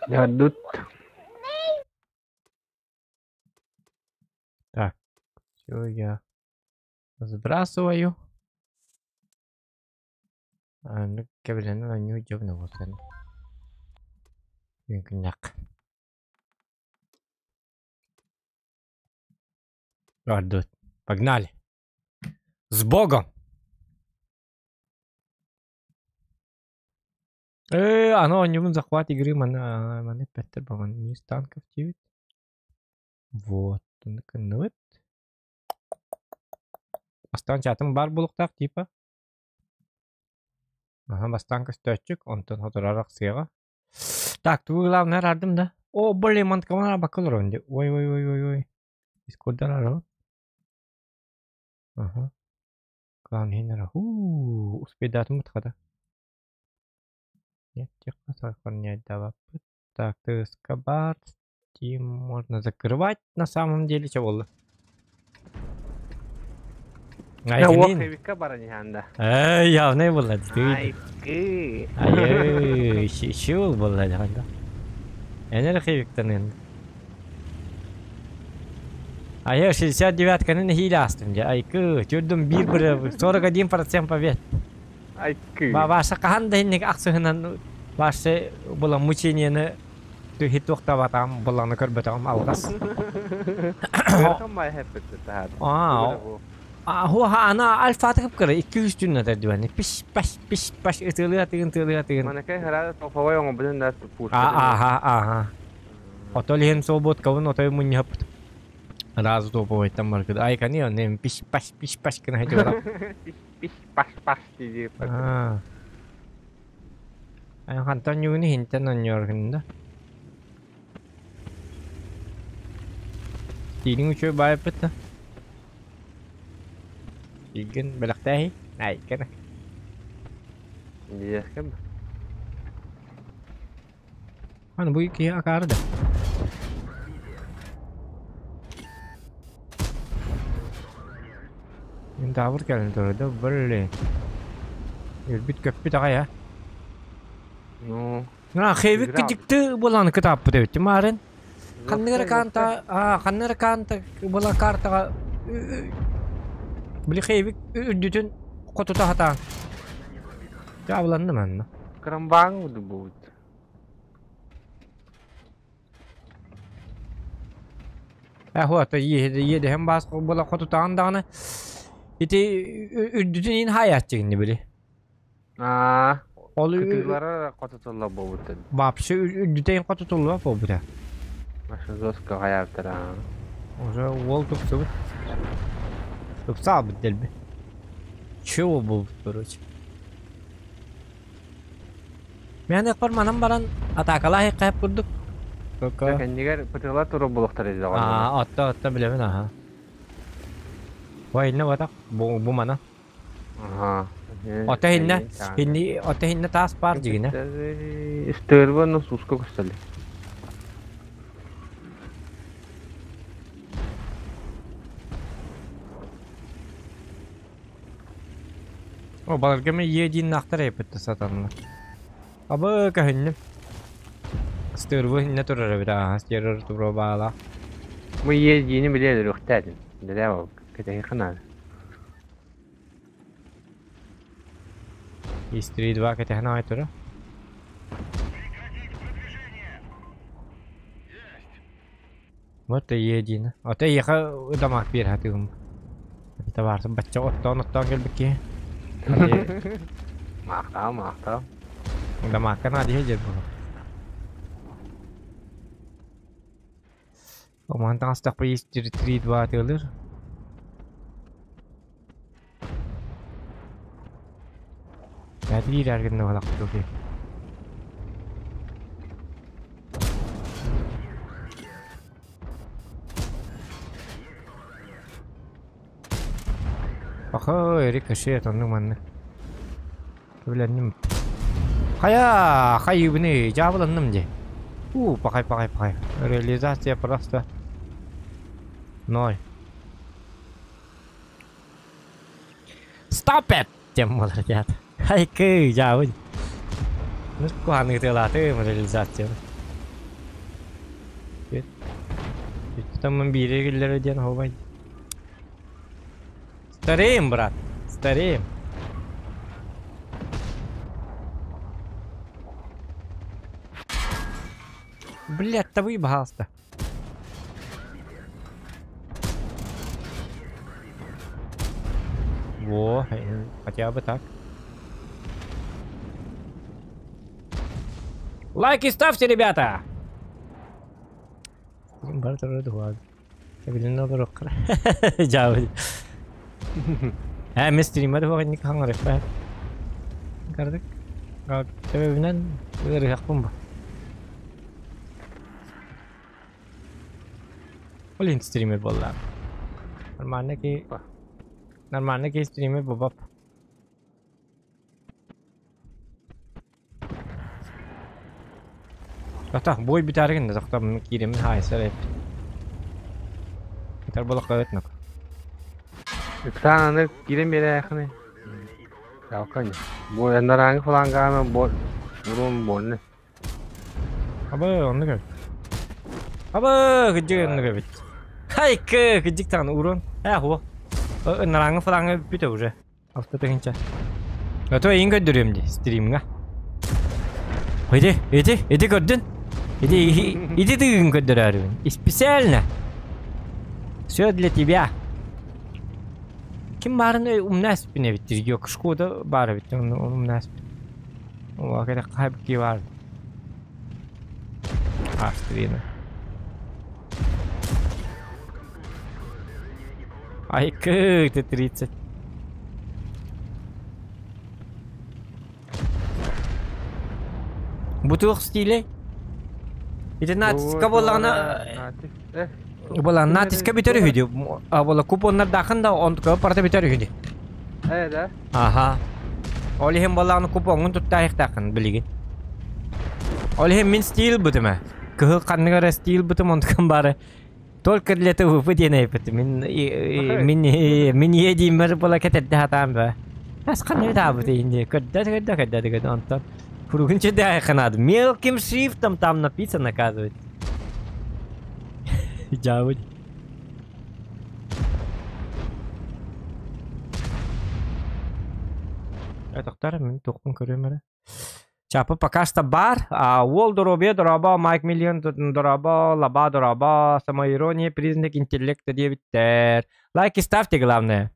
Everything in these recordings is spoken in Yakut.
Дьардут. Так, все, я сбрасываю. Ну, кэбилэнэн оонньуу дьобуна буолсан. Күннэх. Ордут. Погнали. С Богом! Аны оонньуубун захват игры маны маны эппэттэр баҕан низ танков диэбит. Вот, кынныбыт. Бастаан чатым баар буолуохтаах типа. Аха, бастаан көстөөччүк, онтон сотору арахсыаҕа. Так, тугу главное араардым да. О, блин, манткабын арабакка олоробун дии. Ой, ой, ой, ой, ой. Дискордан арабын. Аха. Клан иһин Хуу, успейдаатым хата. Нет, тихо, сохраняйдаваппыт. Так, ТСК бар. Steam можно закрывать на самом деле. Че буолла? Уох эбиккэ баран иһэн да. Эй, явный буолла. Айкы. Ай, шил буолла дьаҕанда. Энер хивиктанын. А я 69-каны нэһиилэ астым дьэ. Айкы, түрдүм биир быры 41% побед. Айкы. Ваша хаһан да инник ахсыһынан Ваша была мучениены түһи туохтабатаҕым быланы көрбөтөҕүм алҕас. Аа, ана альфа кыра 200 түннэ дөрдүбэни. Пиш паш пиш паш ытылыа тыгын тылыа тыгын. Манакай хараа топовой оҥобутун да пушка. Ааха ааха. Отол иһин суолбут кабын отой мунньаппыт. Разу топовойтан баргыд. Ай кани онем пиш паш пиш паш гына хадьыбара. Пиш пиш паш паш диир. Аа. Ай хантан югуну хинтен онньоргун да. Тииниҥ үчүгэй баайыппыт да. Тиигин бэлэхтээһий? Ай, кэнэ. Диэххэ Аны бу киһи акаары да. Мин таабыр кэлэн турар да, блин. Өлбүт көппүт аҕай а. Ну, А, хэвик кыдьыкты буолан кытааппыт эбит маарын. Ханнык эрэ канта, а, ханнык эрэ канта була картаҕа били хэвик үрдүтүн хотута хатаан. Дьаабыланным анна. Крамбаң будет. Э, иэдэһэн баас була хотутаан даҕаны ити үрдүтүн иин хаайааччыгын били. Аа, Ол кытыылара хотутулла буолбуттар. Вообще үрдүтэ хотутулла буолбута. Маша жестко хаайаабыттар. Уже уол тупсубут. Тупсаабыт дэлби. Чего буолбут, короче. Мен экпар манан баран атаакалаа хайып курдук. Только Кэннигэр пытыла тура булуктар эди. Аа, отто отто билэбин аха. Ой, инне батак бу бу мана. Аха. Ото хинне хинни ото хинне таас бар дигине. Истерва но суска көстөлү. О, баларга мен един нахтар эпитте сатанна. Абы кахинним. Стырвы хинне турар эбит аа, стерр туро баала. Мы ездини биле рөхтәдин. Дәдә ол кәтәһи ханар. Из 3-2 кәтәһин ай тура. Вот и един. Ото еха дамак бир хатыгым. Это барсын бачча оттон оттон келбикки. Мактау, мактау. Дамакка наадыйа дьэр буолар. Омаан таҥастахпа ис 3-2 атыылыыр. Бээтилиир эргиннэ балахтыы. Пахай, рикошет, оннук маннык. Кэбилэнним. Хайа, хайыбыны, дьаабыланным дии. У, пахай, пахай, пахай. Реализация просто ноль. Stop it! Диэн буолар диэт. Хайкы, дьаабын. Ну, куһаҕаннык ытыалаатым реализацияны. Оттон биири киллэрэ диэн оһуобай. Стареем, брат, стареем. Блядь, да выебался. Во, хотя бы так. Лайки ставьте, ребята! Ээ, мин стриммэр буоҕунньук хаҥарыахпа. Кардык. Төбөбүнэн ыарыһахпын ба. Ол иһин стример буоллаҕым. Нормально ки нормально ки стример бобоп. Тохтоо, бой бүтээри гынна, тохтоо, киириммин хаайсар эбит. Ытар буолахха өтнөк. Ыксаан аны киирэн биэрээххиний. Ялкань. Бу анарааҥы флангаана бо урун буолна. Абы, оннук эбит. Абы, кыдьык оннук эбит. Хайкы, кыдьык даҕаны урун. Ээ, хуо. Ынарааҥы фланга бүппүтэ уже. Алта тыһыынча. Ото эйин көрдөрүөм дии стримҥа. Иди, иди, иди көрдүн. Иди, иди тыгын көрдөрөөрүбүн. Специально. Все для тебя. Ким баарын умнаспын эбиттир. Yok, Шкода баар эбит. Оны умнаспын. О, кere хайбки бар. Австрияны. Айкы, ты 30. Бу туох стилей? Ити натиска буоллаҕына буолан натиска бүтэр үһү дии. Буола купоннардаахын да онтука барыта бүтэр үһү дии. Ээ да. Аха. Ол иһин буоллаҕына купоҥҥун туттаайыхтааххын билигин. Ол иһин мин стил бутума. Кыһыл ханнык эрэ стил бутум онтукам баары Только для ТВП диэн эппит. Мин мин мин ийэ дииммэр була кэтэрдэ сатаан ба. Ас ханна таабыт инди. Көрдө көрдө көрдө көрдө онтон. Куругун чөдө канады. Мелким шрифтом там написано, оказывается. Дьаабыт. Тоқтар, мин туохпун көрүөм эрэ. Чапы пока что бар. А, уол доруобуйа дорообо, Майк Миллион дорообо, Лаба дорообо, самоирония, признак интеллекта диэбиттэр. Лайки ставьте, главное.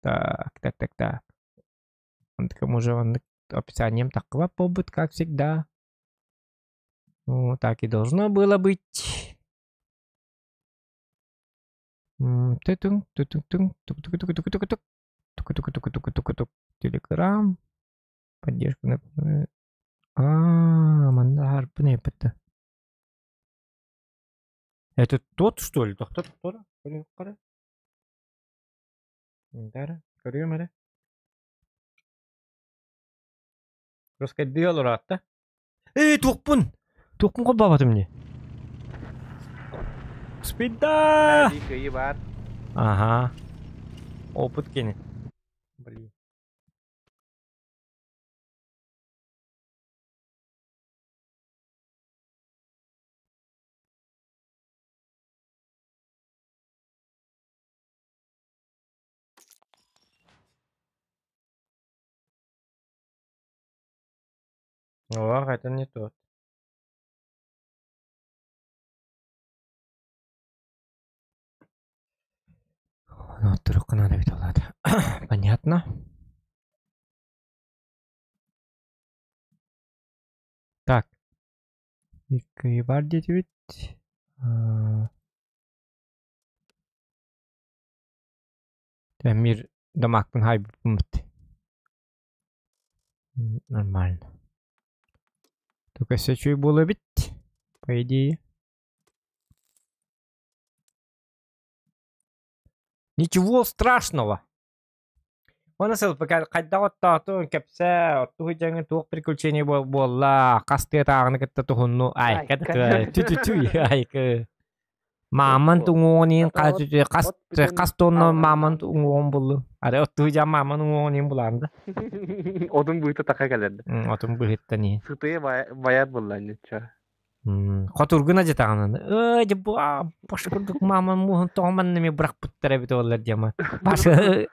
Так, так, так, так. Онтукам уже оннук описанием такова побыт, как всегда. Ну, так и должно было быть. Ту-тун, ту-тун-тун, тук-тук-тук-тук-тук-тук. Тук-тук-тук-тук-тук-тук. Телеграм. Поддержка. А, манна харпын эппитте. Это тот, что ли? Тохтор, тохтор. Көрүөххэ эрэ. Көрүөм эрэ. Роскайдыы олороотта. Эй, туохпун! Туохпун холбооботум дии. Спида! Кыайыы баар. Ага. Опыт кини. Блин. Ох, это не тот. Ну, трюк надо ведь ладно. Понятно. Так. Икки бар диэтибит. Мир дамакпын хайбыппын Нормально. Только все үчүгэй буолуо эбит, по идее. Ничего страшного. Уонна сылпыка хайдах оттоотуҥ, кэпсээ, оттуу сылдьаҥҥын туох приключение буолла, хас тыатааҕыны кытта туһунну, айка да тү-тү-тү, айка. Мааман уҥуоҕун иһин хас хас тонна мааман уҥуоҕун буллум. Ары оттуу дьан мааман уҥуоҕун иһин булаан да. Отун быыта така кэлэрдэ. Отун быһыттан иһин. Сытыйа байар булла ничего. Хотургун адьатаҕынан ыы дьэ бу баш курдук маама муоһун тоҕо манна эмиэ бырахпыттар эбит буоллар диэмэ Паша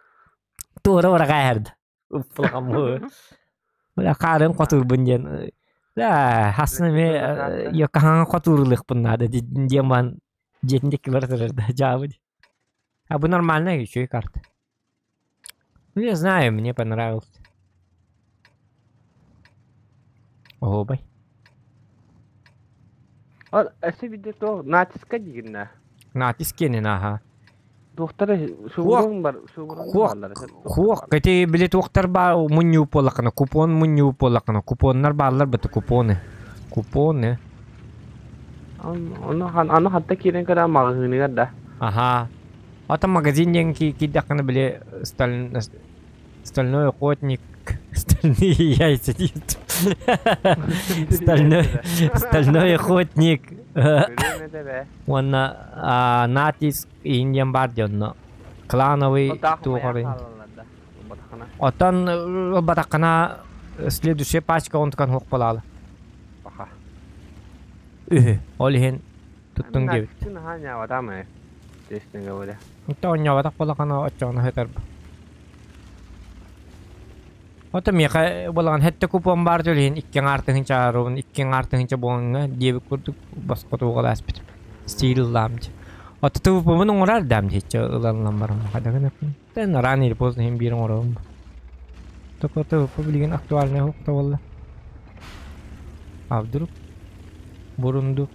туора быраҕа эһэрдэ уппулаҕам бля хаарын хотурбун диэн да хасын эмиэ йокаһаҥа хотуурулуохпун наада диэн баан дьиэтин диэки бара турар да дьаабы а бу нормальная үчүгэй карта. Ну я знаю, мне понравилось. Оһуобай. Ол өссө биирдэ туох натиска диигин Натиск киэнин аха. Туохтара Хуох субурун бар субурун хуох бааллар хуох ити били туохтар баа мунньуу буоллаххына купон мунньуу буоллаххына купоннар бааллар быта купоны. Купоны. Ону аны хатта киирэн көрө маҕаһыыныгар да. Аха. Ата магазин диэн киирдэххинэ били стальной охотник, стальные яйца диет. Стальной, стальной охотник. Уонна натиск иин бар дьонно. Клановый туохарын. Оттон ылбатаххына следующая пачка онтукан хуох буолаалы. Үһү. Ол иһин туттуҥ диэбит. Честно говоря. Онто оонньооботох буоллаххына оччоҕуна сытарба. Ото миэхэ буолаҕын сэттэ купон баар дьол иһин икки аҥаар тыһыынча ааруубун, икки аҥаар тыһыынча буолаҥҥа диэбит курдук босхотууга ааспытым. Стиль ыллаам дии. Ото ТВП-бын оҥорор даам диэччи ылан ылан баран хайдах гыныппын. Тэн рано или поздно иһин биир оҥоробун. Только ТВП билигин актуальнай уһукта буолла. А вдруг бурундук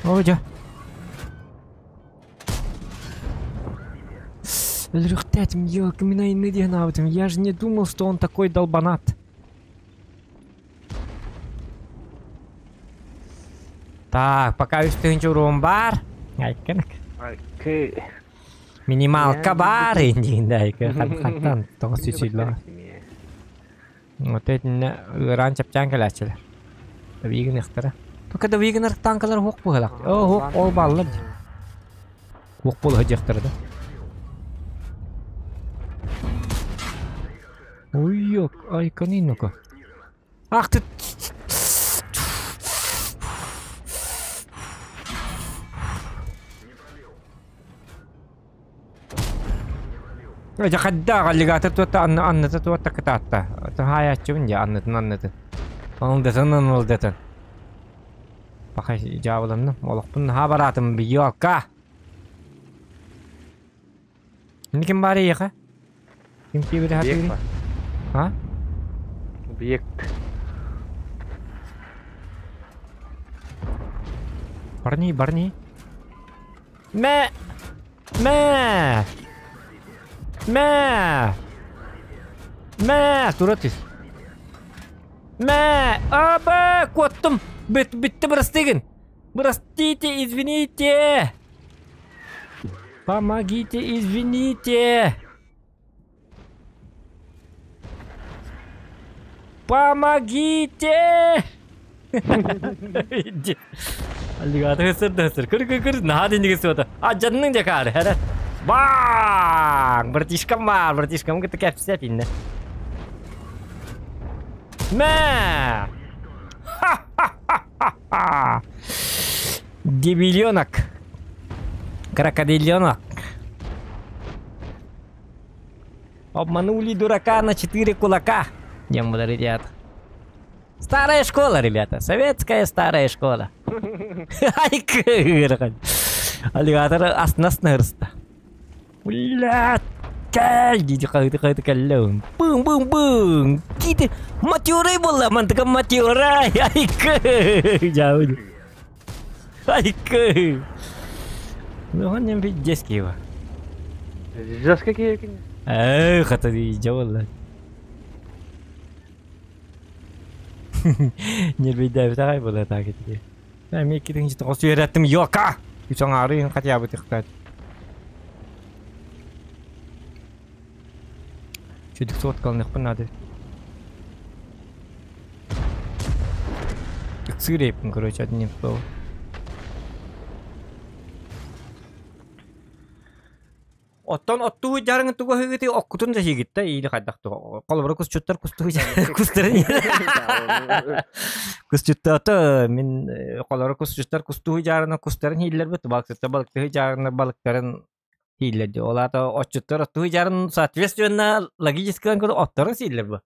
Оо дьэ. Өлөрүөхтээтим, елки мин айынны диэн аабытым. Я же не думал, что он такой долбанат. Так, пока үс тыһыынча уруом баар. Айканак. Окей. Минималка баар индиин айка хантан тоҕо сүсүллэҕэ. Вот итиннэ ыараан чэпчээн кэлээччилэр. Вигнехтара. Только да Вигнер танкалар хуох быһалаах. Оо, хуох ол бааллар дии. Хуох буола сылдьыахтара да. Уйок, айканинука. Ах ты! Дьэ хайдах аллигатор туотта анны анныта туотта кытаатта. Таһаайааччыбын дьэ аннытын аннытын. Анылдатын анылдатын. Пахай дьаабыланным. Олохпун наһаа бараатым биёлка. Ини ким баар эйиэхэ? Ким киэбирэ Объект сатыырый? бар. А? Объект. Барни, барни. Мэ! Мэ! Мэ! Мэ! Тура түс. Мэ! Аба! Куоттум! Бүт, бүттэ бырастыгын! Простите, извините! Помогите, извините! Помогите! Иди. Аллигатор ысырды ысыр. Кыр кыр кыр. Наһаа динниги суота. А дьанның дьэ каары. Хәрэ. Баң! Братишкам бар, братишкам кытта кэпсэт инне. Мэ! Ха-ха-ха-ха! Дебиленок. Крокодиленок. Обманули дурака на четыре кулака. Дем ребят. Старая школа, ребята. Советская старая школа. Ай, кырган. Аллигатор астына ырыста. Блядь. Кэл диди хайты хайты кэллэм. Бың бың бың. Кити матюрай буолла мантыка матюрай. Ай кы. Жабын. Ай кы. Ну он не детский его. Жестко киһи Эх, это дьэ Нервейдээбит аҕай буолла так ити. Эмиэ икки тоҕус үөрэттим йока! Үс аҥаары хотя бы тыхтаат. Чүдүк суоткалыныахпын наада. Ыксыыр эбиппин, короче, одним словом. Оттон оттуу дьарыҥ тугу аһыыгытый оккутун да сиигит да или хайдах туох холобура кусчуттар кустуу кустарын кусчуттаата мин холобура кусчуттар кустуу дьаарына кустарын хииллэрбит балыксыттар балыктыһы дьаарына балыктарын хииллэр дии ол аата отчуттар оттуу дьаарын соответственно логически отторун сииллэр бу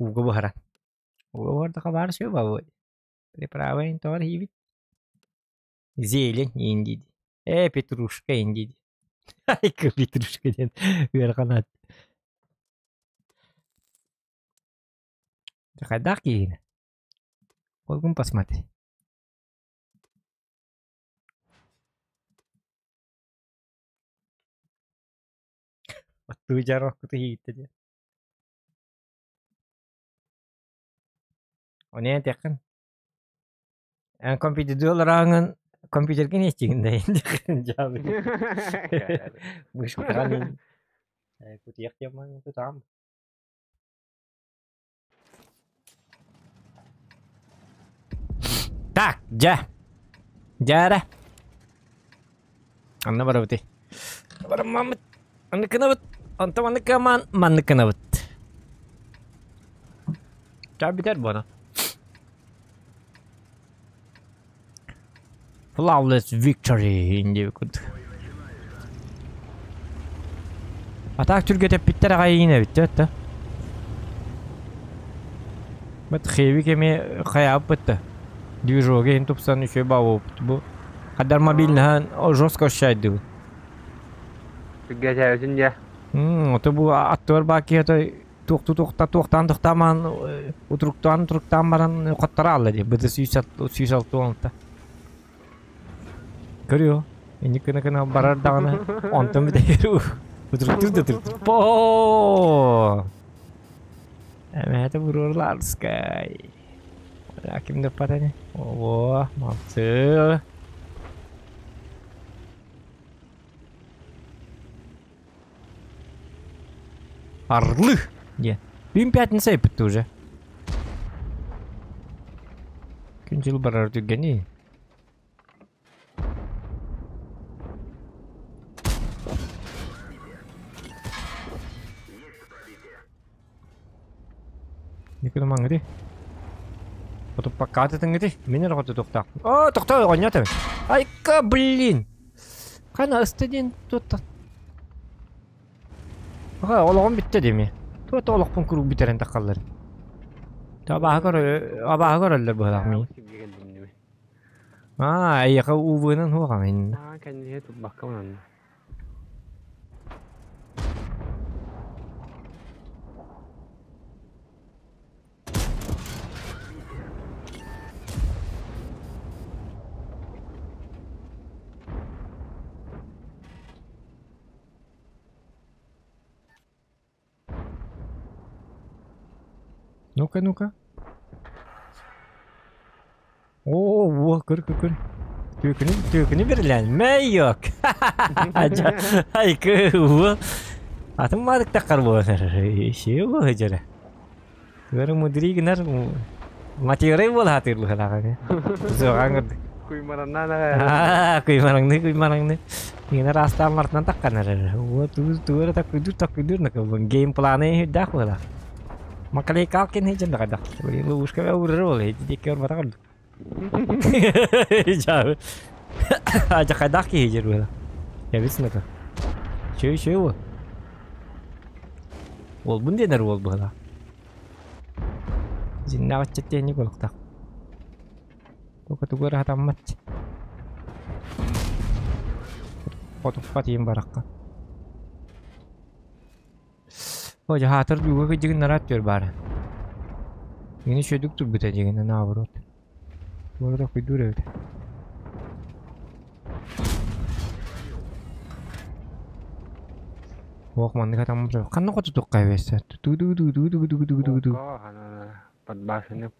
ууга буһаран ууга буһардаха баар сүө бабы приправа тоҕор хиибит Зелень иин диidi. Ээ, петрушка иин диidi. Айка петрушка диэн ыарахан аат. Хайдах киһини? Болгун посмотри. Оттуу дьарваккыты иһиттэ диэн. Ону этиэххин Эн компьютердыы олорооҥҥун компьютергын иэстиигин да дьаабы. Мышкаҕын кутуйах диэн тутаам. Так, дьэ. Дьээрэ. Анна барабыт. Бараммаммыт. Анныкынабыт. Онтон маннык манныкынабыт. Чаа бүтэр буона. Flawless victory диэбит курдук. А так түргэтэппиттэр аҕай иин эбит да. Бат хеви кэми хайаабыт да. Движоге иһин тупсан үчүгэй баабыт бу. Хадар мобильнаһан жестко ощущайдыбыт. Түргэтээбитин дьэ. Ото бу аттыбар баа киһи туохту туохта туохтаан тохтаамаан утуруктаан утуруктаан баран хоттора аалла дии быты 106 16. Көрүө инник гына гына барар даҕаны онтон бүтэйэр утуруктуур да утуруктуур по эмээтэ буруорлаарскай ким да патани о молодцы. Орлы! Диэн. Бүгүн пятница эппит уже. Күн дьыл барар түргэний. Никуда маңгыти. Отуппаккаатытыҥҥыти. Мин эрэ хотутуохтаахпын. Оо, тохтоо, оҕонньор Айка, блин! Хана ыста диэн туотта. Аха, олоҕум бүттэ дими. Туота олохпун куруук бүтэрэн таххаллар. Абааһы көрө абааһы көрөллөр быһалаах мин. Аа, эйиэхэ УВ-нан хуоҕаҥ. Аа, кэнниһэ туппакка манна. Ну-ка, ну-ка. О, во, көр, көр, көр. Түөкүнү, түөкүнү берлән. Мэйок. Айкы, во. Атын мадык таққар болар. Иши бол жара. Тугары мудри гынар. Матирай бол хатыр бухалаға. Зоған көрдік. Куймараннан Аа, куймараңны, куймараңны. Гынар астан мартынан таққанар. Во, тугыз тугары таккыдыр, таккыдыр. Гейм планы дах була. Макалей калкин хеджен дагада. Ловушка урыр бол. Дикер бараган. Жабы. Ажа хайдах киһи була. Ябиснака. Чөй чөй бу. Ол бун денер ол була. Зинна аччаттени болуктак. Тока тугара хатаммат. Хотуппа тиим баракка. О, жаһаатар дууга кыдьыгын нараат түөр баара. Мини шөдүк турбута дигин наоборот. Туора куйдуур эбит. Ох, маннык атаммыт. Ханна хотутукка эбэсэ. Ту-ду-ду-ду-ду-ду-ду-ду. Подбашены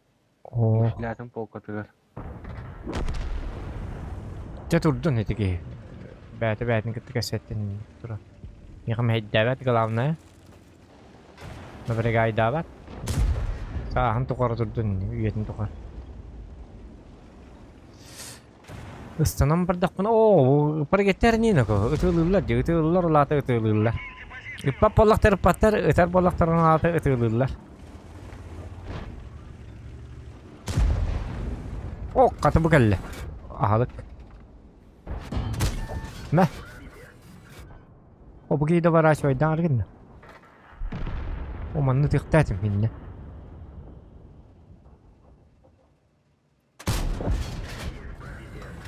О, мушлятын полкатыгар. Дьэ турдун ити Бээтэ бээтин кытта кэсэттин тура. Миэхэ мэһэйдээбэт главное. Напрягайдаабат. Сааһын тухары турдун, үйэтин тухары. Ыстанан бардахпына, оо, паргеттер нинако, ытыылыыллар дии, ытыыллар улаата ытыылыыллар. Ыппат буоллахтар ыппаттар, ытар буоллахтарын аата ытыылыыллар. О, хата бу кэллэ. Аһалык. Мэ. О, бу киһи доворачивайдаан аргынна. О, манны тыхтаатым иннэ.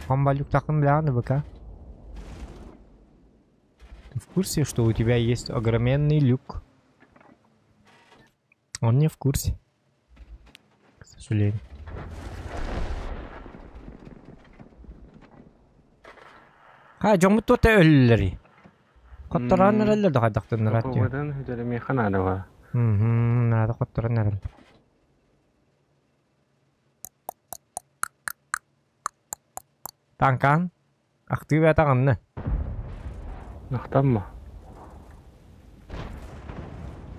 Хамбалюктахын бляны ВК. Ты в курсе, что у тебя есть огроменный люк? Он не в курсе. К сожалению. Ха, дьоммут туота өллөри. Хотторон эрэллэр да хайдахтыннарат дии. Попробуйдан үтэлэмиэхэ наада ба. Наада хотторон эрэл. Танкан, ахтыы бээтэ Ахтамма.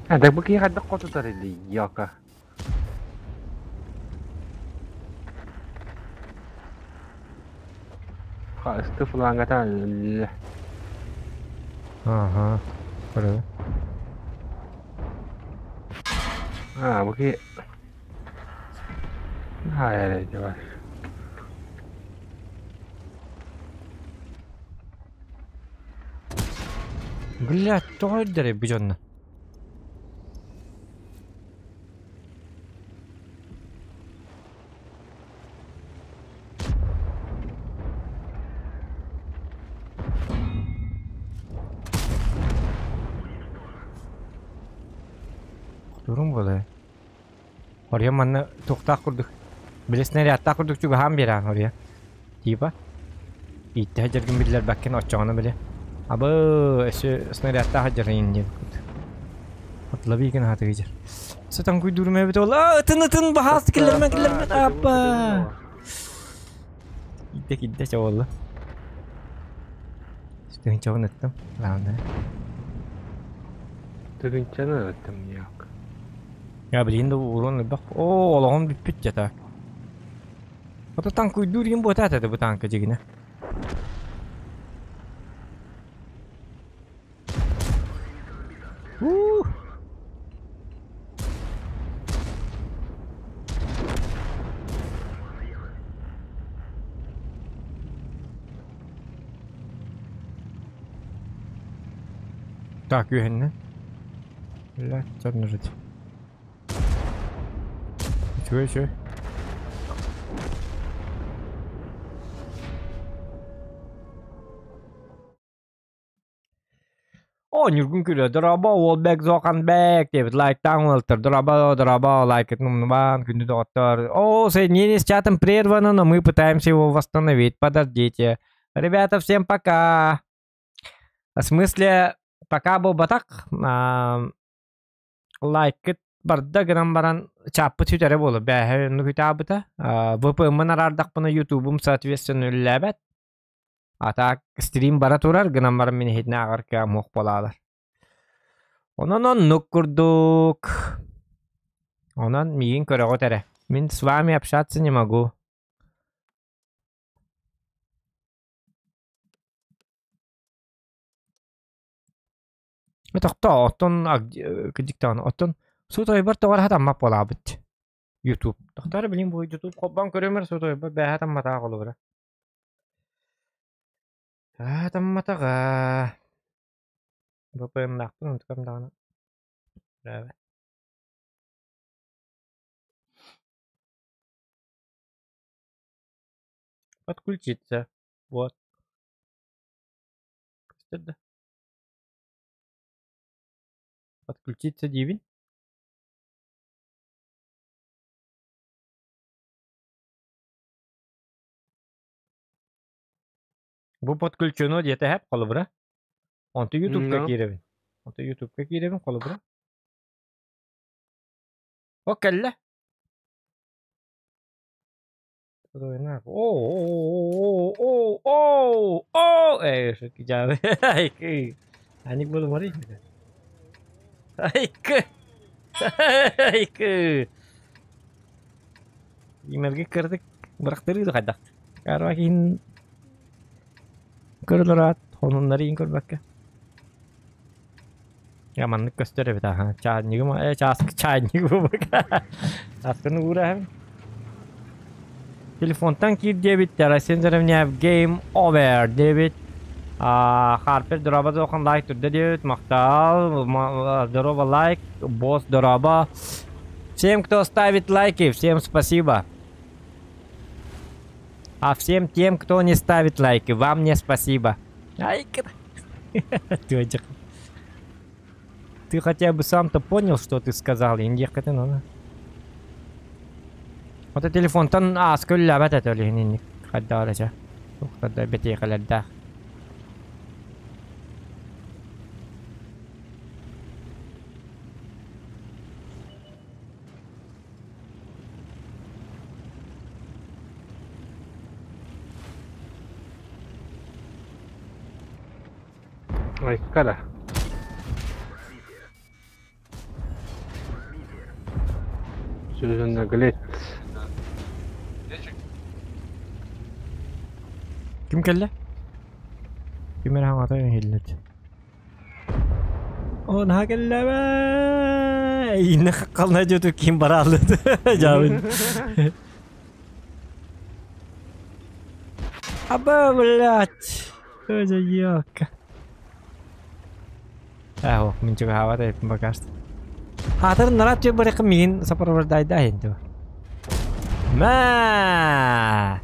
А, так бу киһи хайдах хотутар или яка? Хаысты флангата Ага. Көрө. А, бу киһи Хайа бар. Блядь, тоҕо өйдөрүй бу дьонно? Турун буолай. Ория манна туохтаах курдук. Били снарядтаах курдук чугаһаан биэрээн ория. Типа. Ииттэһэ дьэргин биллэрбэккин оччоҕуна били. Абы өссө снарядтаах дьарыйын диэн курдук. Отлови гын хатыгы дьэр. Сытан куйдуурум эбит ол. Ытын ытын баһаас киллэрмэн киллэрмэн аппа. Кидде кидде чоҕолла. Тыһынчабын ыттым. Главное. Тыһынчаны ыттым як. Я билигин да урон элбэх. Оо, олоҕум бүппүт дьэ так. Ото танкуйдуур диэн буотаата да бу танка дьигинэ. Уу. Так, үһүннэ. Бля, нажать. Чего, чего? О, Ньургун күлэ, дорообо, уолбек Зоханбек диэбит лайктаан уолтар, дорообо, дорообо, лайкытын умнубаан, күндү доҕоттор. О, соединение с чатом прервано, но мы пытаемся его восстановить, подождите. Ребята, всем пока. В смысле, пока буолбатах, лайкыт барда гынан баран чаппыт сүтэрэ буолар. Бээһэ оннук үтаабыта. VPN-мын араардахпына ютубум соответственно үлэлээбэт. А так стрим бара турар, гынан баран мин иһитинэ ааҕар кыаҕым суох буолаалар. Онон оннук курдук. Онон миигин көрөҕүт эрэ. Мин с вами общаться не могу. Тохтоо, оттон кырдьык оттон суут ойбор тоҕо эрэ хатаммат буолаабыт. Ютуб. Тохтоо эрэ билигин бу Ютуб холбоон көрүөм суут ойбор бээһэ хатамматаҕа холобура. Хатамматаҕа. VPN-наахпын онтукам даҕаны бээбэт. Подключиться. Вот. Да. Подключиться диибин. Бу подключено диэтэ һэп холобура. Онту Ютубка киирэбин. Онту Ютубка киирэбин холобура. О, кэллэ. О, о, о, о, эй, шутки Аник буду смотреть. Ай, Имэргэ кырдык бырахтырыы да хайдах. Арба киһин көрөлөр хонуннары иин көрбөккө. Я маннык көстөр эбит аха. Чаанньыгым э чааскы чаанньык буолбакка. Чааскыны уураһым. Телефонтан киир диэбиттэр. Айсен Заровняев Game Over диэбит. Харпер дороба зохан лайк турда диэбит. Махтал. Здорово лайк. Босс дороба. Всем, кто ставит лайки, всем спасибо. А всем тем, кто не ставит лайки, вам не спасибо. Ай, ты, ты хотя бы сам-то понял, что ты сказал, индиэххитин ону. Ото телефонтан ааска үллээбэт этэ ол иһин инник хайдах эрэ чэ. Туохтар бэтиэхэлэрдээх. Айкара. Сүрүн глет. Ким кэллэ? Ким эрэ хаҥата иһиллэр. О, наһаа кэллэбэ! Инне хаккална дьоту ким барааллыт. Жабын. Аба, блядь! Ой, ёлка. Ээ, мин чугаһаабат эбиппин пока что. Хаатыр нарат түө барыхха миигин сопровождайда иһин Мэ!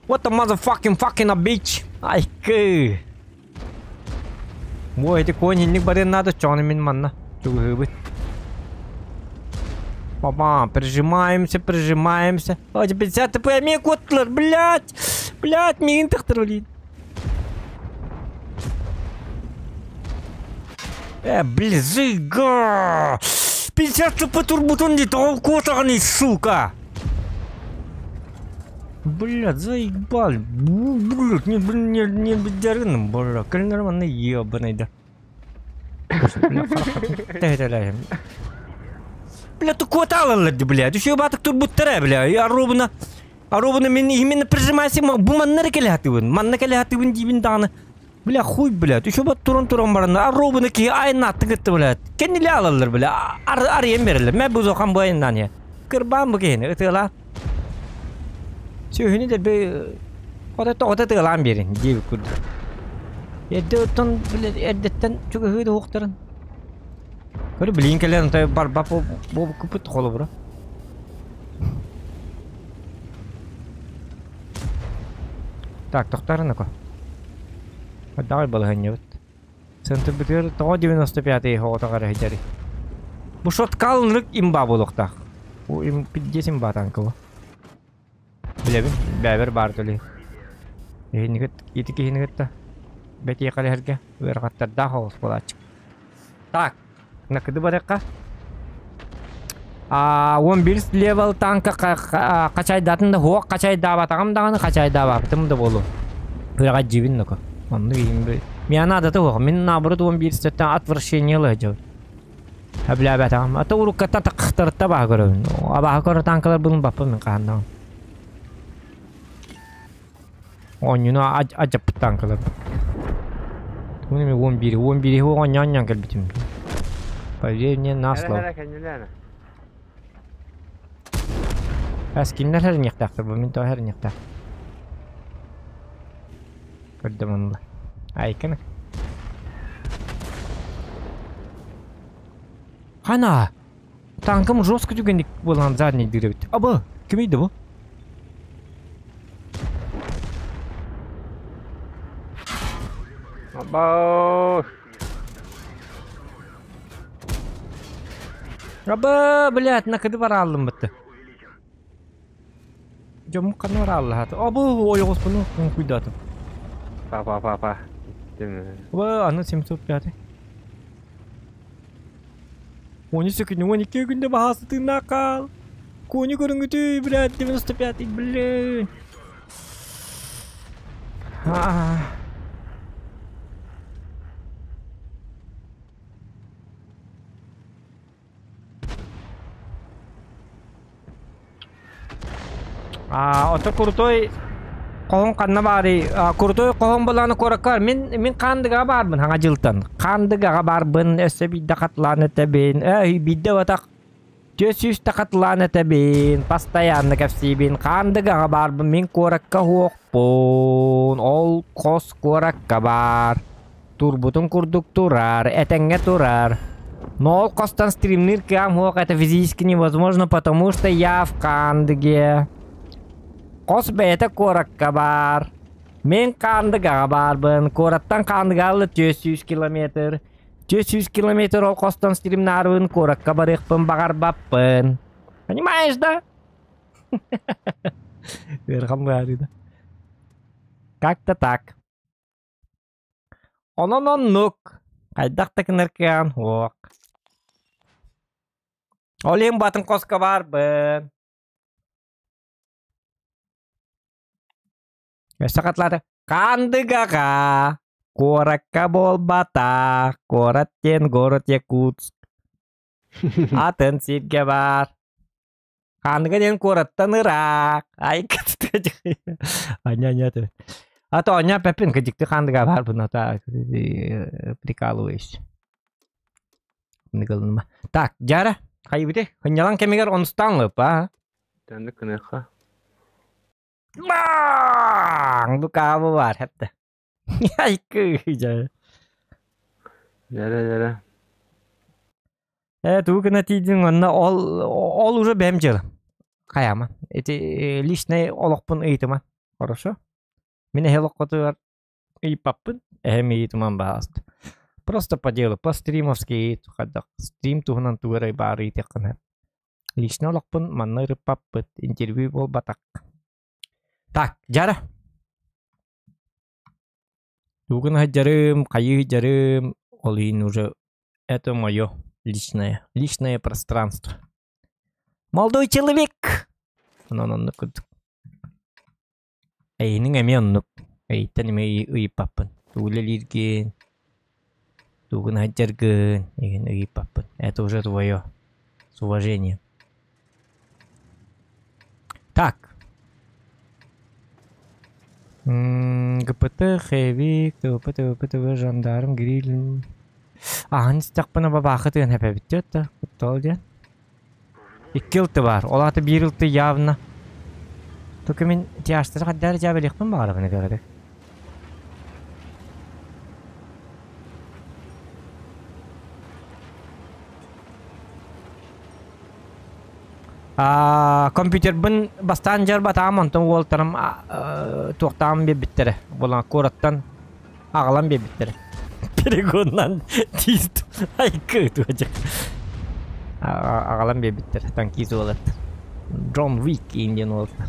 What the motherfucking fucking a bitch! Айкы! Бу ити куон инник барыан наада чоҕуна мин манна чугуһуубут. Папа, прижимаемся, прижимаемся. О, 50 ТП эмиэ куоттулар, блядь! Блядь, миигин тахтар блин. Э, блин, зыга! 50 ТП турбутун дии, тоҕо куотаҕыный, сука! Блядь, заебали. Блядь, не, блин, не, не бдярыным, бля. Кэлин нормально ебаный, да. Бля, ты куоталалар, блядь. Еще батык турбуттара, бля. Я ровно, а ровно мен именно прижимайся, бу манна эрэ кэлэхатыбын. Манна кэлэхатыбын диибин даҕаны. Бля, хуй, блядь. Еще бат туран туран баран, а ровно ки айнаттык кытта, блядь. Кэнниле алаллар, бля. Ар арыйан береллер. Мэ бу зохан бу айыннан я. Кырбаан бу киһини ытыалаан. Сүөһүнү дэлби хото тоҕото тыалаан биэрин диэбит курдук. Эрдэ оттон эрдэттэн чугаһыы да уохтарын. Көрү билигин кэлэн отой барбап буолбуккупут холобура. Так, тохтоорун Давай балаһынньабыт. Центрбытыгар тоҕо 95-й оҕотох эрэ сылдьарый? Бу шоткал ынырык имба буолуохтаах. Бу им пиздец имба танка бу. Билэбин, бэйэбэр баар төлүй. Иһинигит, ити киһини кытта бэтиэхэлэһэргэ ыарахаттардаах оҕус буолааччы. Так, накыды барыахха. А, 11 левел танка хачайдаатын да хуох хачайдаабатаҕым даҕаны хачайдаабаппытым да буолуо. Үрэҕэ дьиибин ноко. Оннук иһин Миэхэ наадата суох. Мин наоборот 11 отвращение ылыһдьабын. Сөбүлээбэтэҕим. А то уруккаттан тахтарытта абааһы көрөбүн. Абааһы көрөр танкалар булун баппын мин хаһан даҕаны. Оонньууну адьаппыт танкалар. Тугун эми 11 11 оонньоон кэлбитим. Поверь мне на слово. Эс кинилэр хэриньиэхтээхтэр бу мин тоҕо хэриньиэхтээх. Көрдüm онно. Айканы. Хана! Танкым жестко түгэнник буолан задний дыр эбит. Абы, кимий да бу? Абаа! Аба, блядь, накыды барааллым бытты. Дьоммут ханна барааллаһаата? Абы, ойоҕоспуну куйдаатым. Па па па па. Аба, аны 705. 13 күн, 12 күндө баһаасы тыыннаах хаал. Кони көрүҥүтүй, блядь, 95 блин. А. А, ото крутой хоһун ханна баарый? Крутой хоһун булааны куоракка бар. Мин мин Хаандыгаҕа баарбын хаҥа дьылтан. Хаандыгаҕа баарбын, өссө биирдэ хатылаан этэбин. Э, биирдэ батах 400 хатылаан этэбин, постоянно кэпсиибин. Хаандыгаҕа баарбын, мин куоракка суохпун. Ол хос куоракка баар. Турбутун курдук турар, этэҥҥэ турар. Но ол хостон стримныыр кыам суох, это физически невозможно, потому что я в Хаандыге. Хос бэйэтэ куоракка баар. Мин Хаандыгаҕа баарбын. Куораттан Хаандыгаҕа 400 километр. 400 километр ол хостон стримнаарбын, куоракка барыахпын баҕарбаппын. Понимаешь, да? Ыарахан быһаарыыта. Как-то так. Онон оннук. Хайдах да гынар кыаҕын суох. Ол иһин батын хоско баарбын. Өссө хатылаата. Хаандыгаҕа куоракка буолбатах. Куорат диэн город Якутск. Атын сиргэ баар. Хаандыга диэн куораттан ыраах. Ай Аня А то аня пеппин кыдьыкты хаандыга баарбын ата прикалываюсь. Ныгылыныма. Так, Дьара, хайыбыты? Хынньалаҥ кэмигэр онустаан лып, а? Тэнник кыныахха. Баң! Бу каабы бар, хепте. Айкы, дьэ. Дьэрэ, дьэрэ. Э, тугу гына тиийдиҥ онно ол ол уже бэйэм дьыалам. Хайаама. Ити личный олохпун ыйытыма. Хорошо? Мин эһи олоххутугар ыйыппаппын. Эһэм ыйытыман баҕаста. Просто по делу, по стримовски ыйыт хайдах стрим туһунан тугу эрэ баар ыйытыаххына. Лично олохпун манна ырыппаппыт, интервью буолбатах. Так, дьара. Тугун сылдьарым, хайыы сылдьарым, ол иһин уже это мое личное, личное пространство. Молодой человек! Онон оннук курдук. Эйиниҥ эмиэ оннук. Эйиттэн эмиэ ыйыппаппын. Тугу үлэлииргин, тугун сылдьаргын игин ыйыппаппын. Это уже твое. С уважением. Так. ГПТ, Хэви, ТВП, ТВП, ТВ, Жандарм, Гриль. Аһын истэхпинэ бабаахы тыын хэпэбит диэт Тоол диэн. Икки ылты баар. Ол аата биир ылты явно. Только мин тяжтары хаддары дьаабелиэхпин баҕарабын эбэҕэ. Компьютербын бастаан дьарбатаҕым, онтон уолтарым туохтааҕын биэрбиттэрэ. Буолан куораттан аҕалан биэрбиттэрэ. Перегоннан тиис айкы туоча. Аҕалан биэрбиттэрэ танкист уолаттар. Джон Уик диэн уолаттар.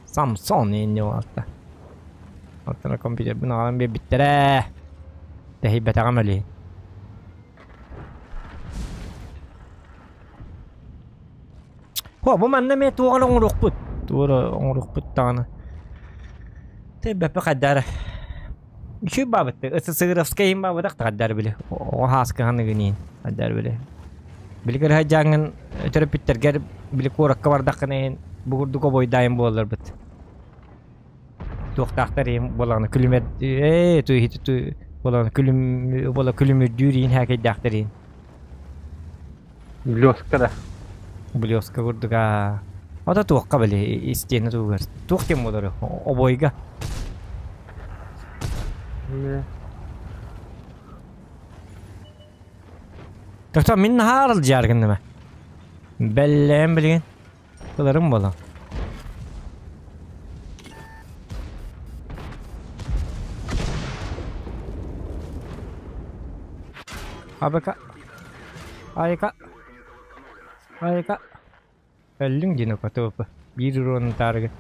Самсон диэн уолаттар. Оттон компьютербын аҕалан биэрбиттэрэ. Тэһийбэтэҕим өлүөн. О, бу манна эмиэ туох эрэ оҥоруохпут. Туох эрэ оҥоруохпут даҕаны. Тэбэппэ хайдара. Үчүгэй баабыт. СССРовскай иһин баабытах да хайдара били. Оҕо һааскыһаныгын иһин хайдара били. Били кырыһадьааҥҥын төрөппүттэргэр били куоракка бардаххына иһин бу курдук обойдаайын буолларбыт. Туохтаахтар иһин буолаҕына күлүмэр ээ ту буолаҕына күлүм буола күлүмүрдүүр иһин һээкэйдээхтэр иһин. Блёска да. Блёска курдук аа. Ото туохха били истиэнэ тугугар. Туох диэн буолар обойга. Тоқта мин наһаа аралдьыйар гынным. Бэллээн билигин. Ыларым буолан. Абыка. Айка. Айка. Өллүҥ диэн ТВП. Биир уруонун таарыгы.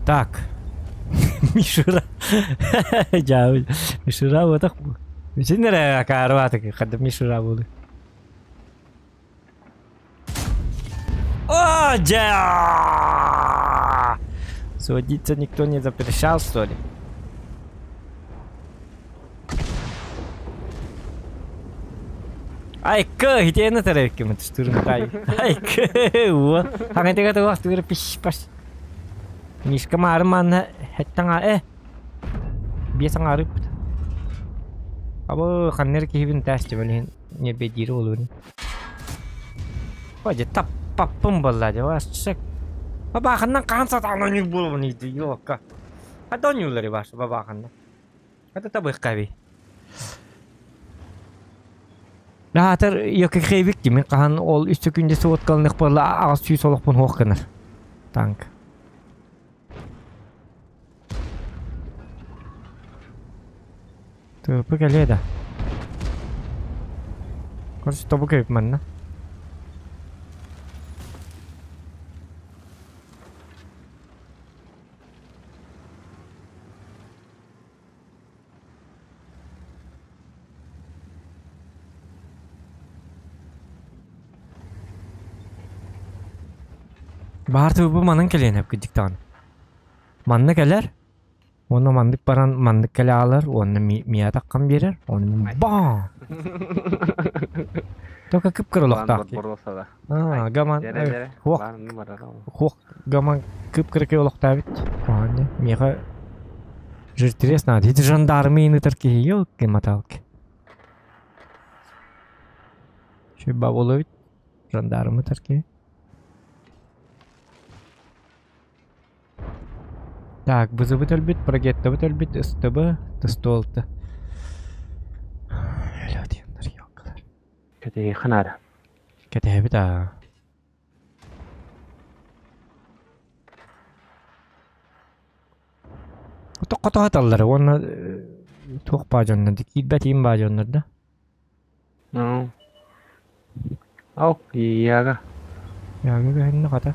Так. Мишура. Дьаабы. Мишура буотах бу. Син эрэ акаарыбаатык хадда Мишура буолуй. О, дя! Сводиться никто не запрещал, что ли? Айка, хитиэни тарайкымын түстүрүн тай. Айка, уо. Хаңытыга туох түгүр пиш паш. Мишка маары манна хеттаҥа э. Биэс аҥаарыппыт. Абы ханнер киһибин тээстибэл иһин ньэрбэйдиири олуун. Ожи таппаппын буолла дьэ вашчак. Бабаахыннан хаан сатаан ойнуур буолабын ыйды ёлка. Хата ойнууллар баш бабаахыннан. Хата табыахха Аатар Йокихевик дии мин хаһан ол үс сөкүүндэ суоткаланыах буолла 800 олохпун суох гынар танк. Тыыпы кэлиэ да. Короче, тобу кэбип манна. Баар тыыбы манан кэлиэн эп кырдьык даҕаны. Манна кэлэр, уонна маннык баран маннык кэлэ аалар, уонна миэхэ таххан биэрэр, уонна баа! Только кып-кыра олохтоох дии. Аа, гаман, хуох, хуох, гаман кып-кыракый олохтообут. Куһаҕан Миэхэ жиртирес надо. Ити жандармы ытар киһи елки-моталки. Şu бабулович жандармы ытар киһи. Так, бызыбыт өлбүт, прогеттабыт өлбүт, СТБ, тостуолта. Өлө диэннэр ёлкалар. Кэтэһиэххэ наада. Кэтэһэбит аа. Хотоххото сыталлар уонна туох баа дьоннор киирбэт иим баа дьоннор да. Ну. Ау, яга. Яга көһүннэ хата.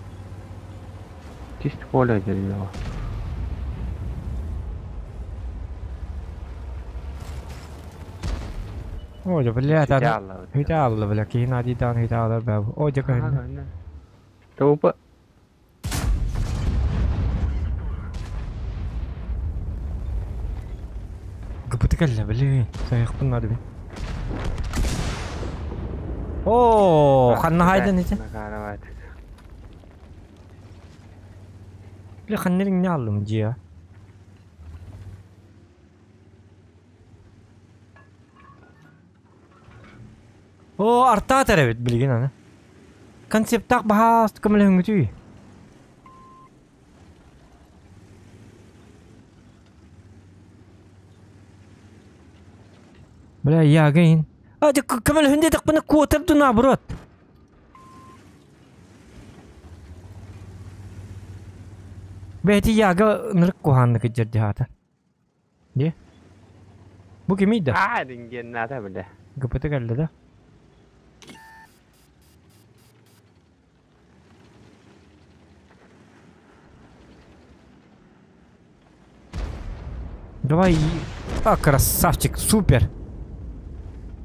Чисто поле дьэллэҕэ. О, дьэ, бля, аны Хүтэ аалла, бля, киһи наадыйдаҕын хүтэ аалар баа. О, дьэ көһүннэ. Тобупа. Гыбыты кэллэ, блин, сайыхпын наада бин. О, ханна хайдан ити? Бля, ханна иҥнэ ааллым дьиэ. Оо, артаатар эбит билигин аны. Концептаах баһаас көмөлөһүҥҥүтүй? Бля, ягин. А, көмөлөһүн диэтэхпинэ куотар ду наоборот. Бэйти яга ынырык куһааннык дьэрдиһаата. Дии. Бу кимий да? Аа, дингеннаата бile. ГПТ кэллэ да? Давай. А, красавчик, супер.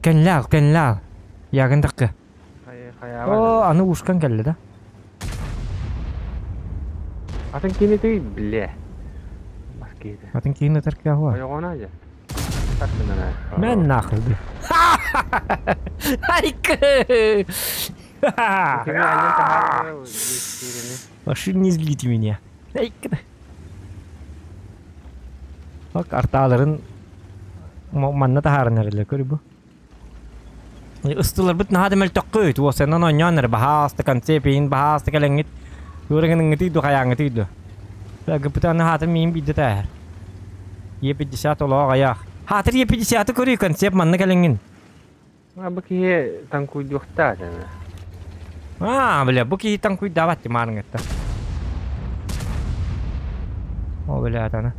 Кэнлээл, кэнлээл. Ягын такка. О, аны ушкан кэллэ да? Атын кини бile. Атын киһини ытар кыаҕа. Ойоҕоно дьэ. Мэн нахуй. Айкы! Машин не злите меня. Айкы. Bak артааларын манна таһааран эрэллэр көрү бу. Ыстыларбыт наһаа да мөлтөххүт. Уосанан оонньоон эрэ баһааста концепиин баһааста кэлэҥҥит туорагыныҥҥытый ду хайааҥҥытый ду. Гыппытаны хаатыр миин биирдэ тээһэр. Е50 олоох айаах. Хаатыр Е50-ты көрүй концепт манна кэлэҥҥин. Бу киһи таҥкуйдуохтаа дьэ. Аа, бля, бу киһи таҥкуйдаабат маарыҥҥытта. О, бля, атана.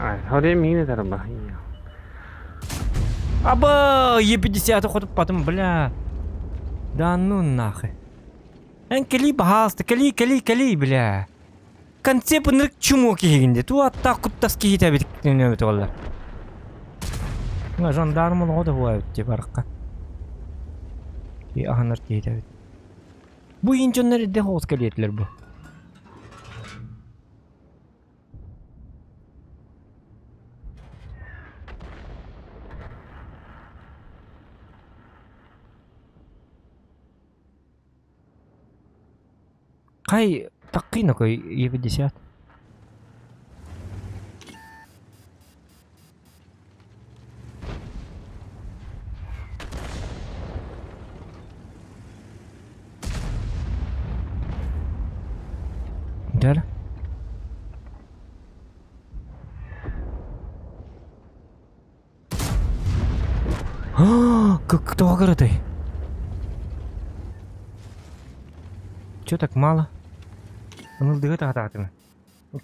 Ай, хоре миин тарба. Аба, Е50-ты хотуппатым, бля. Да ну нахуй. Эн кэлии баһаалыста, кэлии, кэлии, кэлии, бля. Концепт ынырык чумо киһигин Ту аттаах куттас киһитэ эбит оллар. Жандарм олоҕо да буолбут дии барыкка. Ки аһынар киһитэ эбит. Бу иин дьоннор эрдэ хоҕус кэлиэтилэр бу. Хай таккый такой Е50. Дэр. Как кто ты? Чё так мало? Ну, дыгы тахатаатым.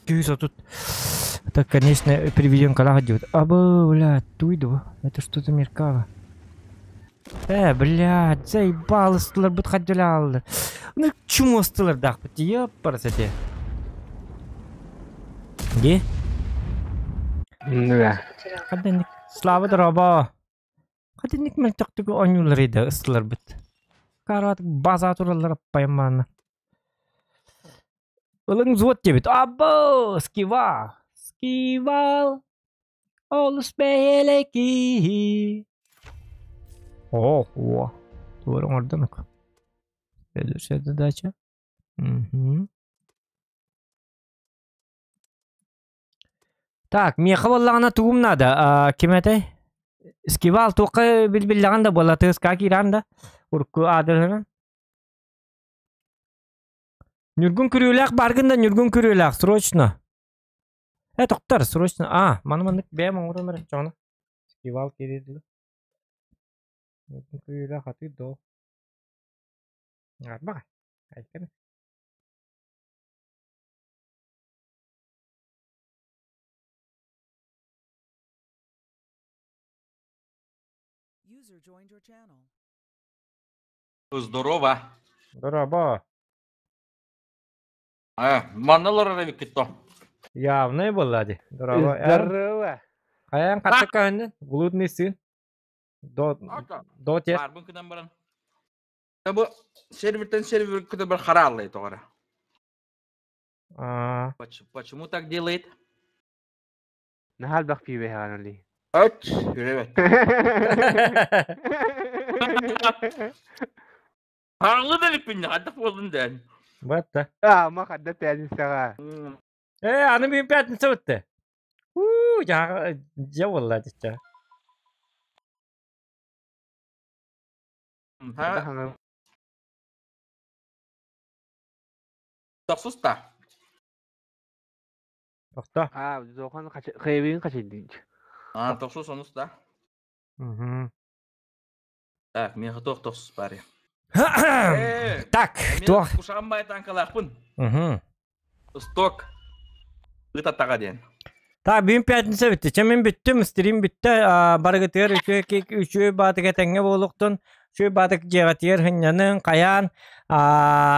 Күйс тут. Так, конечно, приведен калага делает. Абы, бля, туйду. Это что за меркава? Блядь, заебал, ыстылар бут хаддылалды. Ну, чему ыстылар дах бит, ёпарасете. Где? Да. Хаддыник. Слава дороба. Хаддыник мен тактыгы ойнулар иде ыстылар бит. Карат база туралар пайман. Ылың взвод дебит. Або, скива. Скивал. Олус бэйэлеки. О, о. Туорун ордонук. Следующая задача. Угу. Так, меха боллаҕына тугум надо. Ким этэй? Скивал туохха билбиллэҕин да буолла тыаска киирэн да. Урукку аадырыһынан. Ньургун Күрүөлээх баргын да Ньургун Күрүөлээх, срочно. Токтор, срочно. А, маны маннык бэйэм оҥорон эрэ чоҕуна. Скивал киирдилэр. Ньургун Күрүөлээх атыы доо. Арбаҕай. Айканы. User joined your channel. Здорово. Дорообо. Манна олорор эбиккит то. Явный буолла дии. Дорообо. Здорово. Хайаан хатта көһүннүн? Блудный сын. До до тес. Барбын күнэн баран. Бу сервертен сервер күтэ бір хараллай тоҕара. А, Почему так делает? Наһаа элбэх пиибэ иһэҕин ли. Өт, үребет. Харалы да липпин, хадда буолдун дэн. Батта. А, ма хадда пятницаҕа. Аны бүгүн пятница бутта. У, я дьэ буолла дичча. Ха, тохсуста. Тохто. А, зохан хайбин хачайдын. А, тохсус онуста. Угу. Так, мен хотох тохсус бари. Так, туох. Кушамбай танкалахпын. Угу. Сток. Ыта ден. Так, бүгүн пятница бүттэ. Чэ мин бүттүм, стрим бүттэ. Барыгытыгар үчүгэй үчүгэй баатыга тэҥҥэ буолуохтун. Үчүгэй баатык дьиэҕитигэр хынньаныҥ, хайаан.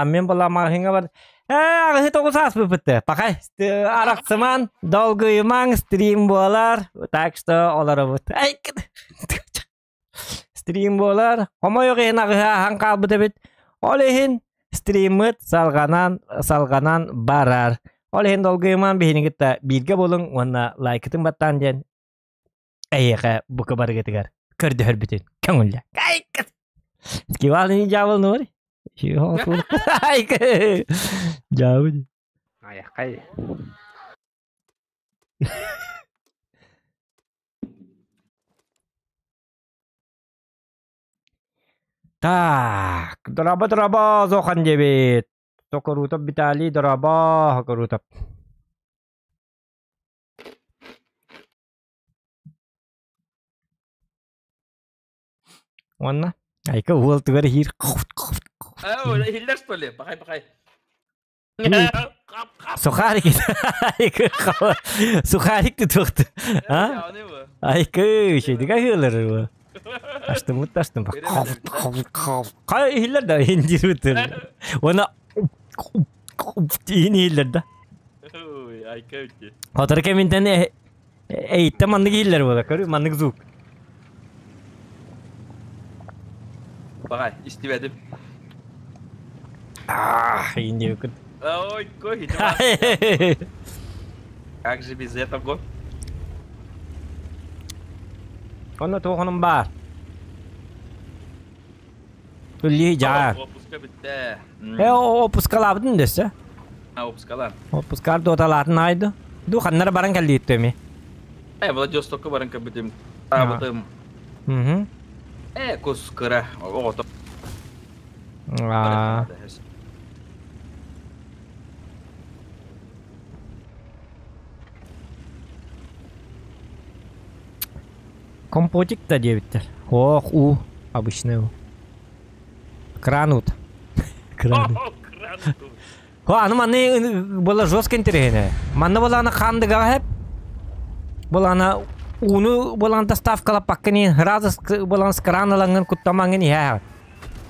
Мин була маҕаһыыҥҥа бар. Аҕыһы тоҕус ааспыппыт. Пахай, арахсыман, долгуйумаҥ, стрим буолар. Так что олоробут. Ай, стрим буолар. Хомойуох иһин аҕыһы ааһан хаалбыт эбит. Ол иһин стриммыт салҕанан, салҕанан барар. Ол иһин долгуйумаҥ биһини кытта бииргэ буолуҥ уонна лайкытын баттаан диэн эйиэхэ бука барыгытыгар көрдөһөрбүтүн көҥүллэ. Скивал не дьявол нур. Дьявол. Айаххай. Так, дорообо дорообо Зохан диэбит. Сокорутов Виталий дорообо Сокорутов. Уонна айка уол тугар иһиир Иһиллэр что ли? Пахай пахай. Сухарик. Сухарик тутуохту. А? Айка үчүгэй аһыылар Аштымыт астым. Хай иһиллэр да индирбит. Уонна иһин иһиллэр да. Айка үтте. Хотор кэминтэн эйитте маннык иһиллэр буола. Көрү маннык звук. Пахай, истибэтим. А, индирбит. Ой, кой, Как же без этого? Онно туохунум баар. Үлли жаа. Отпуска бүттэ. Отпускалаабытын дөссө. А, отпускалаан. Отпускар дуоталаатын айды. Ду ханнара баран кэллииттэ ми. Владивостокка баран кэлбитим. Таабытым. Кус кыра оҕото. Компотик да диэбиттэр. Ох, уу, обычный уу. Кран ут. Кран. О, аны манны была жестко интересно. Манна была ана хандыга хеп. Была ана ууну была доставкалаппаккын сразу была с крана лангын куттамаңын иһэ.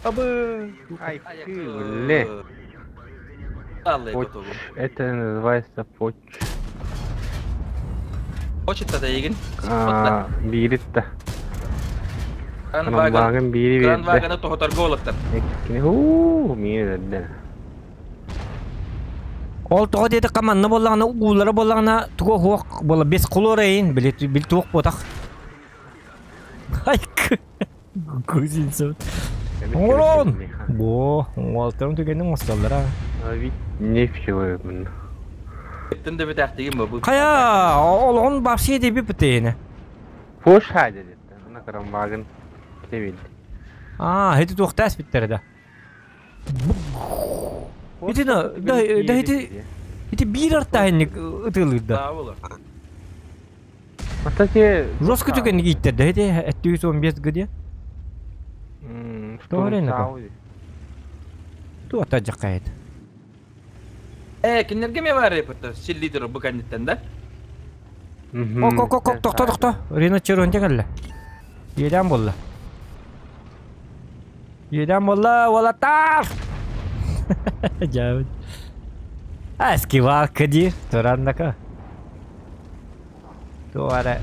Абы! Ай, ты, Это называется поч. Хочет тогда егин? Бииритта. Кран биири Кран ваганы тохотарга олаттар. Хуу, мире Ол тоҕо диэтэххэ манна буоллаҕына уулара буоллаҕына туга суох буола без хлора иин били бил туох буотах. Айк. Гузинцев. Оҥорон! Бо, уолтарым түгэнин оҥостоллор Ведь нефтевой мын. Эттин да битахтигин бу. Хайа, олоҕун вообще деби битейне. Фош хайда деді. Ана карамбагын тебилdi. А, эти туохтаас биттер да. Ити да, да, да ити ити биир артаһынник ытыылыыр Да болар. Кстати, Жестко түгэнник ииттер да, ити 215 где? Тоҕо Туота жакайт. Кинилерге ме бар репорта? Сил лидер бу кандиттен да? Ок, ок, ок, ок, тохто, тохто. Рено Черон келле. Иэдээн буолла. Иэдээн буолла, уолаттар! Дьаабыт. Аскивалка диир, тураннака. Туора,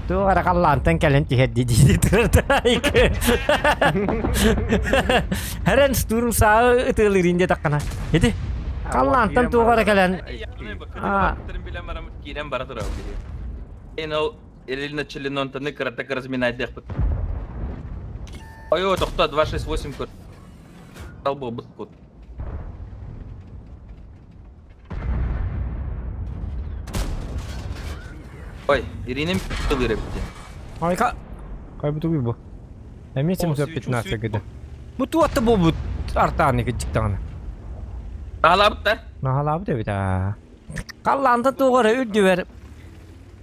туора халлаантан кэлэн түһэр дии турар Хэрэн штурм саа ытыалыырын диэтэххинэ. Ити халлаантан туора кэлэн Киирэн бара турар. Эн ол Ирина Челинонтаны кыратык разминайдыахпыт. Ой, тохто 268 көр. Талбы кут. Ой, Ирина тылыры битти. Айка. Кай бу бу. Эмиэ 715 гыда. Бу туатта бу бу артааны кичиктаҕына. Алабыт да? Наһалаабыт эбит аа. Халлаантан туоҕара үрдүбэр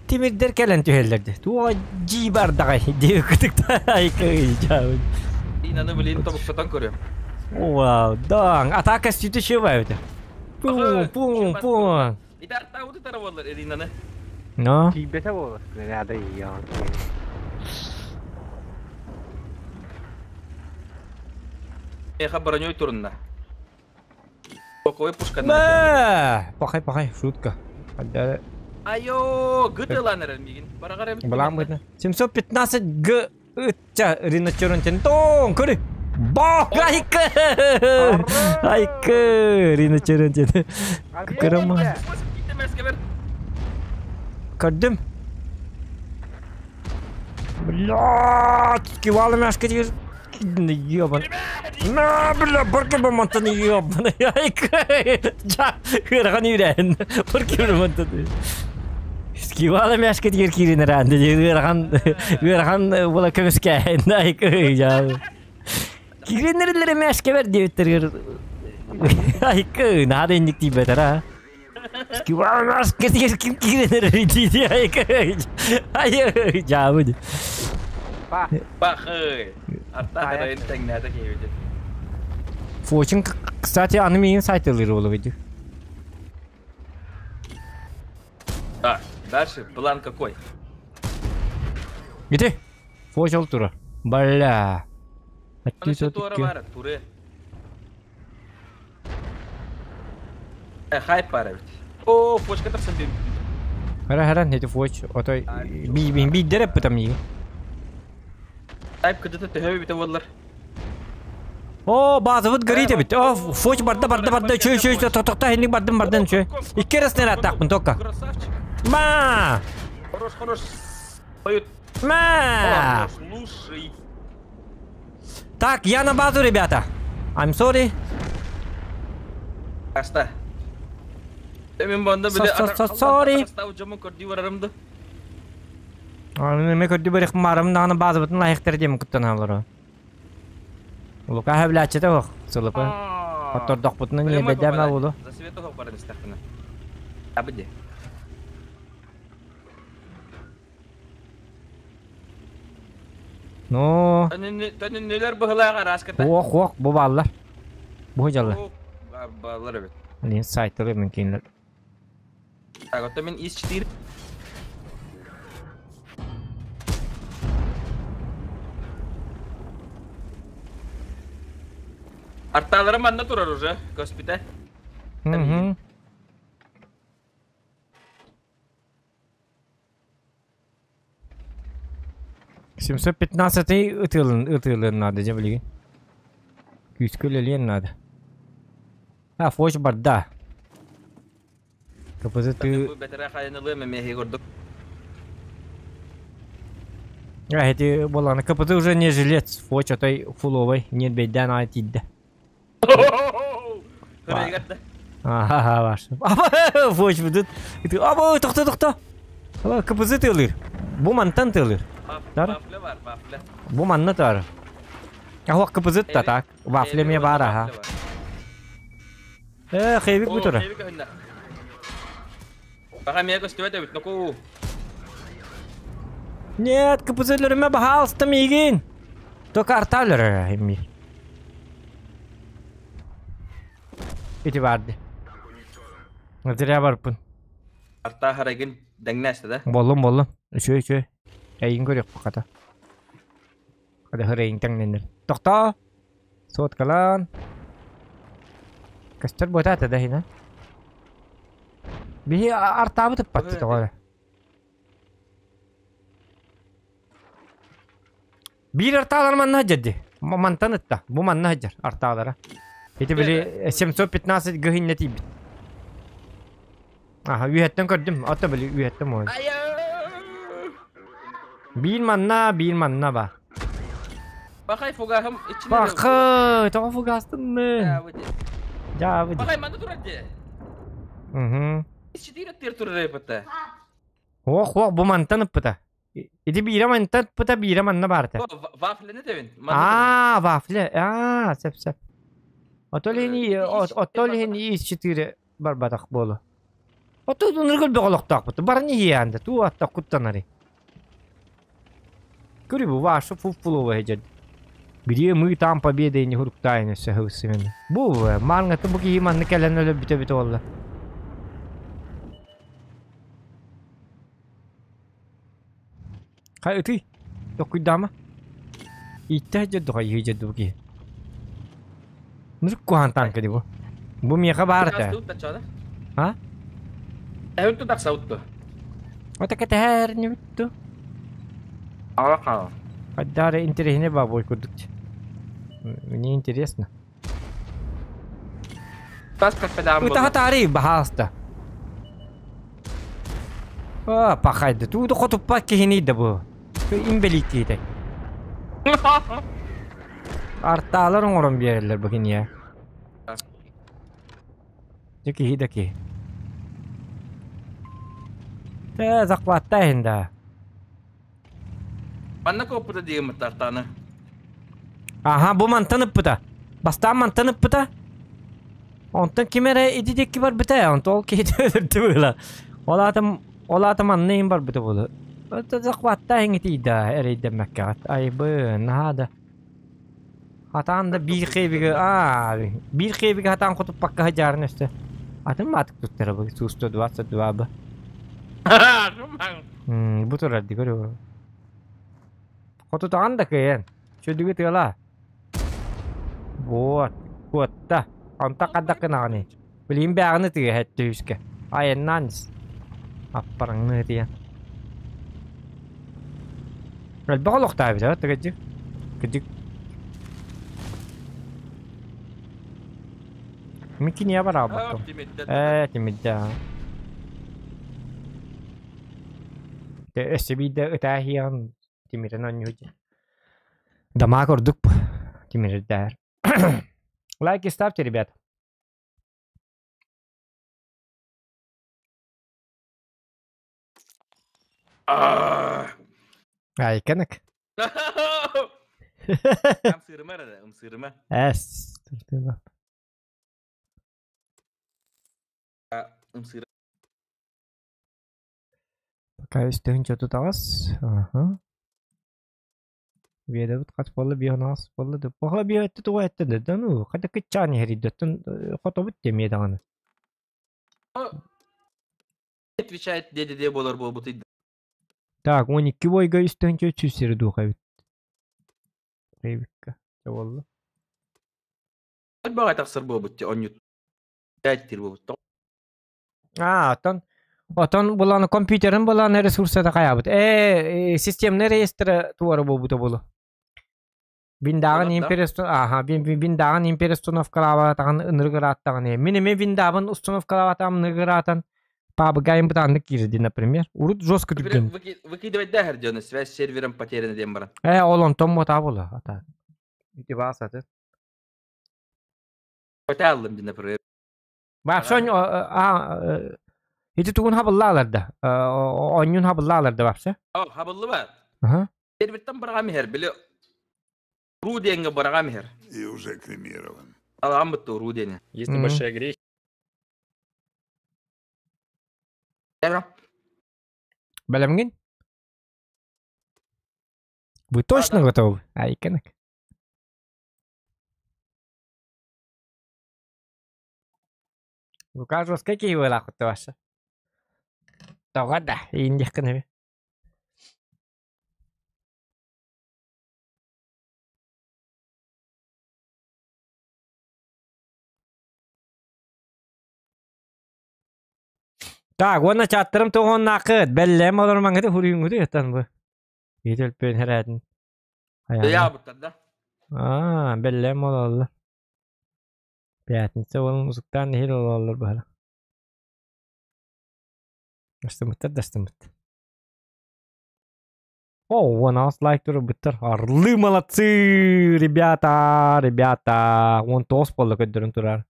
тимирдер кэлэн түһэллэрди. Туоҕа дьии бардаҕай диэби кытыкта айка жаабын. Иринаны билин тобуктатан көрөм. Вау, даң, атака сүтү шыбай бит. Пум, пум, пум. Итарта уты тарабалар Иринаны. Но. Тиийбэтэ буолар. Ряда я. Эха броней турунна. Боковой пушка. Бэ! Пахай, пахай, шутка. Айо, гытыланыр мигин. Барагар эбит. Балаан бытна. 715 Г ытча риночерон тон көрү. Бок айкы! Айкы! Риночерон тен. Кырама. Көрдүм. Блядь, кивалы мяшка дигер. Ёбан. На, бля, баркы бамантаны ёбан. Айкы! Жа, хырган үйрән. Баркы бамантаны. Скивала мяшка дигер кирин ранды. Хырган, хырган була көмүскә. Айкы, жа. Киринерлер мяшка бер диптер. Айкы, надо индик дип бетер, а. Скивала мяшка дигер ким киринер диди. Айкы. Ай, жа, бу. Бахы. Атта райын тәңнәді кейбеді. Фочин, кстати, аны миин сайтылыр болу види. Так, дальше план какой? Где? Фочал тура. Бля. Тура бар, туры. Хайп пара ведь. О, фочка тапсан бим. Хара хара, не фоч. Ото би би би дереп там и. Хайп кыдыты төһөбү бите боллар. О, базовыт горит бит. О, фоч барда барда барда. Чөй чөй токта хинник бардым бардым чөй. Икки раз не атакпын только. Красавчик. Ма! Хорош, хорош. Поют. Ма! Хорош, лучший. Так, я на базу, ребята. I'm sorry. Аста. Мен банда биле Sorry. Дьомун көрдүү барарым да. Аны мен көрдүү барых марым даҕаны баазабытын лайыктар диэм куттаналлара. Лука хэблээччитэ ох сылыпы. Оттордохпутунан ньиэбэдээмэ буолу. За свет ох баран истэхпинэ. Абы Ну. Төнүннүлэр быһылаах араската. Хуох хуох бу бааллар. Бу дьаллар. Бааллар эбит. Лин сайтары мен кинилер. Так, вот мен из 4. Арталарым манна турар уже, госпиталь. Угу. 715 ытыылын ытыылын надо дьэ билигин. Күүскэ үлэлиэн надо. А, фоч барда. КПЗ ты... А, эти боланы КПЗ уже не жилец, фоч отой фуловый, нет бейден ай тиидде. Ага, ваш. Аба, фоч будут. Аба, тохто, тохто. КПЗ тылыр. Бу мантан тылыр. Вафля бар, вафля. Бу манна тар. Ахуак КПЗ та так. Вафля ме бар, аха. Э, хейбик бу тура. Баха мия көстүбэт эбит, ноку. Нет, КПЗ-лерime баһаалыста миигин. Только арталер эмми. Ити барды. Зря барпын. Арта харагын дэҥнээстэ да? Боллум, боллум. Үчүгэй, үчүгэй. Эйин көрүөх хата. Хата хырайын тэҥнэнэр. Тохтоо! Соткалаан. Көстөр буотаата да хина. Биһи артаабыт ыппатты тоҕо. Биир артаалар манна сылдьар Мантан ытта. Бу манна сылдьар артаалара. Ити били 715 гыһынна тиийбит. Аха, үөһэттэн көрдүм. Ото били үөһэттэн буолан. Биир манна, биир манна ба. Бахай фугахым иччини. Бахы, тоҕо фугастынны. Дьаабы. Бахай манна турар дии. Угу. Иччитиир өттүгэр турар эбит. Ох, ох, бу мантан ыппыта. Ити биирэ мантан ыппыта, биирэ манна баарта. Вафляны тэбин. Аа, вафля. Аа, сөп сөп. Ото лихин из 4 барбатах буолу. Ото ныргыл бөҕөлөхтөөхпүт. Баран иһиээнде, туу атта куттанари. Көрү бу ваша фуффулова хеджер. Где мы там победы не хуруктайны все хысымен. Бу маңаты бу киһи манны кэлэн өлө бүтэ бүтэ болла. Хай ытый. Токуйдама. Иттэ хеджер духа хеджер бу киһи. Нырк кухан танка ди бу. Бу миэхэ баар этэ. А? Эһүттү тахса утту. Ота кэтэһэр не бүттү. Ала хаал. Хайдары интереснее бабой курдук. Мне интересно. Тас кафедан был. Ытаха баһааста. А, пахайды. Тууду хотуппа киһини да бу. Имбелик киһитэй. Артаалар оҥорон биэрэллэр бу киниэ. Дьэ киһи да киһи. Тэ захватта да. Манна коппута диэммит тартааны. Аха, бу мантан ыппыта. Бастаан мантан ыппыта. Онтон ким эрэ ити диэки барбыта, онтон ол киһи өлөрдү быһыла. Ол аата ол аата манна иһин барбыта буолуо. Захватта иҥитийда эрэйдэммэккэҕит. Айбы, наһаа да. Хатаан да биир хебигэ аа биир хебигэ хатаан хотуппакка сылдьаарын өстө. Атын маатык туттара бу суусто 22 б. Бу турар ди көрү. Хотутаҕан да кыайан. Чөдүгү тыала. Вот, куотта. Онто хаддак гынаҕыный. Билигин бээҕини тыа хэттэ үскэ. Айаннаан ис. Аппараҥныы тиийэн. Элбэх олохтоох эбит, кыдьык. Кыдьык. Мин киниэ бараабаттым. Ээ, тимирдэ. Өссө биирдэ ытаа иһиэҕин тимирин оонньуу дии. Дамаа курдук тимирдээр. Лайки ставьте, ребят. Айканак. Ымсырыма эрэ, ымсырыма. Эс. Ымсырыма. Пока үстүһүн чотутаҕас. Аха. Биэдэбит хас буолла биэһин аҕыс буолла да Похла биэһэтти тугу эттэ да ну хата кыччаан иһэрийдэттэн хотобут диэмиэ даҕаны. Отвечает деді де болар буолбут. Так, 12 бойга үстүһүн чөт сири духа эбит. Рейбикка. Болла. Баҕа тахсар буолбут онньут. Тир буолбут. А, отон отон булан компьютерин булан ресурсата хайабыт. Э, системный реестр туара буолбута болу. Виндагын империя аха, виндагын империя установкалаабатаҕын ыныргырааттаҕын. Мин эме виндабын установкалаабатаҕым ыныргыраатан пабыгайым бытааннык киирди, например. Урут жестко түргэн. Выкидывать да хердёны, связь с сервером потеряна диэн баран. Э, ол онтон мота була. Ата. Ити баасаты. Поталлым дин, например. Вообще, а, ити тугун хабыллаалар да. Онньун хабыллаалар да вообще. О, хабыллы бар. Ага. Серверттен баргам хер, били Ру деньги баргам хер. И уже кремирован. Алам бутты ру деньги. Есть небольшие грехи. Бэлэмҥин? Вы точно готовы? Айканак. Лука жестко киһи ваша. Тоҕо да, индихкин Так, уонна чаттарым тоҕоннаакыт, бэллэм олор маңыты хуруйуҥҥуту ятан бу. Ител пен хәрәтин. Я буттар да. А, бэллэм ололлар. Пятница болун узуктан нехил ололлар баһала. Астымыттар да астымыт. О, у нас лайк турбуттар. Орлы молодцы, ребята, ребята. Он тоос болла көддөрүн турар.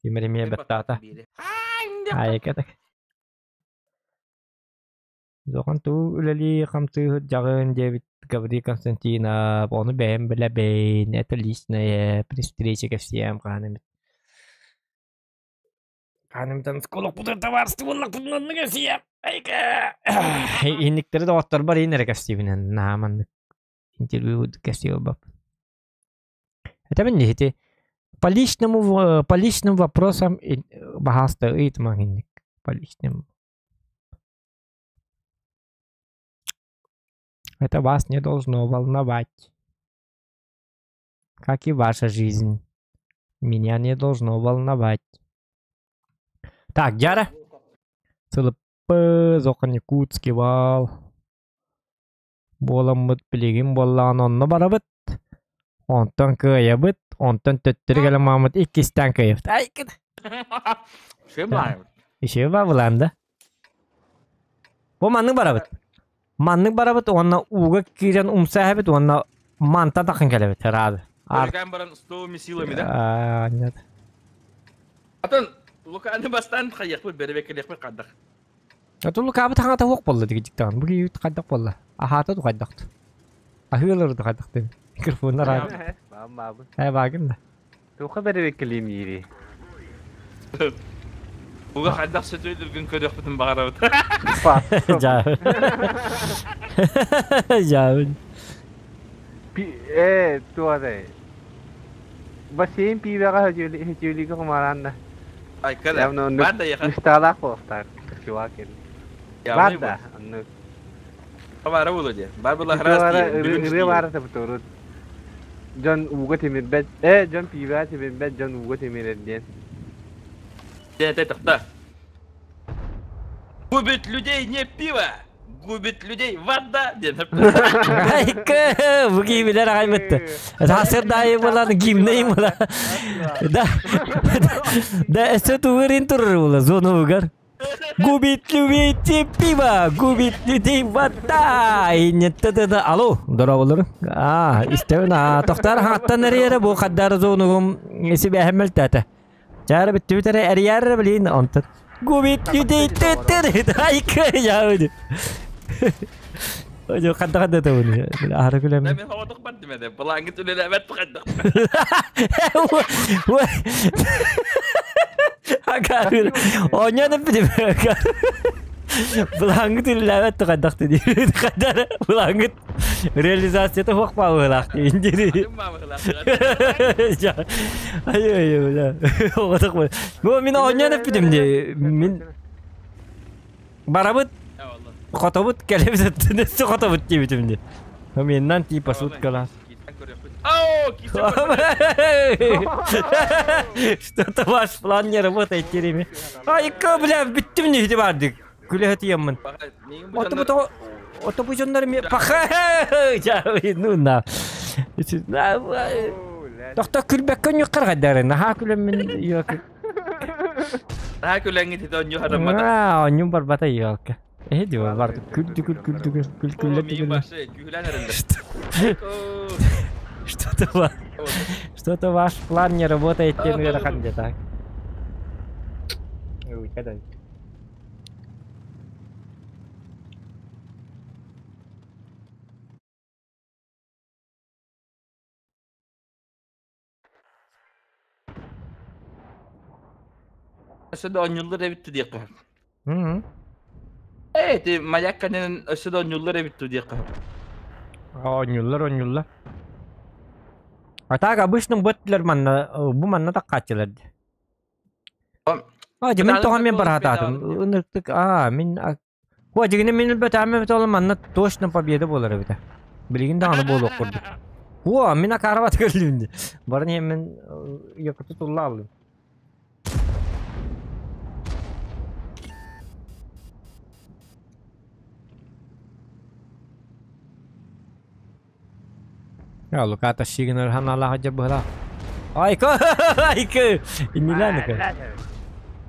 Тимир эмиэ баттаата. Айка Зохан туу үлэлии хамсыы дьаҕын диэбит Гаврил Константинов, ону бэйэм билэбин, это личное, при встрече ко всем хаанымыт. Хаанымтан сколок товарство кэсиэм. Айка. Инниктери доҕотторбор иин эрэ кэпсиибинэн нааманнык интервью кэпсиэ бап. Это мен ити по личному по личным вопросам баһааста ыйытымаҥ инник по личным. Это вас не должно волновать. Как и ваша жизнь. Меня не должно волновать. Так, Дяра. ЦЛП, Зохан Якутский вал. Буоламмыт билигин буоллаҕына онно барабыт. Онтон кыайабыт, онтон төттөрү кэлэн иккистэн кыайабыт. Ай, Шыбай. Еще бабылан да. Бу маннык барабыт. Маннык барабыт, уонна ууга киирэн умсаһабыт, уонна манта тахын кэлэбит, рады. Ар... баран с новыми силами, да? А, нет. Атын Луканы бастан хайяқпыт беребеккелехпит қаддақ. Ату Лукабыт хаҥата хуох буолла дигиттаан. Бу киһи хайдах буолла. Ахаата ту хайдахт. Аһыылар хайдах дим. Микрофоннар аа. Баам Э багын да. Туха беребеккелиим ири. Уга хайдах сөтөйлөргүн көрөхпүтүн бағарабыт. Жаа. Жаа. Пи э туадай. Бассейн пиибэҕэ хөтүөлүгө хумаранна. Ай, кала. Явно Банда яха. Мустаалаах буолуохтаах чувак. Банда. Оннук. Бара болу де. Бар була Ырыа храс ди. ырыа баара табытурут. Дьон ууга тимирбэт. Э, дьон пиибэҕэ тимирбэт, дьон ууга тимирэр диэн. Те тохта. Губит людей не пиво, губит людей вода. Ден. Айка, бу киһи билэр аҕай бытты. Сасырдайы буолан гимней була. Да. Да, эссе тугурин турар була зона угар. Губит любите пиво, губит людей вода. Иннетте Алло, дорооболорун. Аа, истэбин аа, тохтар хаттан эрийэрэ бу хаддар зонугум сибэһэм мөлтөтө. Чаара бүттүбүт эрэ эрийэр билин онтон. Губит людей тетер айка яуди. Ой, хадда хадда табыны. Аһара күлэм. Мен хоҕотох бардым эдэ. Былаангыт үлэлээбэт тухайдах. Акаарыр. Оонньоон эппитим. Былаангыт үлэлээбэт тухайдах диир. Хаддар былаангыт реализацията хуох баалыылаах диир. Ай ай бля. Оҕотох бу. Мин оонньоон эппитим дии. Мин барабыт Хотобут кэлэбит өттүн өссө хотобут диэбитим дии. Меннан типа суткалаас. Что-то ваш план не работает, Тереми. Айка, бля, бүттүм не ити бардык. Күлэ тияммын. Ото бу ото бу дьоннор ми паха. Ну на. Тохто күлбэккэ ньуккар гаддары. Наха күлэммин йок. Наһаа күлэҥҥит ити онньу хатаммата. Аа, онньум барбата йока. Эһи диба бар күл күл күл күл күл күллэр Миин башы күүһүлээн эрэллэр. Что-то ваш, что-то ваш план не работает тем ыарахан где-то. Ой, когда? Өссө да оонньууллар эбит диэххэ сөп. Ээ, ити маяк кэннинэн өссө да оонньууллар эбит диэххэ сөп. Оонньууллар, оонньууллар. А так обычно быттылар манна, бу манна таккааччылар дии. А, дьэ мин тоҕо мен бараатаатым. Ыныртык, аа, мин О, дьигинэ мин өлбөтөҕүм эбит ол манна точно победа буолар эбитэ. Билигин даҕаны буолуох курдук. О, мин акаарабат көрдүм дии. Баран иһэн мин якуту туллааллым. Я Лука тащигинер ханалаах дьабыһылаах. Айка! Айка! Иннилээн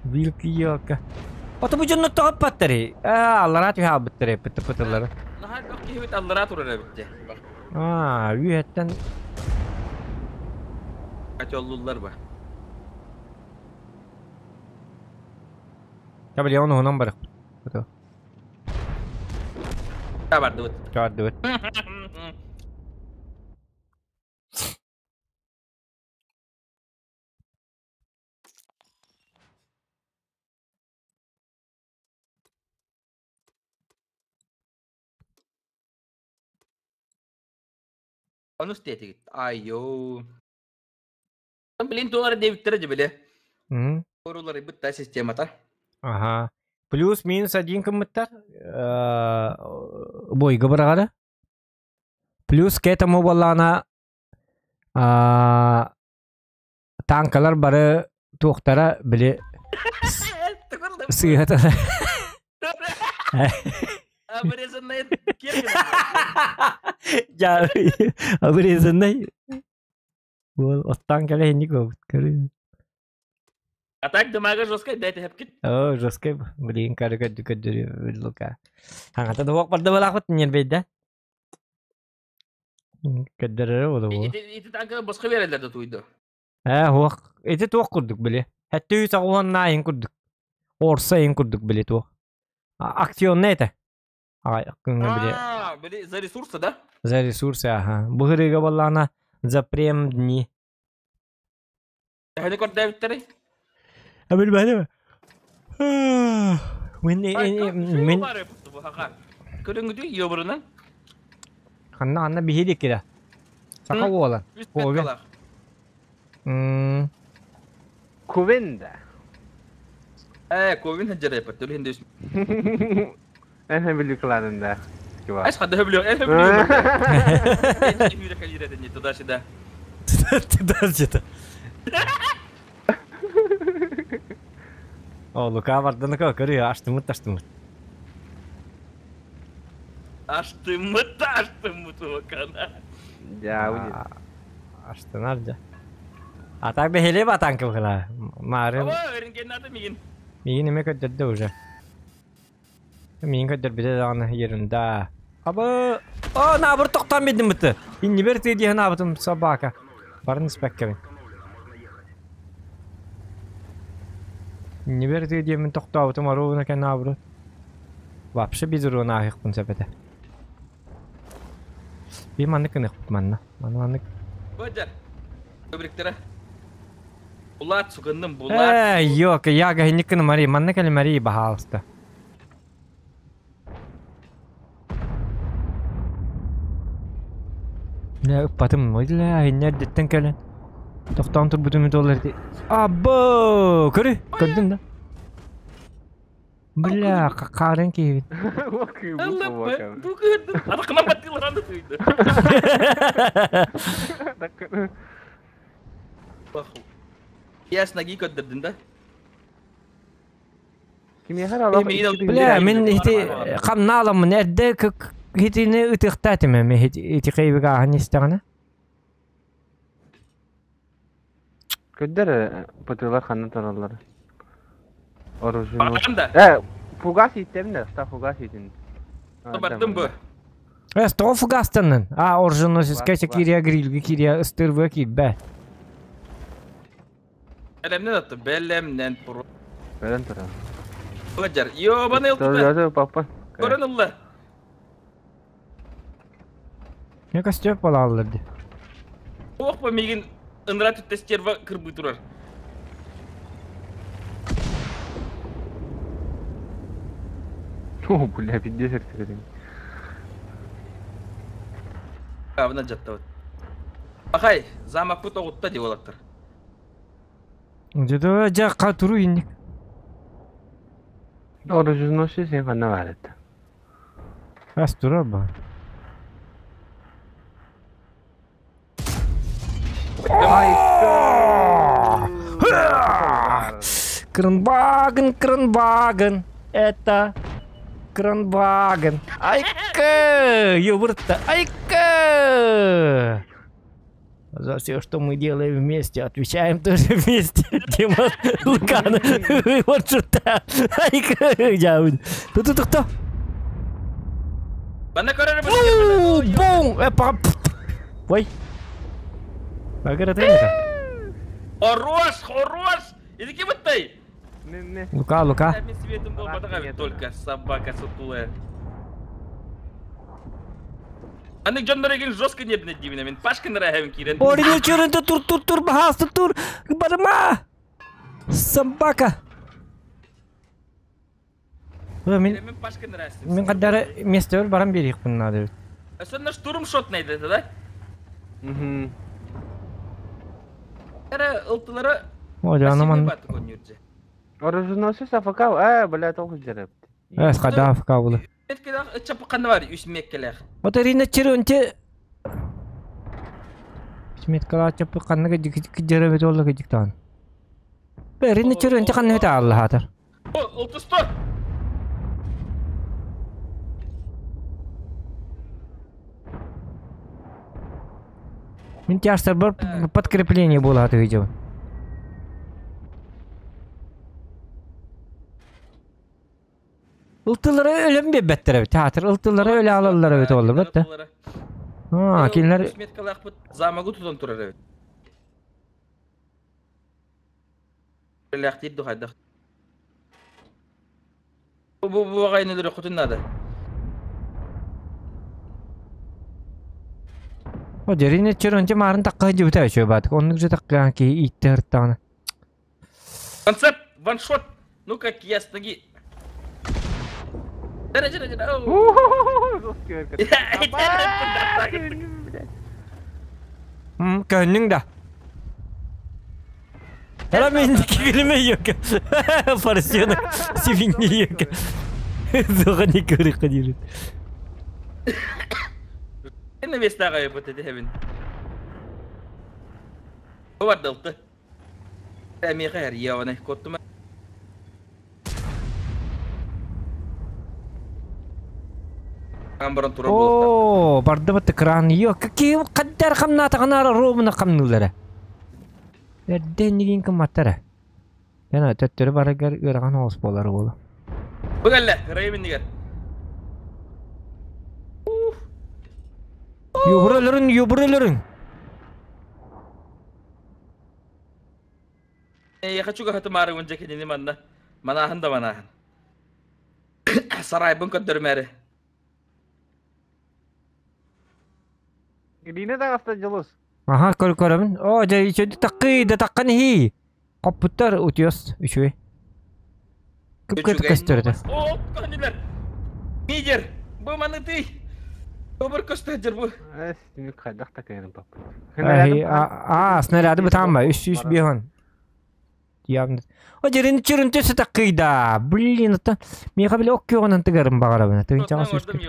Вилки ёка. Ото бу дьонно тоҕоппаттары. Аа, аллараа түһэ албыттары пыты-пытылары. Наһаа элбэх киһибит аллараа турар эбит дии. Аа, үөһэттэн Котеллуллар ба. Табли он уһунан барыхпыт. Ото. Бардыбыт. Бардыбыт. Онус диэтигит. Айо. Блин, туолар диэбиттэрэ дьэ били. Оруларыйбыт да системата. Ага. Плюс-минус один кыммыттар. Бойга быраҕара. Плюс к этому буоллаҕына танкалар бары туохтара били сыыһата Обрезанная обрезанный Уол оттоон кэлэ инник буолбут көрүү. А так дымага жесткай дайте хепкит. Оо, жесткай блин, көрү көрдү көрдү Лука. Хаҥата да уох барда балаахпыт ньэрбэйдэ. Көрдөрөрө буолуо. Ити ити танка босхо береллер да туйду. Ээ, уох. Ити туох курдук били. Хэттүү саҕуһаннаа иһин курдук. Орса иһин курдук били туох. Акционный этэ. Аҕай күҥҥэ били. А, били за ресурсы, да? За ресурсы, аха. Бу ырыга буоллаҕына за прем дни. Төһөнү көрдөөбүттэрий? Билбэтим. Мин мин Көрүҥүтүй йобурунан? Ханна ханна биһи диккирэ. Саха уола. Ковен. Ковен да. Э, Ковен ханжарайпат, төлү хинде Эн билүү кланын да. Ас хадда хөблү, эн хөблү. Туда-сюда. Туда-сюда. О, Лука барданы көрү, аштымыт, аштымыт. Аштымыт, аштымыт Лукана. Дьаа, Аштынар дьа. А так бэһилиэ батаан кыбыла. Марын. Ава, өрүнгеннаты мигин. Миигин эмиэ көрдөрдө уже. Миигин көрдөрбүтэ даҕаны ерунда. Абы! О, наоборот тохтоон биэрдим бытты. Иннибэр тыы дии санаабытым собака. Барын испэккэбин. Иннибэр тыы диэммин тохтообутум оруобуна кэн наоборот. Вообще без урона ааһыахпын сөп этэ. Би маннык гыныахпыт манна. Манна маннык. Бадьар. Көбүрүктэрэ. Булаат сугынным, булаат. Эй, ёка, я гahинник гына Мари, манна кэлин Мари, баһаалыста. Дьэ ыппатым, ой инньэ эрдэттэн кэлэн тохтоон турбутум доллар Або! Көрү, көрдүн да? Бля, хаарын киһибин. Бу кыырдым. Аракынан баттыыларан да тыйды. Я с ноги көрдөрдүн да? Бля, мин ити хамналаммын эрдэ итини ытыахтаатым эми ити кыйбыга аһан истэҕинэ. Көрдөр пытыылар ханна тураллар. Оружие. Бардым да. Фугас ииттем да, ста фугас иитин. Бардым бу. Эс, тоҕо фугастаннын? А, оруженосецкай киирия, грильгэ киирия, ыстырбыга киирбэ. Бэлэмнэн атты, бэлэмнэн пуру. Бэлэм турар. Бадьар, ёбаный ылтыта. Папа. Көрөн ылла. Не костер балалар ди. Ох, по мигин ынра түттэ стерва кырбы турар. О, бля, пиздец эртигедин. Абына жаттабыт. Бахай, замокпут оҕутта дии уолаттар. Дьэ, дьэ, ха туру инник. Оруженосец сен ханна бар эт. Ас турар ба. Кранваген, кранваген, это кранваген. Айка, ёбурта, айка! За все, что мы делаем вместе, отвечаем тоже вместе. Дима Лукан, вот что-то. Айка, я. Тут тут кто? Манна көрөр Бум! Ой. Хорош, хорош! Иди быттай! Лука, Лука. Мен светом был только собака сутулая. Аны дьоннор эгин жестко нервнет дибине мен Пашка нырахабын киирен. Оригин чөрөнтө тур тур тур бахасты тур барма. Собака. Мен Мен Пашка нырахабын. Мен кадары место барам берейик надо. Сонно штурм шот найдет, да? Угу. Эре ылтылары О, жаным. Оруженосец АФК, а, бля, толку жереп. Эс када АФК булы. Меткелер чапыканы бар, үс меккелер. Вот Ирина Черонте. Сметкала чапыканы жеребет олла кежиктан. Ирина Черонте канны бит алла хатыр. О, ылтысты! Мин тяжтар бар подкрепление было от видео. Ылтылары өлөм бебеттер бит. Театр ылтылары өлө алаллар бит олду бит. А, кинилер Сметкалар бит замагы тутан турар бит. Ләхтир духайдах. Бу бу бу гайнылары кутун надо. О, дерine черонте марын такка жибите өчө бат. Оннук же такка ки иттер тагына. Концепт ваншот. Ну как я с ноги. Көннүң да. Ара мен кигилеме yok. Поросенок свиньи yok. Зоға не көрі қадирит. Эне вестага вот эти хебин. Бардылты. Эми хэр яваны коттума. Амбаран тура болду. О, барды бат кран yok. Какие каддар камната канара ровно камнулары. Эрден нигин кыматтара. Яна төттөрү барыгар ыарахан оҕус буолар уолу. Бу кэллэ, ырайым иннигэр. Юбур өлөрүн, юбур өлөрүн. Эйиэхэ чугаһатымаарыгын дьэ кинини манна. Манааһын да манааһын. Сарайбын көрдөрүмээри. Ирина таҕыста Дьулус. Аха, көр көрөбүн. Оо, дьэ, үчүгэй таккый, да таккан иһии. Хоппуттар утуйас, үчүгэй. Кып-кып көстөр этэ. Оо, көнүлэр. Лидер, бу маны тый. Бу көстөр бу. Эс, түмүк хайдах да кыайан паппыт. Аа, снаряды бытаан ба, 305. Явно. О, дьэрин чырын төсө таккыйда. Блин, это миэхэ били ок күөҕүнэн тыгарым баҕарабын. Тыынчаҕа сүүскэ.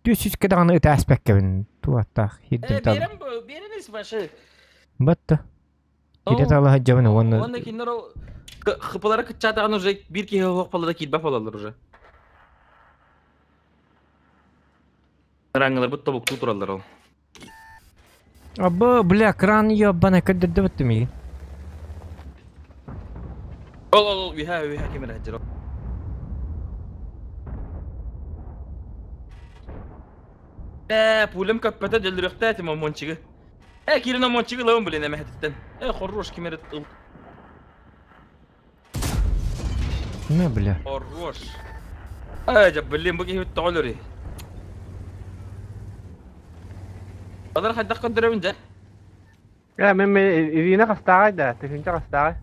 Түс сүүскэ даҕаны ытааспэккэбин. Туаттаах хирдим тал. Биэрэн биэрэн ис башы. Батта. Кире тала сылдьабын уонна Уонна кинилэр ол хыпылара кыччаатаҕын уже биир киһи оһох балада киирбэт буолаллар уже. Рангыларбыт тобуктуу тураллар ол. Абы, бля, кран ебаный көрдөрдө миигин. Ол ол ол үһэ үһэ ким эрэ сылдьар. Ээ, пулем көппөтө дөлүрүөхтэй этим омончигы. Э, кирин омончигы ылабын блин эмэһэтиттэн. Э, хорош ким эрэ ыл. Не, бля. Хорош. Э, дьэ, блин, бу киһи тоҕо өлөрүй? Балар хайдах көрдөрөбүн дьэ? Э, мен мен Ирина хастааҕай да, тыһыынча хастааҕай.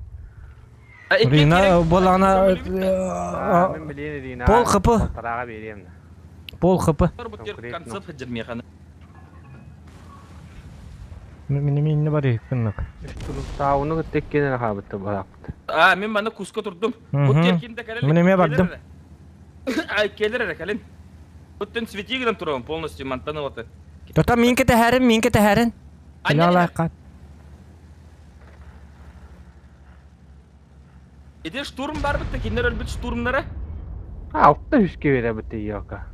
Ирина буоллаҕына Мен билиэн Ирина. Пол хп. Тарааҕа биэриэм. Пол хп. Концерт сылдьар миэхэ. Мин минне бар күннүк. Саауну кытта иккиэн хаабытта барааппыт. Аа, мен манна куска турдум. Бу ким да кэлэр. Мин эмиэ бардым. Ай, келер эрэ кэлин. Буттан свети гынан турабын полностью мантан ылаты. Тота мин кэтэһэрин, мин кэтэһэрин. Илалаакка. Ити штурм бар битте, кинилэр өлбүт штурмнара. Алта үске бере битте йока.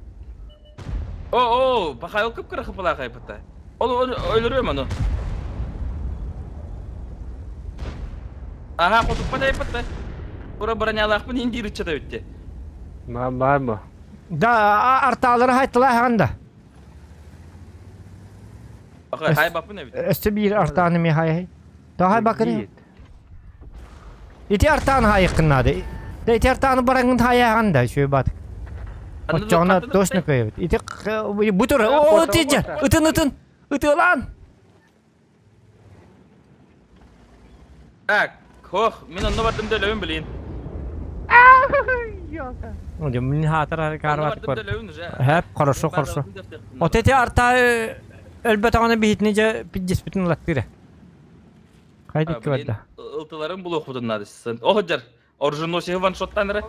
О, о, бахайыл кып-кыра хыпылаах айбыта. Ол өлөрүөм ону. Аха, хотуппат айбыта. Ура бронялаахпын индир ыччата бүтте. Бар бар бу. Да, артаалары хайтылаа хаганда. Бахай хайбаппын эбит. Өссө биир артааны ми хай. Тахай бакыны. Ити артааны хайыккыннады. Да ити артааны бараңын хайаганда шөй бат. Оччоҕуна точно көйөбүт. Ити бутур. О, тиджа. Ытын ытын. Ытылан. Так, хох, мен онно бардым да өлөбүн билин. О, мин хатар карват кор. Хэп, хорошо, хорошо. Вот эти арта өлбөтөҕүнэ биһитини дьэ пиддиспитин ылаттыыра. Хайдык барда. Ылтыларын булуохпутун наадысын. Оһодьар, оруженосиһы ваншоттан эрэ.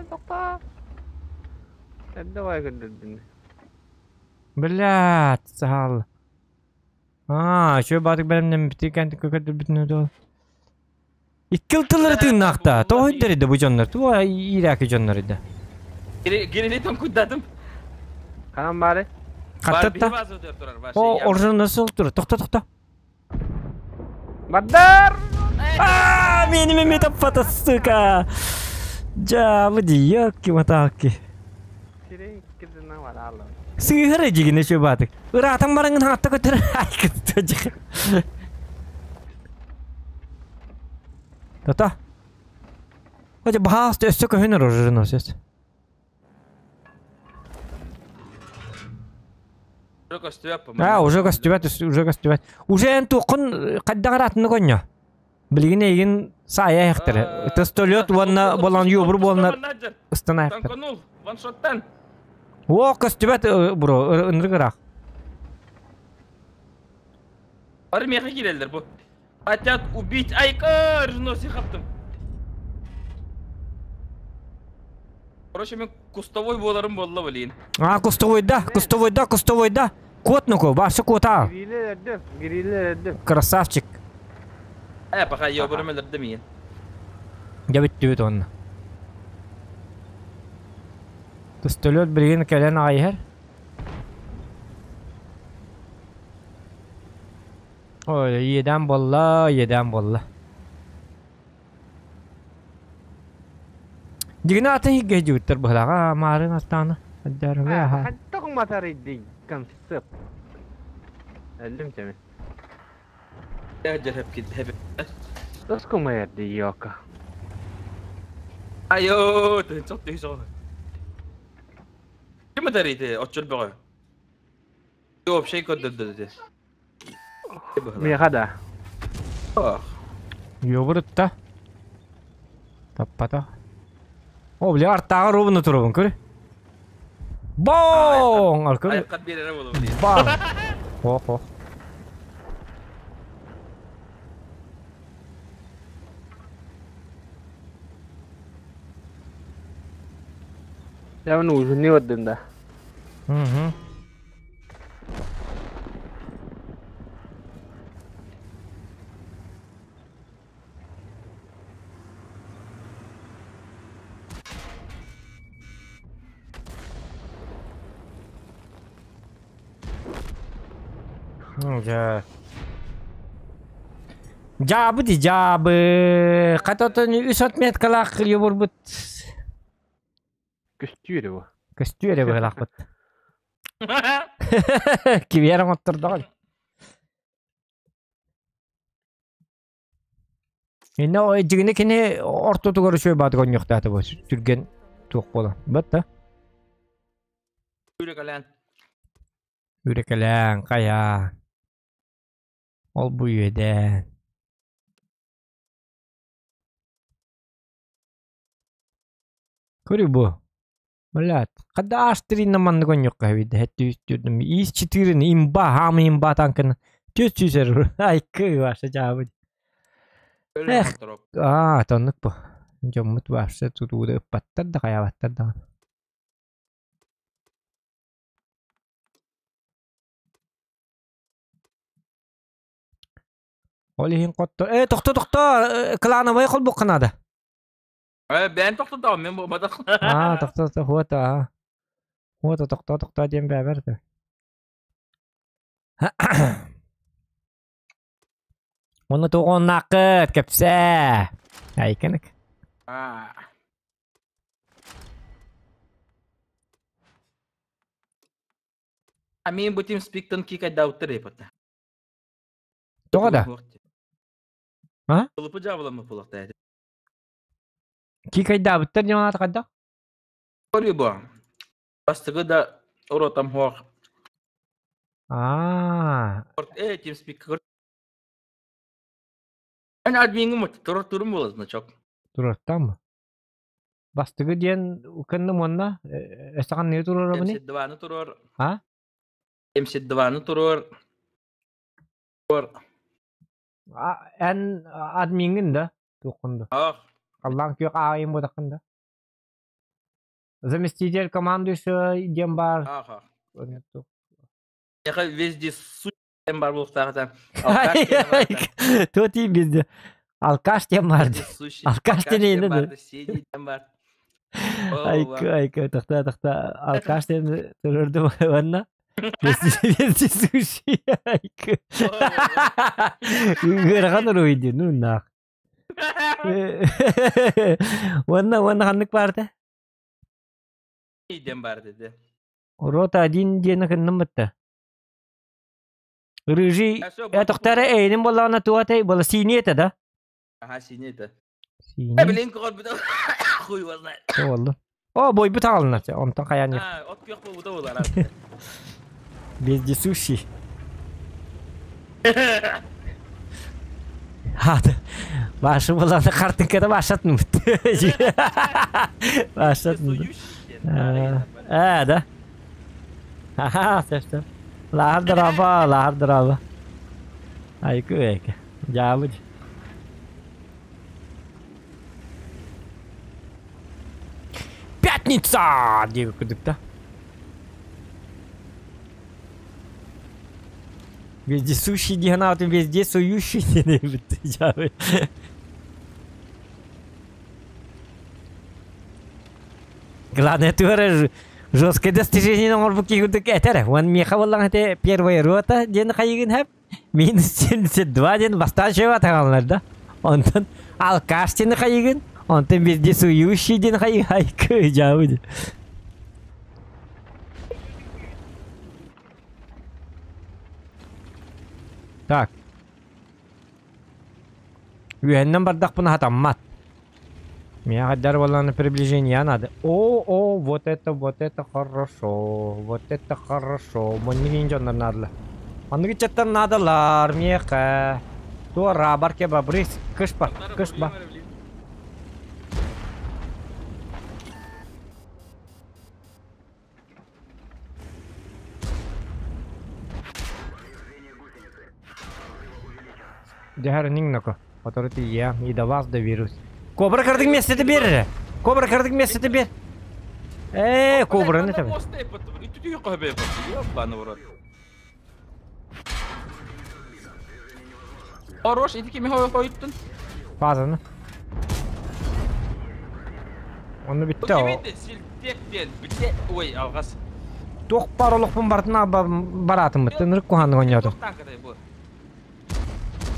Тоқта. Давай көрдөрдүн. Блядь, сахал. Аа, еще батык бэлэмнэн бити кэнти көкөдөрбүтүнэ доо. Икки ылтылары тыыннаахта. Тоҕо өйдөрүдэ бу дьоннор. Туа иирээки дьоннор иде. Гирили там куддатым. Канан бары. Хаттатта. О, оруженосил тур. Тохто, тохто. Бардар! Аа, мени мени таппата, сука. Жа, бу ди, ёлки-моталки. Сирен кидина варалы. Сыыһар эдьигинэ үчүгэй баатык. Ыраатан бараҥҥын хаатта көтөр айкыт Тата. Хотя баһаас өссө көһүнэр оруженосец. А, уже көстүбэт, уже көстүбэт. Уже эн туоххун хайдах ыраатынны конньо. Билигин эйигин саайа иһэхтэрэ. Тестолет уонна болан юбур буоланнар ыстана иһэхтэр. Танконул, ваншоттан. О, көстүбэт бро, ынырык ыраах. Бары миэхэ киирэллэр бу. Хотят убить Айка, оруженосец хаптым. Короче, мен кустовой буоларым буолла блин. А, кустовойда, кустовойда, кустовойда. Кот ну-ка, башы кота. Гириле эрдим, гириле эрдим. Красавчик. Э, пока ёбарым өлөрдө миин. Дьэ бүттүбүт онно. Пистолет билигин кэлэн аҕай иһэр. Ой, иэдээн буолла, иэдээн буолла. Дигини атын хигге дьүгүттэр быһылаҕа маарын астааны. Аддарыга аха. Хантах матарыйдый концепт. Өллүм чэми. Тоскумайар дии йока. Айоо, тыһынчах түһүс Ким этэр оччол бөҕө? Общай көрдөрдө ити. Миэхэ да. Йогуртта. Таппата. О, бля, артааҕа ровно турабын, көр. Боң! Ал көр. Айыккат биэрэрэ буолуо. Бам! Ох, ох. Я оны узунни бардым да. Угу. Дьэ. Дьаабы ди дьаабы. Хатотон үс отметкалаах йобурбут. Көстүү эрэ бу. Көстүү эрэ быһылаахпыт. Кибиэр оҥоттордоҕун. Инна дьигини кини ортотугар үчүгэй баатык онньуохтаата бу түргэн туох буолан. Бат да? Үрекелээн. Үрекелээн, хайаа. Ол бу үөдээн. Көрү бу. Блядь, когда аж три на маннык онньуохха эбит, хэттүүстүүрдүм. Ис четыре имба, хаамы имба танкын. Түс түсер. Айкы ваша жаабы. Эх, аа, тоннук бу. Дьоммут вообще тутууда ыппаттар да хайаабаттар даҕаны. Ол иһин хотто... Э, тохто, тохто, клановай холбукка наада. Бэйэн тохтотоҕум мин буолбатах. Аа, тохто, тохто, хуота, аа. Хуота, тохто, тохто диэн бэбэр да. Уонна туоҕуннааххыт, кэпсээ. Айканык. Аа. А мин бу TeamSpeak-тан кикайдаабыттар эпата. Тоҕо да? А? Ылыпы дьаабыламмыт буолуохтаа этэ. Кикайдаабыттар диэн аата хайдах? Көрүү бу. Бастакы да уротам хуох. Аа. Э, TeamSpeak Эн адмиҥҥын турар турум буолар значок. Турартаамы? Бастыгы диэн кынным уонна эсэҕанныгы туруорабыный? MC2-ны туруор. А? MC2-ны туруор. Эн адмиҥҥын да? Туоххун да? Ах. Халлаан күөх аайын буотаххын да? Заместитель командующего диэн баар. Ах, ах. Яха везде суть бар буолуохтаах Туо тиий везде. Алкаш диэн баар. Алкаш диэн бар. Сиди диэн бар. Айка, айка, тохтоо, тохтоо. Алкаш диэн турурдум уонна везде суши. Айка. Ыарахан уруй диэн, ну нах. Уонна, уонна ханнык баарта? Диэн бар dedi. Рота один диэн кынныммытта. Рыжий, тохтара эйнин боллаҕына туатай была синий это да? Ага, синий это. Синий. Блин, кот хуй его знает. Болду. О, бойбут аҕалына. Онтон хайаан От күөх буолбута буолар. Вездесущий. Хата. Башы боланы картинкада башатмыт. Башатмыт. Э, да. Аха, сөп. Лаар драба, лаар драба. Айку эке. Жаабыт. Пятница! Диэби курдук да. Вездесущий диэн аатын везде сующий диэн эбит. Жаабы. Главное, туора жесткое достижение оҥорбут киһи курдук этэр. Уон миэхэ буоллаҕына ити первая рота диэн хайыгын хэп минус 72 диэн бастаан шева таҕаллар да. Онтон алкаш диэн хайыгын. Онтон вездесующий диэн хайы дьаабы. Так. Үөһэннэн бардахпына хатаммат. Меня дарвала на приближение надо. О, о, вот это хорошо. Вот это хорошо. Манныгын дьоннор надо. Манныгы чаттар надалар, меха. Туора барке бабрыс. Кышпа, кышпа. Дьаһарынньыҥ Который ты я и до вас доверюсь. Кобра кырдык месте бер. Кобра кырдык месте бер. Кобра не там. Хорош, иди кими хойттun. Фазаны. Оны битте о. Ой, алгас. Туох бар олохпун бартына баратым бит. Нырык куханы ойнадым.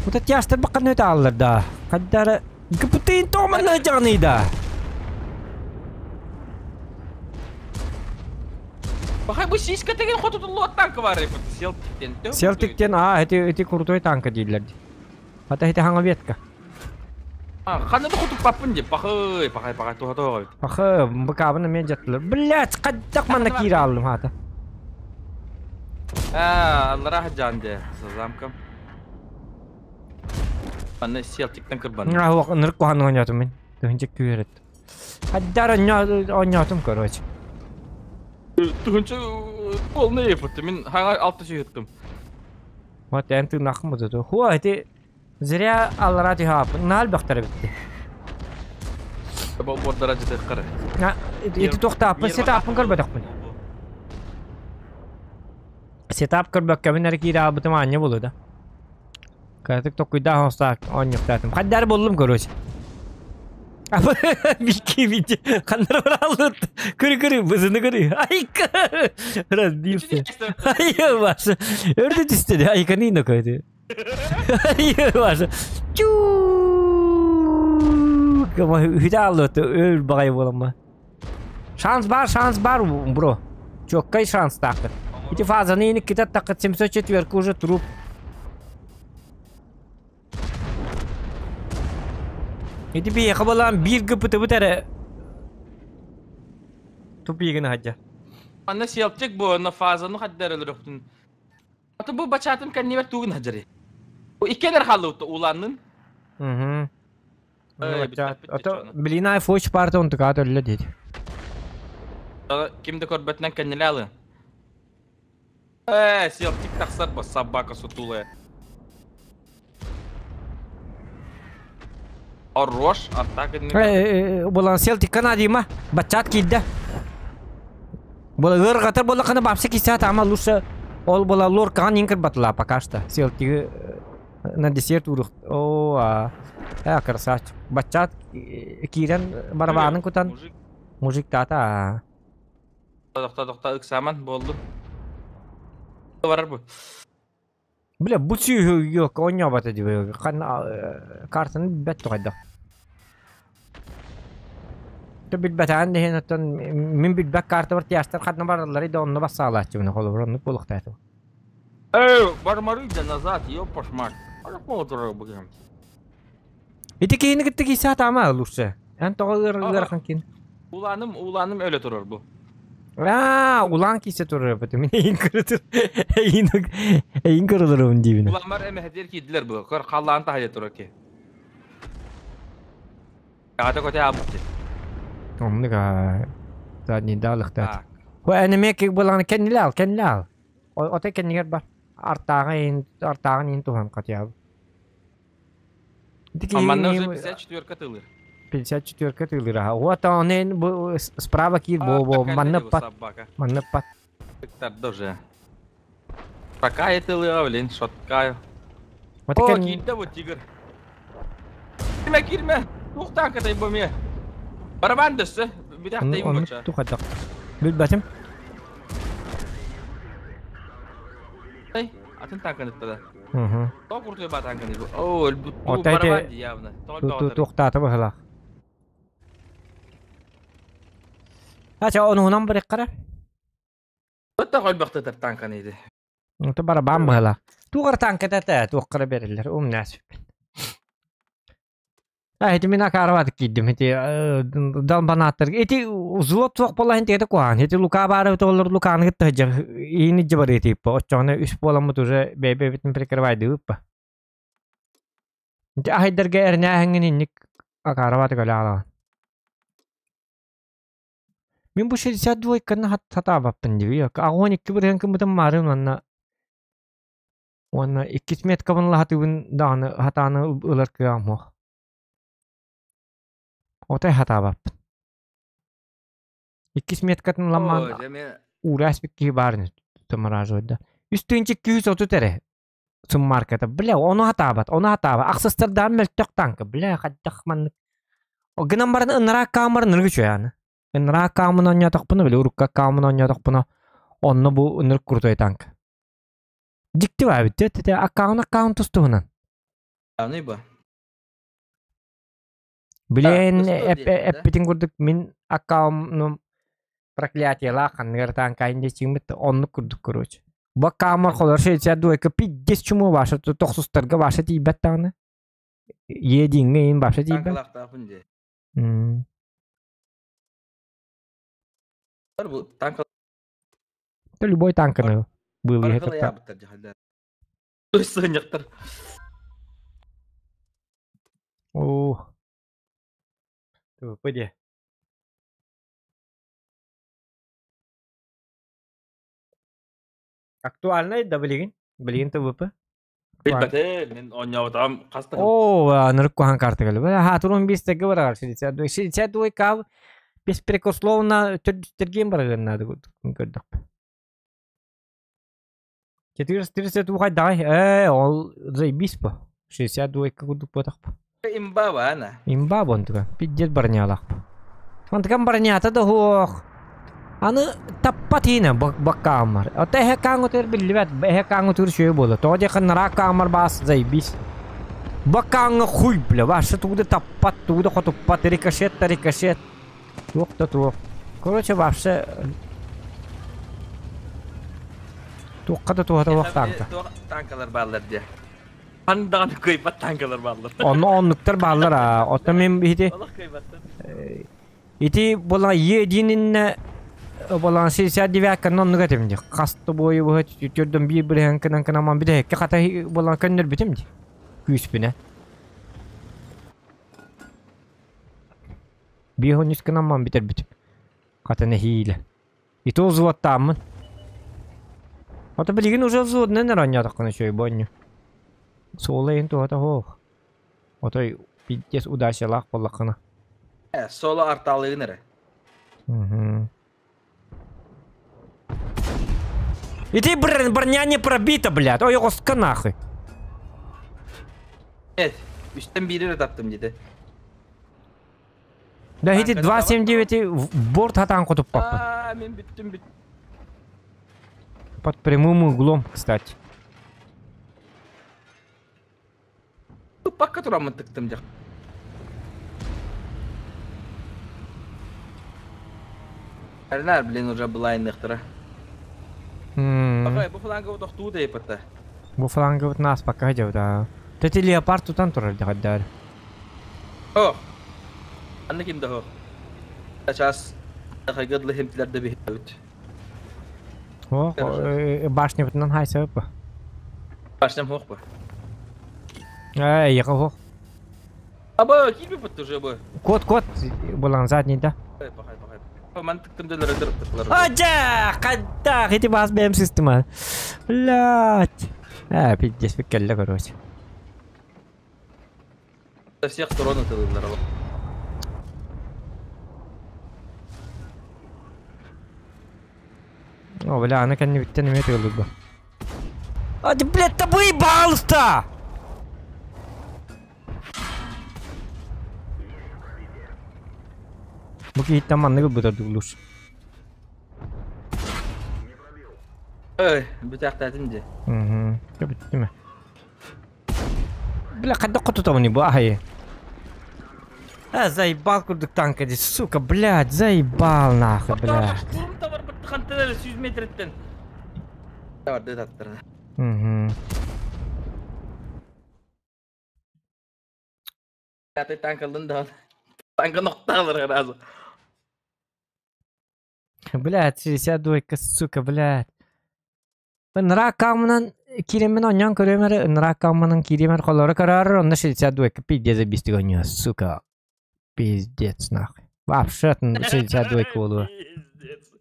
Ута тястер бакан өтө аллар да. Каддара гыпытын томан жаны да. Бахай бу сиська деген хотутуллу танка бар эпит. Селтиктен. Селтиктен, а, эти крутой танка дейлер. Ата эти хаңа ветка. А, ханы да хотуп папын деп. Бахай, бахай, бахай, туха туха. Бахай, бакабына мен жаттылар. Блять, каддак манна кире алдым хата. А, Аллах жанды, за замком. Аны Селтиктен кырбан. А, нырык куханы ойнатым мен. Тыгынчык күйерет. Хаддар ойнатым, короче. Тыгынчы полный эпит. Мен хаңа алты сүйеттім. Вот, ән тыгын бұзыды. Хуа, эти зря аллара тихап. Нал бақтары бітті. Бұл бордара жете қыры. Эти тоқтаппын, сетаппын көрбөдөкпүн. Сетап көрбөккө мен әрі албытым анне болу да. Катык токуйда хостак онньоктатым. Хаддар болдум короче. Бики бити. Хандар баралыт. Көрі көрі бызыны көрі. Айка. Разбился. Ай, Ваша. Өрді түстеді. Айка не көйді. Ай, Ваша. Чу. Хүдә алыт. Өл бағай боламы. Шанс бар, шанс бар, бро. Чоккай шанс тақыт. Эти фазаны ені кетет тақыт 704 уже труп. Эти бейхі балам бір гпт бітәрі. Тупигін хаджа. Анна Селтик бу, на фазаны хаддар өлөрөктүн. Аты бу бачатым кәннебер тугын хаджары. Бу иккенер халыты уланнын. Ато блина фоч парта он тукат өллө дейт. Кимди көрбөтүнөн кәннеле алы. Селтик тахсар бу собака сутулая. Хорош, атака. Булан Селтик Канадима, бачат килде. Була ыргатыр була каны бапсы кисә тама лучше ол була лоркан инкер батла пока что. Селтик на десерт урух. О, а. Красавчик. Бачат кирен барабанын кутан. Мужик тата. Токта, токта, ыксаман болду. Барар бу. Бля, бу сүйі yok, ойнап ата деп. Қан картаны бәт туғайда. Тө билбәтән дehen оттон мин билбәк карта бар тиястар хатны барлары да онны баса алачы мына холы онны болуктайды. Эй, бармары да назад, ёпаш мать. Ара молотор бүгін. Ити кейini гитти кисе тама лучше. Эн тогыр ырхан кин. Уланым, уланым өлө турар бу. А, улан кисе турар бу. Мин эйин кырытыр. Эйин эйин кырылырым дибин. Улан бар эме хедер кийдилер бу. Көр каллаан та хая турар ки. Ата коте абты. Онныга задний далыктат. Хо эне мек булан кеннилал, кеннилал. Оте кеннигер бар. Артагын, артагын ин тухан катя. Аманна уже 54 тылыр. 54 тылыр. Ага. Вот он справа кир бо манна пат. Манна пат. Даже. Пока это лы, блин, шоткаю. О, кирде вот тигр. Кирме, кирме. Тухтан катай бу ме. Барабан дөссө. Битахта им бача. Тухадак. Билбатым. Эй, атын танканы да. Тоқ куртой ба танканы. О, бу барабан явно. Тухтаты бахала. Ача онуһунан барыаххара. Отта хойбахтатар танканы иди. Онто барабан быһыла. Туох танката этэ, туоххара бериллэр, умнаас. А, ити мин акаарабатык киирдим. Ити далбанааттар. Ити взвод суох буолла тиэтэ куһаҕан. Ити Лука баары толлор Луканы кытта сылдьар иини дьыбарыы типпа. Оччоҕуна үс буоламмыт уже бэйбэбитин прикрывайдыыбыт. Ити аһайдарга эрнээһиҥҥин инник акаарабатык өлө. Мин бу 62-каны хатаабаппын дии. Аҕыс 12 бырыһыан кыммытым маарын уонна уонна иккис меткабын лаһатыыбын даҕаны хатааны ылар кыаҕым суох. Отой хатаабаппын. Иккис меткатын ламмаан уураас киһи баар тымыраажойда. Үс тыынча 230 эрэ сыммарката. Бля, ону хатаабат, ону хатаабат. Ахсыстардаан мөлтөх танка. Бля, хайдах маннык. Гынан баран ыныраа камерын ыргы чуяны. Ыныраа камерын оонньоотохпуна, били урукка камерын оонньоотохпуна, онно бу ынырык крутой танк. Дьикти баабит, те аккаунт аккаунт тустуһунан. Аны ба. Билен эппитин курдук мин аккаунтум проклятиелаах ханныгар танкайын дечиңбит оннук курдук короче. Бу аккаунмар холор 62 пиздец чуму баша тохсустарга баша тиийбэт даҕаны. Е диҥҥэ иин баша тиийбэт. Танкалаахтаахпын дии. Бу танка Это любой танканы был. Сыгынньахтар. О. Тупо. Актуальный да билигин? Билигин ТВП? Билбэтэ, мен оонньообутам хаста. О, нырык куһаҕан карта кэллэ. Ха, турун бистеге барар 62. 62 кав беспрекословно төрдүстэргиэн барагыннады көрдөх. 430 хайдай. Э, ол заебись по. 62 курдук ботах. Имба бана. Имба бонтуга. Пиздец бронялах. Онтукан бронята да хуох. Аны таппат хина баккаамар. Ота эхе кааңутер биллибэт, эхе кааңутур шөй боло. Тоҕо диэхэ нара каамар баас заебись. Баккааҥҥа хуй бля, башы тугу да таппат, тугу да хотуппат, рикошет да рикошет. Туох да туох. Короче, вообще туохха да туохата туох танка. Танкалар бааллар дии. Хандаҕаны кыайбат танкалар бааллар. Онно оннуктар бааллар а. Оттон мен ити Олох кыайбаттар. Ити була едининне болан 69 оннук этим ди. Хасты бойы бу түрдөн бир бир кынан кынаман бир хекке хата болан көннөр битим ди. Күүспүнэ. Бир хонис кынаман битер битим. Хата нехиле. Ито взводтааммын. Ото билигин уже взводнан раннятаккына чөй бонню. Солайын туата хоох. Отой пиздец удачалаах боллаккына. Соло арталыгын эрэ. Угу. И ты, блин, броня не пробита, блядь. Ой, оска нахуй. Нет, үстен бири таптым диди. Да эти 2.79 борт хатан кутуп папа. А, мен бүттүм бүт. Под прямым углом, кстати. Пакка турамын тыктым дьах. Эрнар, блин, уже была иныхтара. Бакай, бу фланга тохтуу дейпатта. Бу фланга вот нас пока идет, да. Тэти леопард тутан турар дьахаддар. О! Анны ким да хо. Сейчас хайгыдлы хемтлерде бихебит. О, башня бутынан хайса ба. Башням хох ба. Эй, яха хох. Аба, килби бут уже бу. Кот, кот, булан задний, да. Бахай, бахай. Ман тыктым делер өтөрүп Ажа, кадда, эти бас бэм система. Блять. А, пиздец, биккелле, короче. Со всех сторон атылдылар. О, бля, аны кэнни бүттен эме тыылык бу. А, ты, блядь, да выебался! Бу киһиттэн манныгы бытардык луш. Эй, бүтәхтәтим ди. Угу. Бүттүмэ. Бля, хайдах хотутабыный бу ахайы. А, заебал курдук танка здесь, сука, блядь, заебал нахуй, блядь. Штурм товар быттыхантан 100 метреттен. Барды таттырна. Угу. Пятый танк алын да. Танка нокталар разу. Блядь, 62 сука, блядь. Ыныраа аккаунунан киириммин оонньоон көрүөм эрэ, ыныраа аккауммунан киириим эрэ холоро көрөөр, онно 62 пиздец бистик оонньуо, сука. Пиздец нахуй. Вообще 62 буолуо. Пиздец.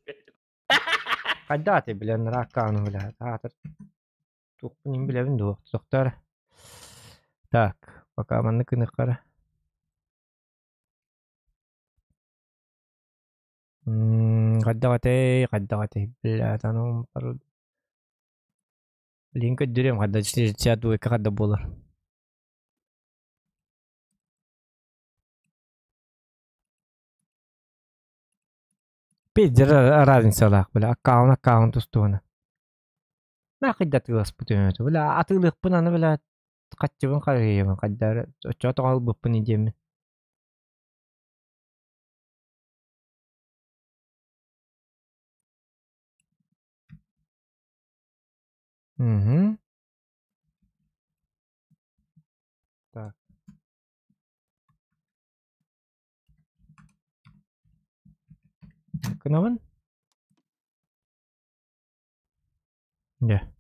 Хайда ты, бля, ыныраа аккауну, бля. Аатыр. Туохпун иһин билэбин дуо, тохтоор. Так, пока маннык гыныахха эрэ. Хайдах этэй, хайдах этэй, блядь, аны Блин, көрдөрүөм хайда 62 хайда буолар. Пиздец разницалаах, бля, аккаунт аккаунт устуона. Нахуй да атыыласпыт үһү, бля, атыылыахпын аны, бля, хаччыбын харыйабын, хайда оччоҕо тоҕо ылбыппын диэммин. Угу. Так. Гынабын? Дьэ.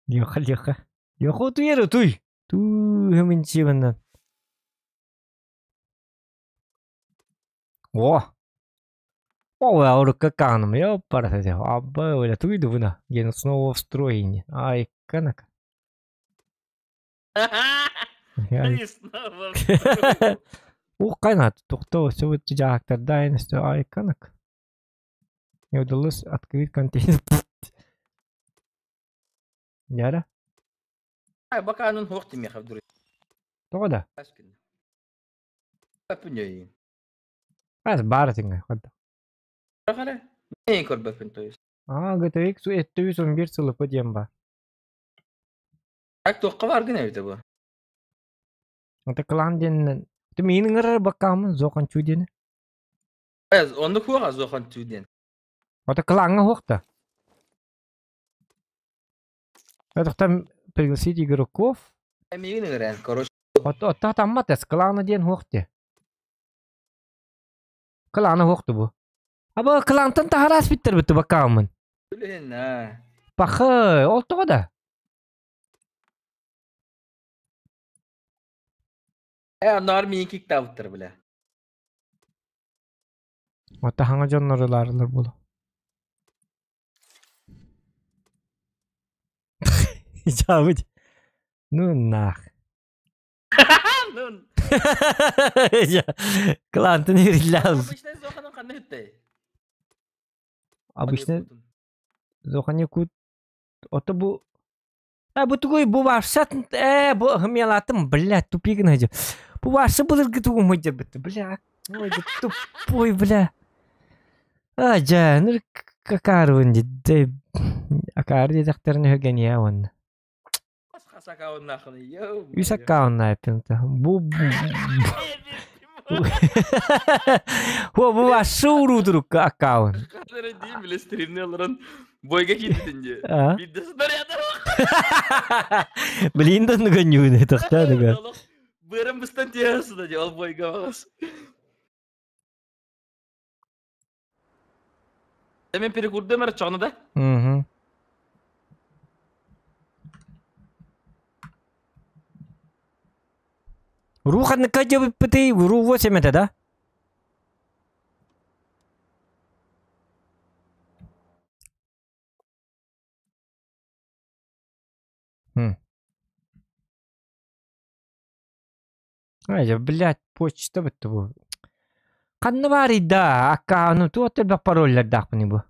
Леха, Леха. Леха утуйар утуй. Туу, мин О! О, урукка кааным, ёпарасете. Абба, оля, туй дубуна. Ген снова в строй. Ай, канака. И снова в строй. Ух, кайнат, тухто, все вот дайын, все, ай, канак. Не удалось открыть контейнер. Яра? Ай, бака анын хуох тимиэхэ дури. Тоҕо да? Аскын. Папыньой. Ас баар этиҥ ходда. Хара. Не көрбөппүн то есть. А, GTX 711 сылыпы диэн бар. Так туохха бар гына эбитэ бу. Это клан диэн Ты миин ыҥырар баккаамын Зохан Чу диэни. Э, оннук хуоха Зохан Чу диэн. Ото клаҥҥа хуохта. Это там пригласить игроков. Миин ыҥыран, короче. Ото отта таммат эс клана диэн хуохте. Клана хуохту бу. Аба клантан тахарас биттер битти баккаамын. Блин, а. Пахы, ол тоҕо да? Э, онноор миин киктаабыттар, бля. Ото хаҥа дьоннорулаарылар буолу. Жабыть. Ну нах. Ну, Клантын ириллал. Обычно Зоханын ханна хүттэй? Обычно Зохан якут. Ото бу А бу тугуй бу барсат э бу хмелатым, блядь, тупик найдё. Бу барса былыргы тугум мыдя бит, бля. Ой, да тупой, бля. А, жа, ну какарвын ди. Акар ди тахтарны хөгения он. Хас аккаунт нахуй. Йоу. Үс аккаунт найпинта. Бу Хо бу барса урудурук аккаунт. Хадара дии биле стримне олорон бойга киирбитин дии. А? Биирдэ снаряда. Блин, да ну гоню, тахта дага. Бырым быстан тиэсida дии ол бойга багас. Мен перекурдым эрэ чоҕно да? Угу. Ру ханныка дьабыппытый, ру 8 это, да? Хм. Ай, блядь, почта бытты бу. Ханна бар да, аккаунт, туох элбэх пароллардаахпыный бу.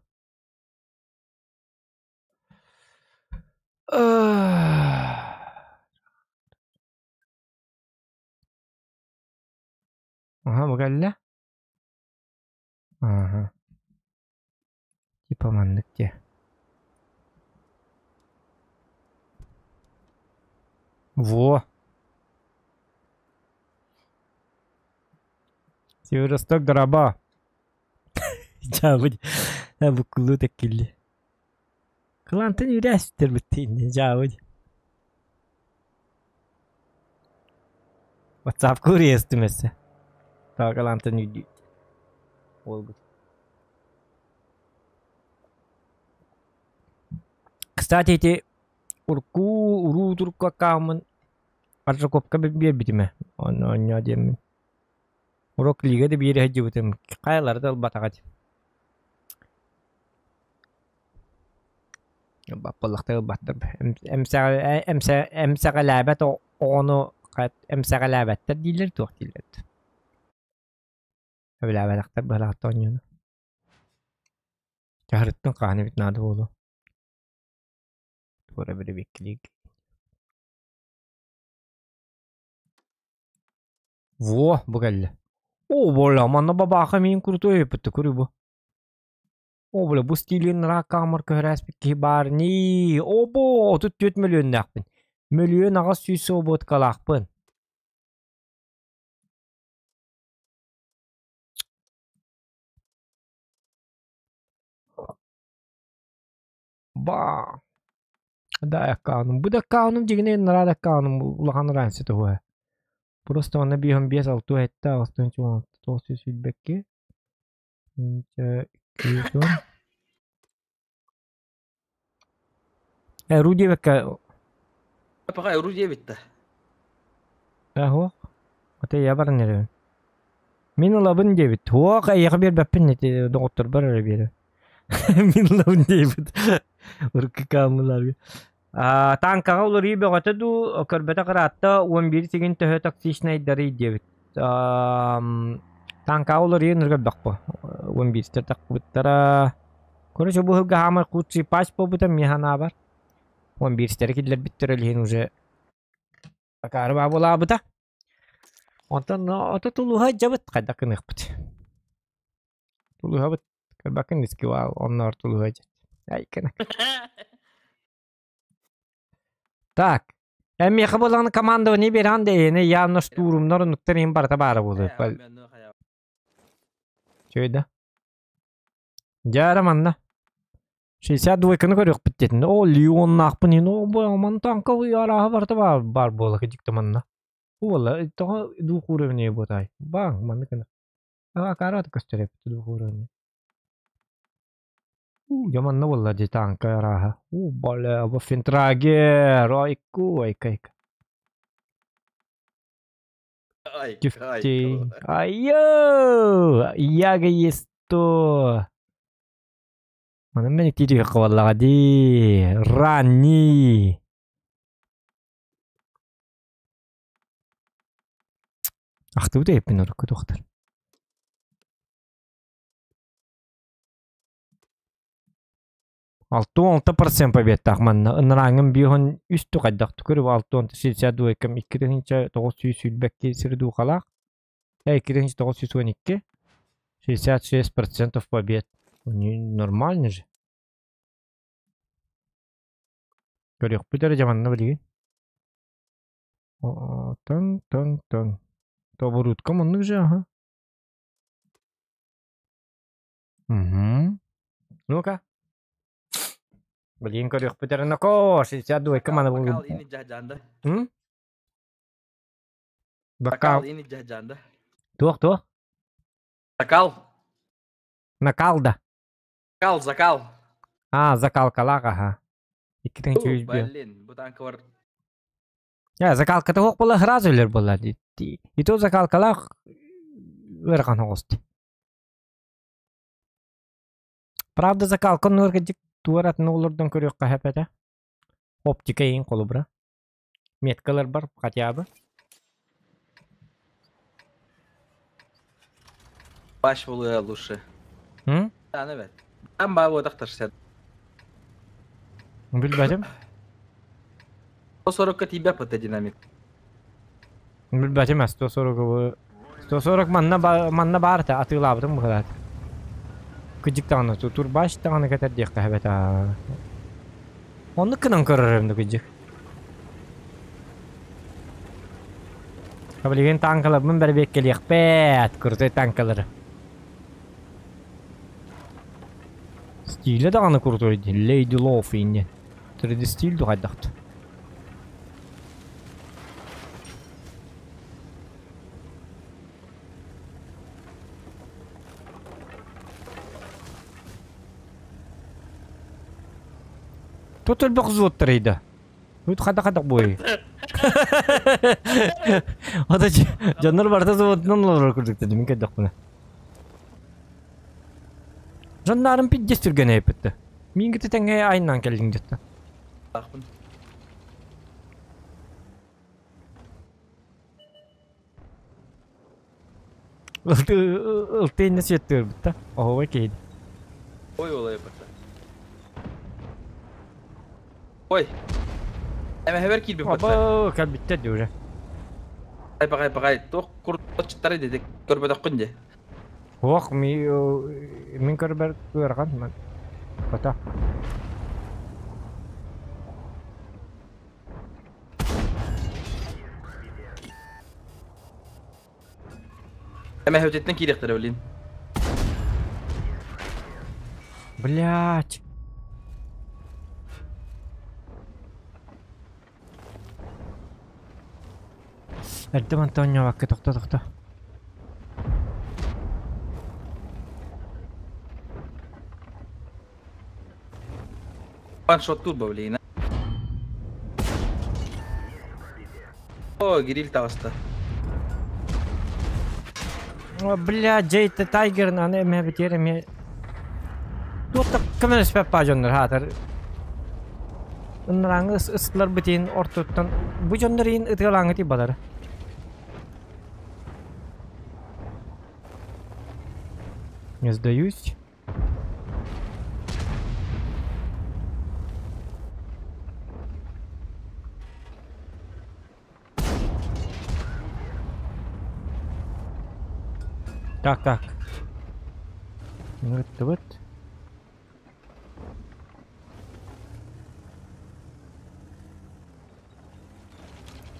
Аха, бу кэллэ. Аха. Типа маннык дьэ. Во. Северосток драба. Дьаабы буккулуу тэккилли. Кылантан үрэстер бүттейин дьаабы. WhatsApp курьестым эссе. Так, кылантан үйдүү. Болбут. Кстати, ити урку уруу турку аккааммын Аржаковка биэрбитим онно онньоо диэммин. Урок лига да биэрэ сылдьыбытым хайалара да ылбатаҕа дии. Баппаллахтар ылбаттар. Эмсэҕэлээбэт оҕону эмсэҕэлээбэттэр дииллэр туох дииллэр Сөбүлээбэтэхтэр быһалаахта оонньууну. Чаһарыттан хаһан эбит наада буолуо. Туора бирибиккилиик. Во, бу кэллэ. О, боля, манна бабааха миин крутой эппитте көрү бу. О, бля, бу стилин ыраах камер көһөрөөспүт киһи баар нии. Обо, 34 мөлүөннээхпин. Мөлүөн 800 свободкалаахпын. Ба. Да аккаунум. Бу да аккаунум дьигинэ нараада аккаунум улахан разница туһуа. Просто онно биэһин биэс алтыа сэттэ аҕыс тыһыынча уон алта тоҕус сүүс сүүрбэкки икки Э, ру диэбэккэ Пока ру диэбит да. Э, Ата я баран эрэбин. Мин ылабын диэбит. Туох эйиэхэ биэрбэппин ити доҕотторбор эрэ биэрэ. Мин ылабын диэбит. Урукку каамыларга. Танкаҕа уларыйыы бөҕөтө дуу, көрбөтөх ыраатта, 11 сигин төһө токсичнайдарый диэбит. Танкаҕа уларыйыы көрбөхпө. 11-тер тахпыттара. Короче, бу ыһылга хаамай худший патч буолбута миэхэ анаабар. 11-тэри киллэрбиттэр ол иһин уже акаары баабылаабыта. Онтон ото тулуһа дьабыт хайдах гыныахпыт. Тулуһабыт. Көрбөккүн дискивал онноор тулуһа дьэт. Айкына. Так. Эмиэхэ буолаҕына командование биэрэҕин да эйэни явно штурмнар оннуктар иһин барыта баара буолуо. Чөй да. Дьэ манна. 62-каны көрүөхпүт диэтин. О, Леоннаахпын иһин. О, бу ман танка арааһа барыта баар, баар буола кыдьыкта манна. Буола, тоҕо двух уровней буотай. Баң, манна кына. Акараат көстөр эбит двух уровней. У, дьэ манна буолла дии танка арааһа. У, бля, Ваффентрагер, айку, айка, айка. Тюфтей. Айо! Яга есть то. Манан мен икки хаваллаҕа дии. Ранни. Ахтыбыт эппин урукку туохтар. 66% победтаах манна ынырааҥҥын биэһон үс тухайдах түкүрү 662 2922 сирдуухалаах 2912 66% побед. Нормально же. Көрүөхпүт эрэ дьаманна билигин. Тон тон тон. Тобурутка маннык же, ага. Угу. Ну-ка. Билигин көрүөхпүт эрэ ноко 62 маны Бакал ини жажанда. М? Бакал Бакал. ини жажанда. Туох туох? Закал. Накалда. Закал, закал. А, закалкалаах аха. 2 Блин, бу танка бар. Я, закалката хуох була сразу өлөр буолла. И то закалкалаах ыарахан оҕусти. Правда, закалка нуарга дик туаратын олордон көрүөххэ хэпэтэ. Оптика иин холобура. Меткалар бар хотя бы. Баш болуя лучше. М? Аны бет. Там ба вот тахтар Билбэтим. 140 тебя под динамик. Билбэтим 140 140 манна манна баар этэ атыылаабытым быһыылаах. Кыдьык даҕаны турбач даҕаны кэтэрдиэххэ эбэтэ. Оннук гынан көрөр эбин кыдьык. Билигин танкаларбын бэрэбиэккэлиэхпэт, крутой танкалары. Стиле даҕаны крутой дии, Lady Love иннин. 3D стиль дуҕайдахт. Тут элбэх взводтар ыйда. Тут хата-хата буой. Ата дьоннор барыта взводунан олорор курдук дедим көрдөхпүнэ. Дьоннарым пиздец түргэн эппитте. Мин кытта тэҥҥэ айаннаан кэллиҥ дьэтте. Таахпын. Ылты инне сүөттүөрбүт да. Оһуобай киһи. Ой ол эппитте. Ой. Эмэһэбэр киирбит бытта. Або кэлбиттэр дии уже. Ай пагай пагай туох курдучтары дедик көрбөтөххүн дии. Суох, мин көрбөр ыарахан. Хата. Эмэһэбититтэн киириэхтэрэ блин. Блять. Эрдэ Антонио тохто тохто. Ваншот турбо блин. О, гириль таҕыста. О, бля, Джейт Тайгер аны эмэ битер эме. Туохта көмөлөспөт баа дьоннор хаатар. Ынрааңы ыстылар битин ортоттон бу дьоннор иин ытыалааҥы тибалар. Не сдаюсь. Так, так. Вот, вот.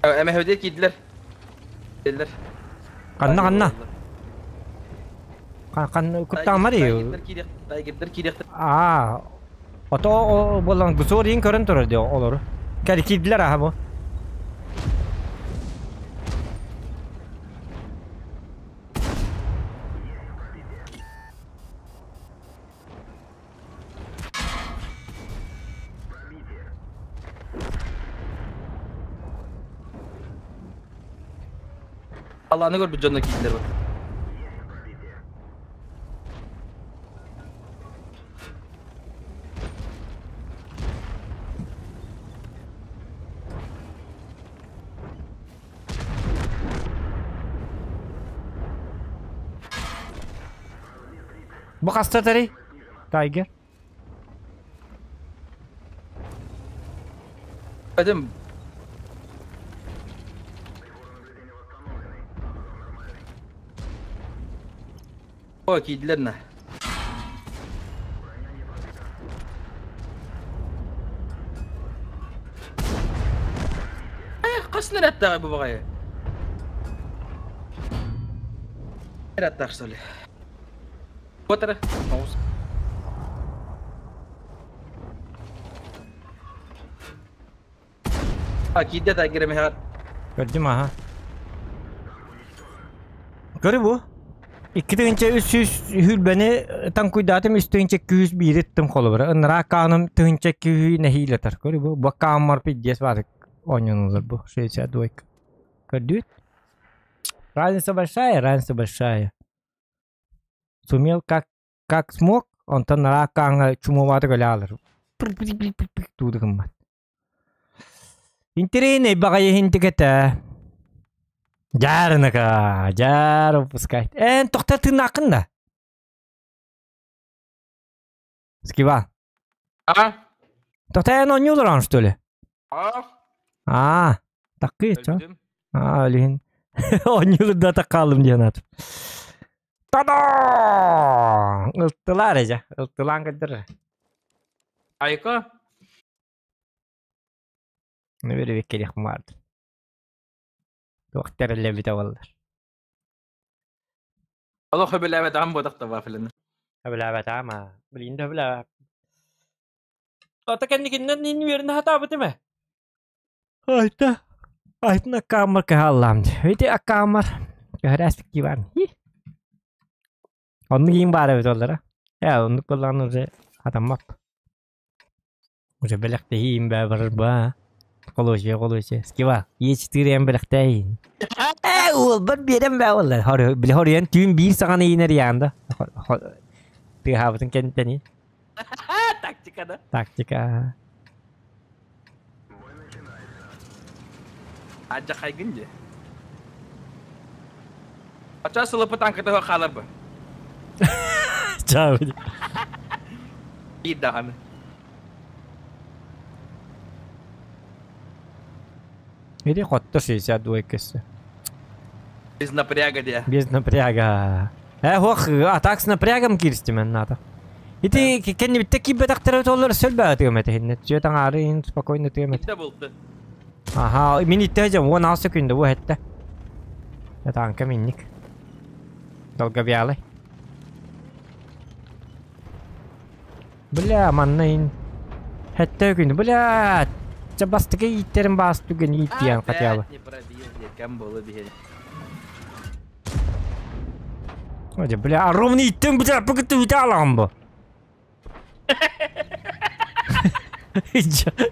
Эмэһэбитэ киирдилэр. Киирдилэр. Ханна ханна? Хан куттаамар Тайгердер киириэхтэр. Аа. Ото болан гусорин көрөн турар дио олору. Кәли киирдилэр аха бу. Алланы көрбүт дьонно киирдилэр бу. Бу хаста тарый? Тайгер. Пойдем. О, киирдилэр на. Хас нэрэттэҕэ бу баҕайы? Нэрэттээх что ли? Вот эрэ. Оҕус. А, киирдэ тайгер эмэһэҕэр. Көрдүм аха. Көрү бу. 2300 хүлбэни таҥкуйдаатым 3201 ыттым холобура. Ыныраа кааным 1200 нэһиилэтэр. Көрү бу. Бу кааммар пиздец баар оонньонулар бу. 62. Көрдүүт? Разница большая, разница большая. Сумел как как смог, онтон нараак кааҥҥа чумуобаатык өлө аалар. Тууду гыммат. Интириэнэй баҕайы иһинтикэтэ. Дьаарыныка, дьаар выпускает. Эн тохтор тыыннааххын да? Скива. А? Тохтоо эн оонньуулар что ли? А? Аа, таккы чо? Өлбүтүм. Аа, олиһин. Оонньуулур да атах хааллым диэн аатым. Та-да! Ылтылар эдьэ, ылтылаан көрдөр. Айка. Ну бери келих марды. Туох тэриллэбитэ буоллар. Олох хөбүлээбэтэҕим буотах да вафлины. Хөбүлээбэтэҕим аа. Билигин да хөбүлээбэт. Ата кэнникиннэн ин үөрэнэ сатаабытым ээ. Айта. Айтын аккааммар кыһааллаам дии. Ити аккааммар көһөрөөспүт диван. Оннук иин баар эбит оллара. Ээ, оннук буоллаҕына уже хатаммап. Уже бэлэхтэһиим бээ барар баа. Холуочуйа холуочуйа. Скива, Е4 эн бэлэхтээйин. Ээ, уолбар биэрэн бээ уоллар. Хор, били хоруйан түүн биир саҕана иинэр яанда. Тыаһаабытын кэнниттэн Тактика да. Тактика. Адьахайгын дии. Ача сылыпы танката хаалар бу. Чао. Биир даҕаны. Иди хотто 62 көссө. Без напряга дии. Без напряга. Э, ох, атак с напрягом киристим надо. Ити кэннибитте киирбэтэхтэрэ толлор сөлбөтүгүм этэ хинне. Түө таҥаары ин спокойно тыам этэ. Итте булты. Аха, мин итте жам 16 секунда бу хетте. Танка минник. Долговялый. Бля, манна ин. Хетте күн. Бля, чабастыка ииттерин баас түгэн ииттиэн хотя бы. Не пробил, кем было биһи. Ой, бля, ровно иттен бля, пыкыты үтэ бу.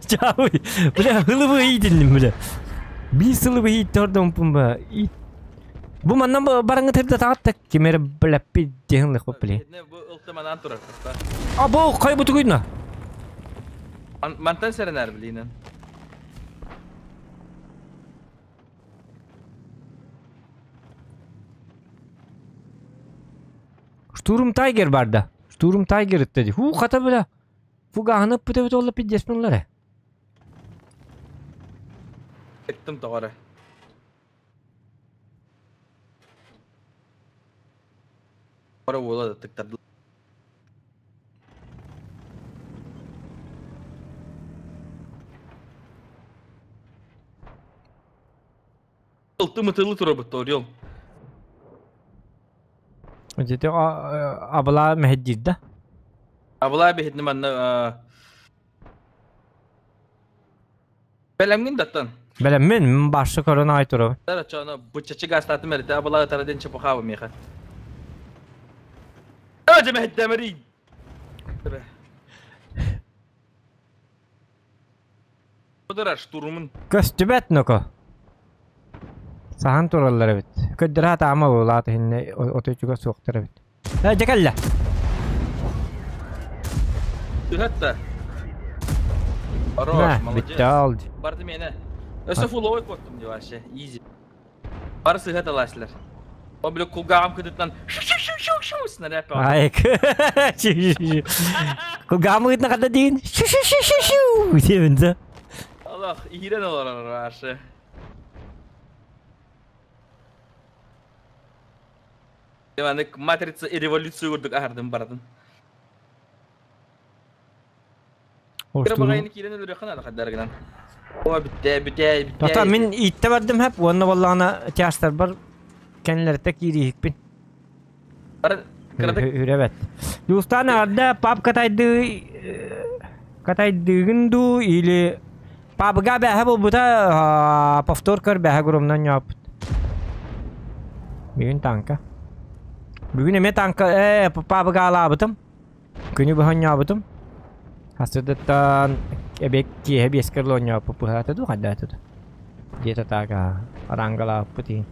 Чабы, бля, хылыбы иитинним, бля. Биир сылыбы ииттордум ба. Бу манна барыңы тырда таатта кимер бля пиддехин лых бля. Бу ылтыманан турар. А бу кай бу тугуйна? Мантан сэрэнэр билинен. Штурм Тайгер барда. Штурм Тайгер dedi. Ху хата бля. Фугахны пүтөбүт олла пиддес мунлары. Эттим тоҕоро. Ора буола да тыктарды. Ылтымы тылы турабыт Орел. Дете абла мехеддир да. Абылай бихитни манна Бэлэмҥин даттан. Бэлэм мен башы көрөн ай турабын. Дара чоно буччачы гастатым эрите абылай тараден чепухабы меха. Өже мехеддемерин. Бұдыра штурмын. Көстүбэт ноко. Сахан тураллар эбит. Көддөрө таама буолаат хинне отучуга суохтар эбит. Э, декалла. Түһәтті. Хорош, молодец. Битте алды. Барды мені. Өсө фуловой коттум деп вообще, изи. Бары сыгат аласылар. О, бля, кулгағым кыдыттан шу-шу-шу-шу-шу снаряд пал. Айк. Кулгамы гытна када дейин. Шу-шу-шу-шу-шу. Дебинде. Аллах, иирен олар вообще. Иванык матрица и революцию көрдүк ахардым бардым. Кира кирен өлөрө хана хаддар. О, битте, битте, битте. Тата мин итте бардым хеп, уонна боллаана тястар бар кенлерте кириһикпин. Бар кырадык Үребет. Юстан арда пап катайды катайдыгын ду или пабга бәһә бу бута повтор көр бәһә гурумнан яп. Бүгүн танка. Бүгүн эме танка э пабга алабытым. Күнү бахан ябытым. Хасыдыттан эбек ки хебескерлон яп пухата ду хадда тут. Где-то так арангала пути.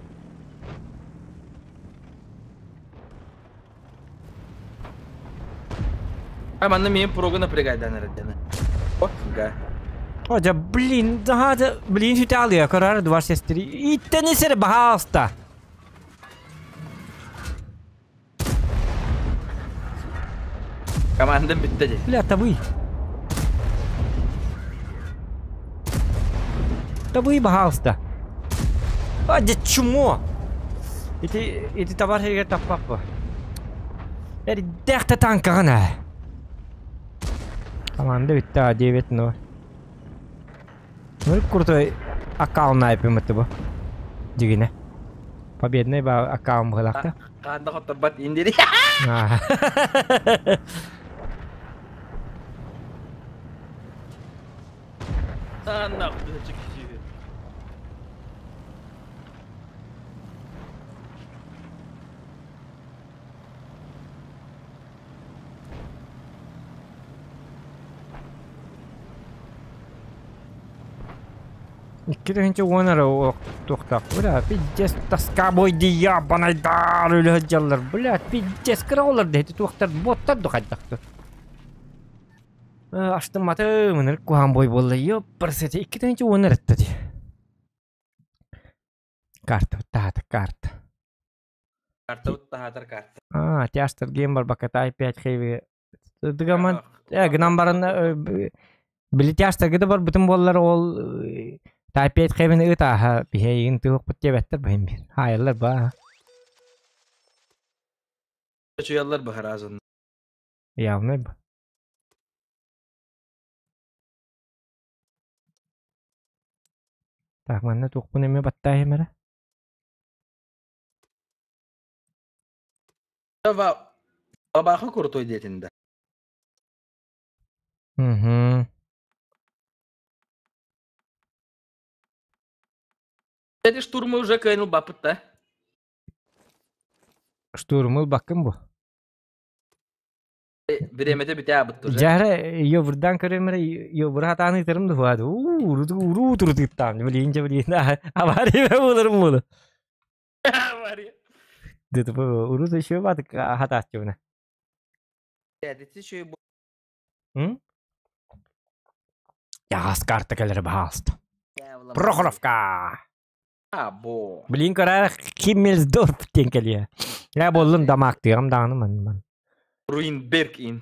А манна мен прогы напрягайдан эрдени. О, га. О, блин, да, да, блин, сүтэ карар два сестри. Иттени сер бахаста. Командам битте де. Бля, табы. Табы бахаста. А, дьэ чмо! Ити, ити табар сиригэр таппаппы. Эрдээх да танкаҕын ээ. Команда бүттэ а 9-0. Ну крутой аккаунт айпымыты бу. Дигине. Победный ба аккаунт быһылаахта. Хаанда хотторбат индири. Тааннаах тыһычык киһи. Икки тыһыынча уон эрэ туохтаах. Бля, пиздец, тоска бой ебанайдар өлө сылдьаллар. Бля, пиздец, кыра оҕолор да ити туохтар боттар да хайдахтар. Астымматым, ынырык куһаҕан бой буолла. Ёппарсете, 2 10 эрэ дии. Карта таһаата, карта. Карта таһаатар карта. А, тяжтар гейм барбакка тай 5 хэви. Дыгаман, гынан баран били тяжтарга да барбытым буоллар ол тай 5 хэвини ытааха биһэйин тыһыкпыт диэбэттэр баһым бир. Хаайаллар ба. Чуяллар баһаразын. Явно ба. Так, манна туохпун эмиэ баттаайым эрэ. Бабаха крутой диэтин да. Угу. Эти штурмы уже кайнул бапыт да. Штурмы баккын бу. Биремете бите абыт уже. Жара йовурдан көрөмөр йовур хатааны ытырым дуһуад. Уу, уруу турутуттаам. Билин же билин. Авария боларым буолу. Авария. Дето уруу еще бат хатааччыбына. Эдити шүй бу. М? Ягас карта келер баалста. Прохоровка. А, бо. Билин көрөр Химмельсдорф диэн кэлиэ. Я боллун дамаактыгам даҕаны ман ман. Руинберг ин.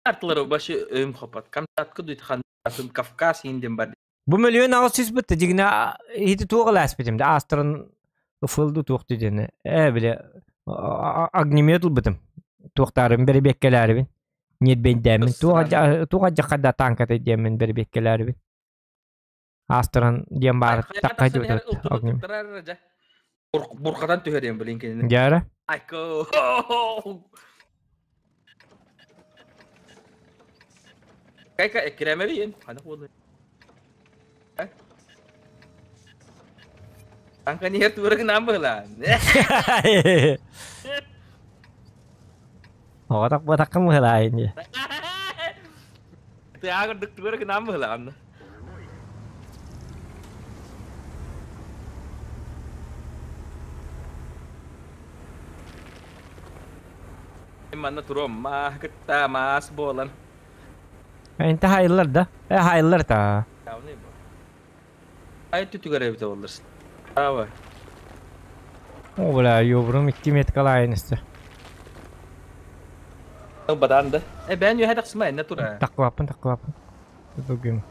Карталары башы өйүм хопат. Камчатка дуйт хан Кавказ инден бар. Бу 1 800 000 бытта дигине хити туоҕа лааспитим да астырын ыфылды туохты диэни. Э биле огнемет ылбытым. Туохтаарым бэрибиэккэлээрибин. Ньирбэйдэммин. Туоҕа дьаххада танката диэммин бэрибиэккэлээрибин. Астырын диэн баар такка огнем. Буркадан түһэрем билин кинини. Дьара. Айко. Кайка эккиремебиин. Хана буолу. Танка нихер туурак нам была. Оҕотох батаккым быһылаайын. Ты агырдык туурак нам была. Манна туром ма кытта маас буолан. Энте хайыллар да. Э хайыллар та. Ай түтүгэр эбите болларсын. Ава. О бля, ёбрум 2 метр калайын исте. Бадан да. Э бен юхэ тахсыма энне тура. Таккыбаппын, таккыбаппын. Бүгүн.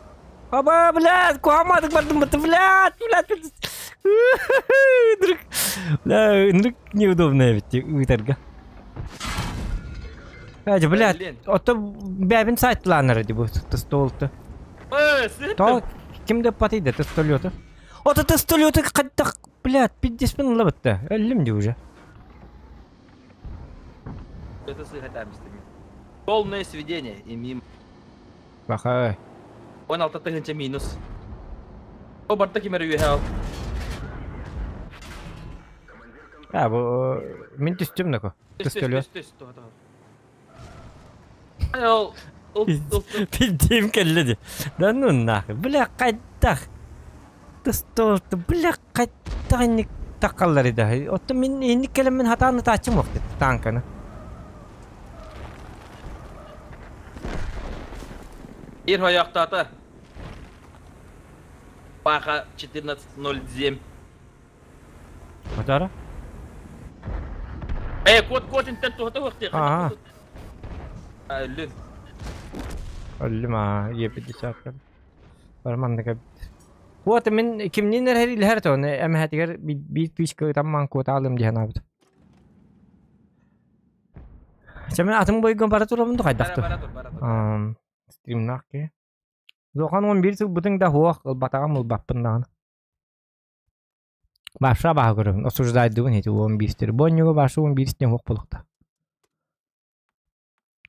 Аба, блядь, куамадык бардым быты, блядь, блядь. Вдруг, бля, вдруг неудобно ведь ыытарга. Ажы, блядь, ото бэбин сайтланыр ди бу тостолты. То кимде патыйда тостолёты. Ото тостолёты каттак, блядь, пиздеспин ылабытта. Өллүм ди уже. Это сыхатамистами. Полное сведение и мимо. Бахай. Он алта тыгынча минус. О, барта кимер үйе А, бу мин түстүм нако. Тостолёт. Пиздим келледи. Да ну нахуй. Бля, кайдах. Тостолты, бля, кайдах инник такаллар иде. Отто мин инник келем мин хатааны таачым вакыт танканы. Ир хояктата. Паха 14.07. Матара? Э, кот кот интен тухата вакты. Ага. Өллүн. Өллүм а, Е50. Бары маннык эбит. Вот мин кимниин эрэ илһэр тоны эмэһэтигэр биир пичка ытан маан куотаалым дии санаабыт. Чэ мин атын бойгон бара турабын да хайдах Бара бара тур, бара тур. Стримнаах киһи. Улахан 11 сылбытыҥ да суох, ылбатаҕым ылбаппын даҕаны. Баша баһа көрөбүн, осуждайдыбын ити 11-тери. Бу онньуга баша 11-тен суох буолуохта.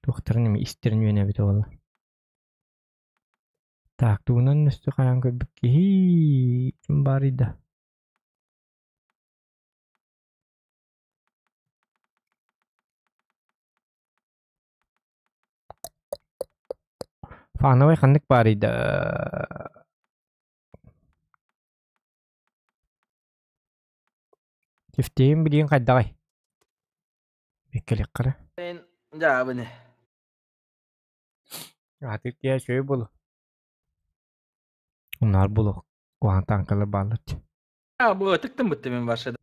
Туохтарын эми истэрин үөнэбит буолла. Так, тугунан өстө хайаан көрбүт киһи ким баарый да? Фановай ханнык баарый да? Тифтейин билигин хайдаҕый? Биккэлиэххэ эрэ. Дьаабыны. Аатыр киһи үчүгэй буолуо. Унаар буолуох куһаҕан тааҥкалар бааллар дии. А, бу ытыктым бытты мин ваша.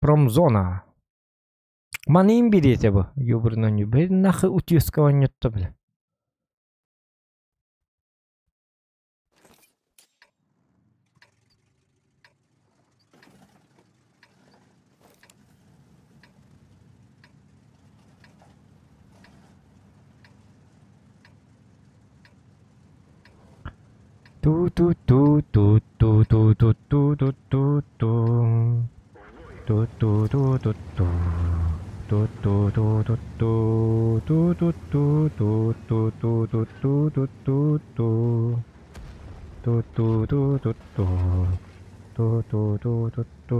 Промзона. Маныым бириэтэ бу. Юбрынан юб. Нахы утюска онньотто бile. Ту-ту-ту-ту-ту-ту-ту-ту-ту-ту. Ту-ту-ту-ту-ту. Ту-ту-ту-ту-ту. Ту-ту-ту-ту-ту-ту-ту-ту-ту-ту. Ту-ту-ту-ту-ту. Ту-ту-ту-ту-ту.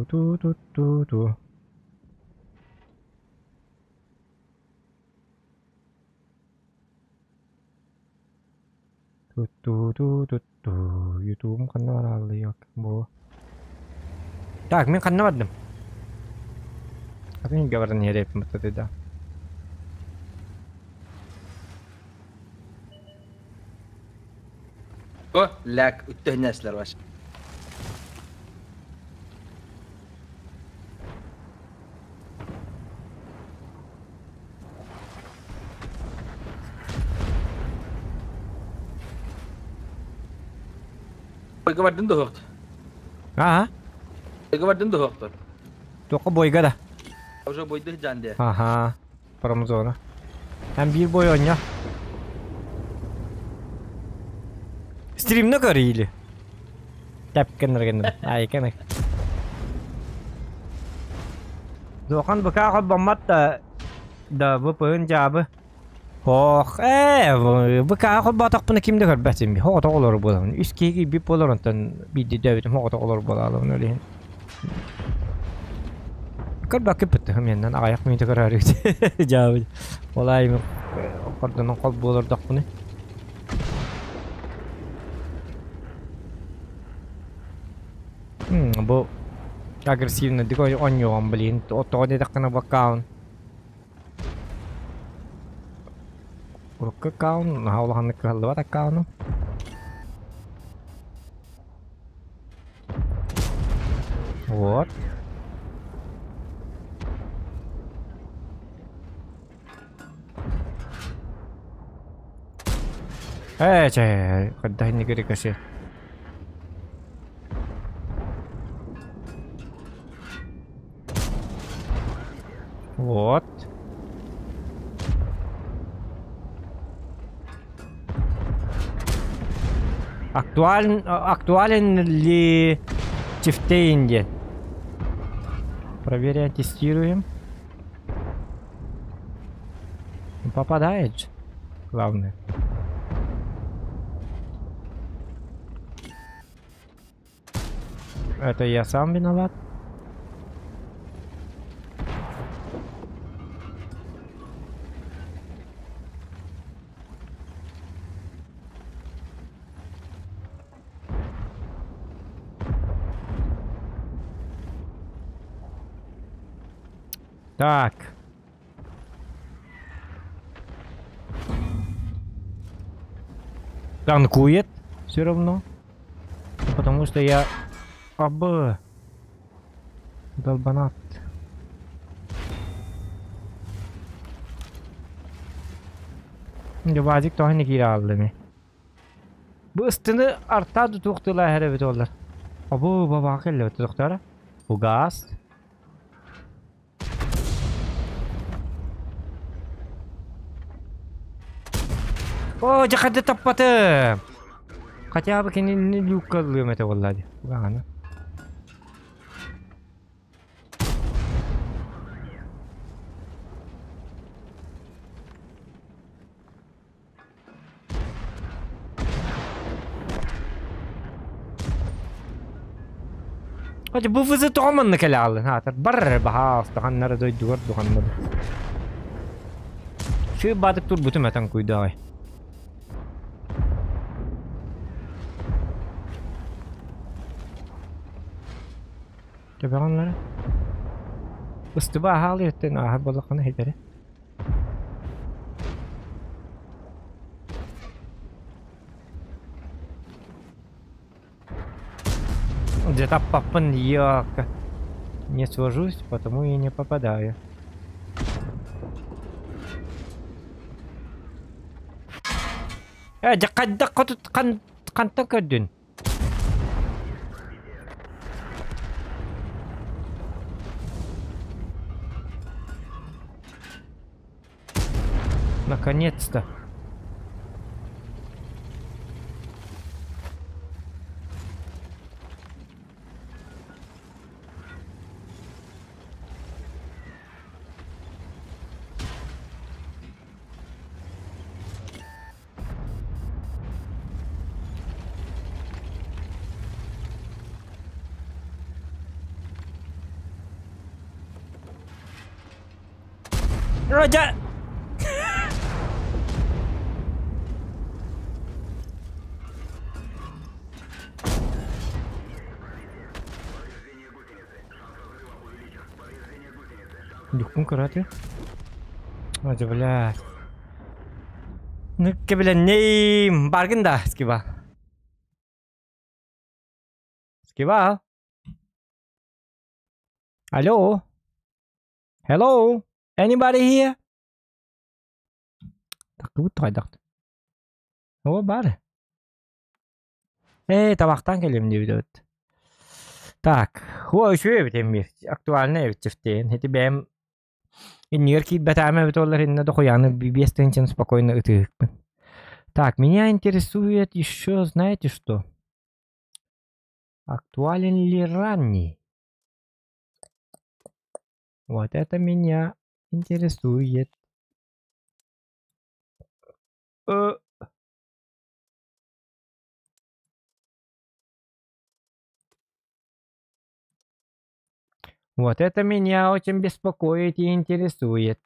Ту-ту-ту-ту. Ту-ту-ту-ту-ту. Ютубум ханна барааллыйок бу. Так, мин ханна бардым? Атын үйгэ баран иһэр эбиппин да. О, ляк, үттөһүнэслэр ваш. Бойга бардын да суохтар. Аа? Бойга бардын да суохтар. Туохха бойга да? Уже бойды жан де. Аха, промзона. Эн биир бой оонньоо. Стримна көр или. Тэпкенер генер. Айкенер. Дуохан быка холбоммот да да ВПН дьаабы. Ох, ээ, быка холботохпуна ким да көрбөт син. Хоҕото олору буолабын. Үс киһи бип болор онтон биирдэ дөбүтүм хоҕото олору буолаалабын ол иһин. Көрбөккө бүттүм менен аҕыйах мүнүүтэ көрөөрүгүт. Дьаабы. Ол аайы хордонон хол буолордохпуну. Бу агрессивно оонньуоҕум блин. Тоҕо диэтэххинэ бу аккаунт Урукку аккаунт наһаа улаханнык кыһаллыбат аккауным. Вот. Ээ, чэ, хайдах инники рикошет. Вот. Актуален, актуален ли Тифтейнде? Проверяем, тестируем. Попадает же. Главное. Это я сам виноват. Так. Танкует все равно. Потому что я... Аб. Долбанат. Дьэ, Вазик тоҕо инники киирэ хаалла ини. Бу ыстыны артаа да туох тыла эһэр эбит оллар. Обу бабаҕа кэллэ тохторо. Фугас. О, дьэ хадда таппатым. Хотя бы кинини люкка ыллыам этэ буолла дии. Фугаһаны. Хотя бу вызы тоҕо манна кэлэ хааллын хаатар бар баһаалыста ханнара дойдугар духаннары. Шыы баатык турбутум этэн куйдааҕай. Төбөҕүннары. Ыстыба аһаалы өттөн ааһар буоллаххына хитэри. Где таппаппын ёлка. Не свожусь, потому и не попадаю. Э, дьэ хайдах хотут хантан көрдүн? Наконец-то. Roger! Духпун көрөөтү. Ой, блядь. Ну-ка, блин, баргын да, скиба. Скиба. Алло. Hello? Anybody here? Тахтыбыт хайдахт. О, бар. Э, табахтан кэлим диэбит. Так, хуа үчүгэй эбит эмиэ. Актуальный эбит чифтиэн. Ити бэйэм иннигэр киирбэтээм эбит олар иннэ дохуяны биэс тыһыынчаны спокойно ытыһыкпын. Так, меня интересует еще, знаете что? Актуален ли ранний? Вот это меня интересует. Э. Вот это меня очень беспокоит и интересует.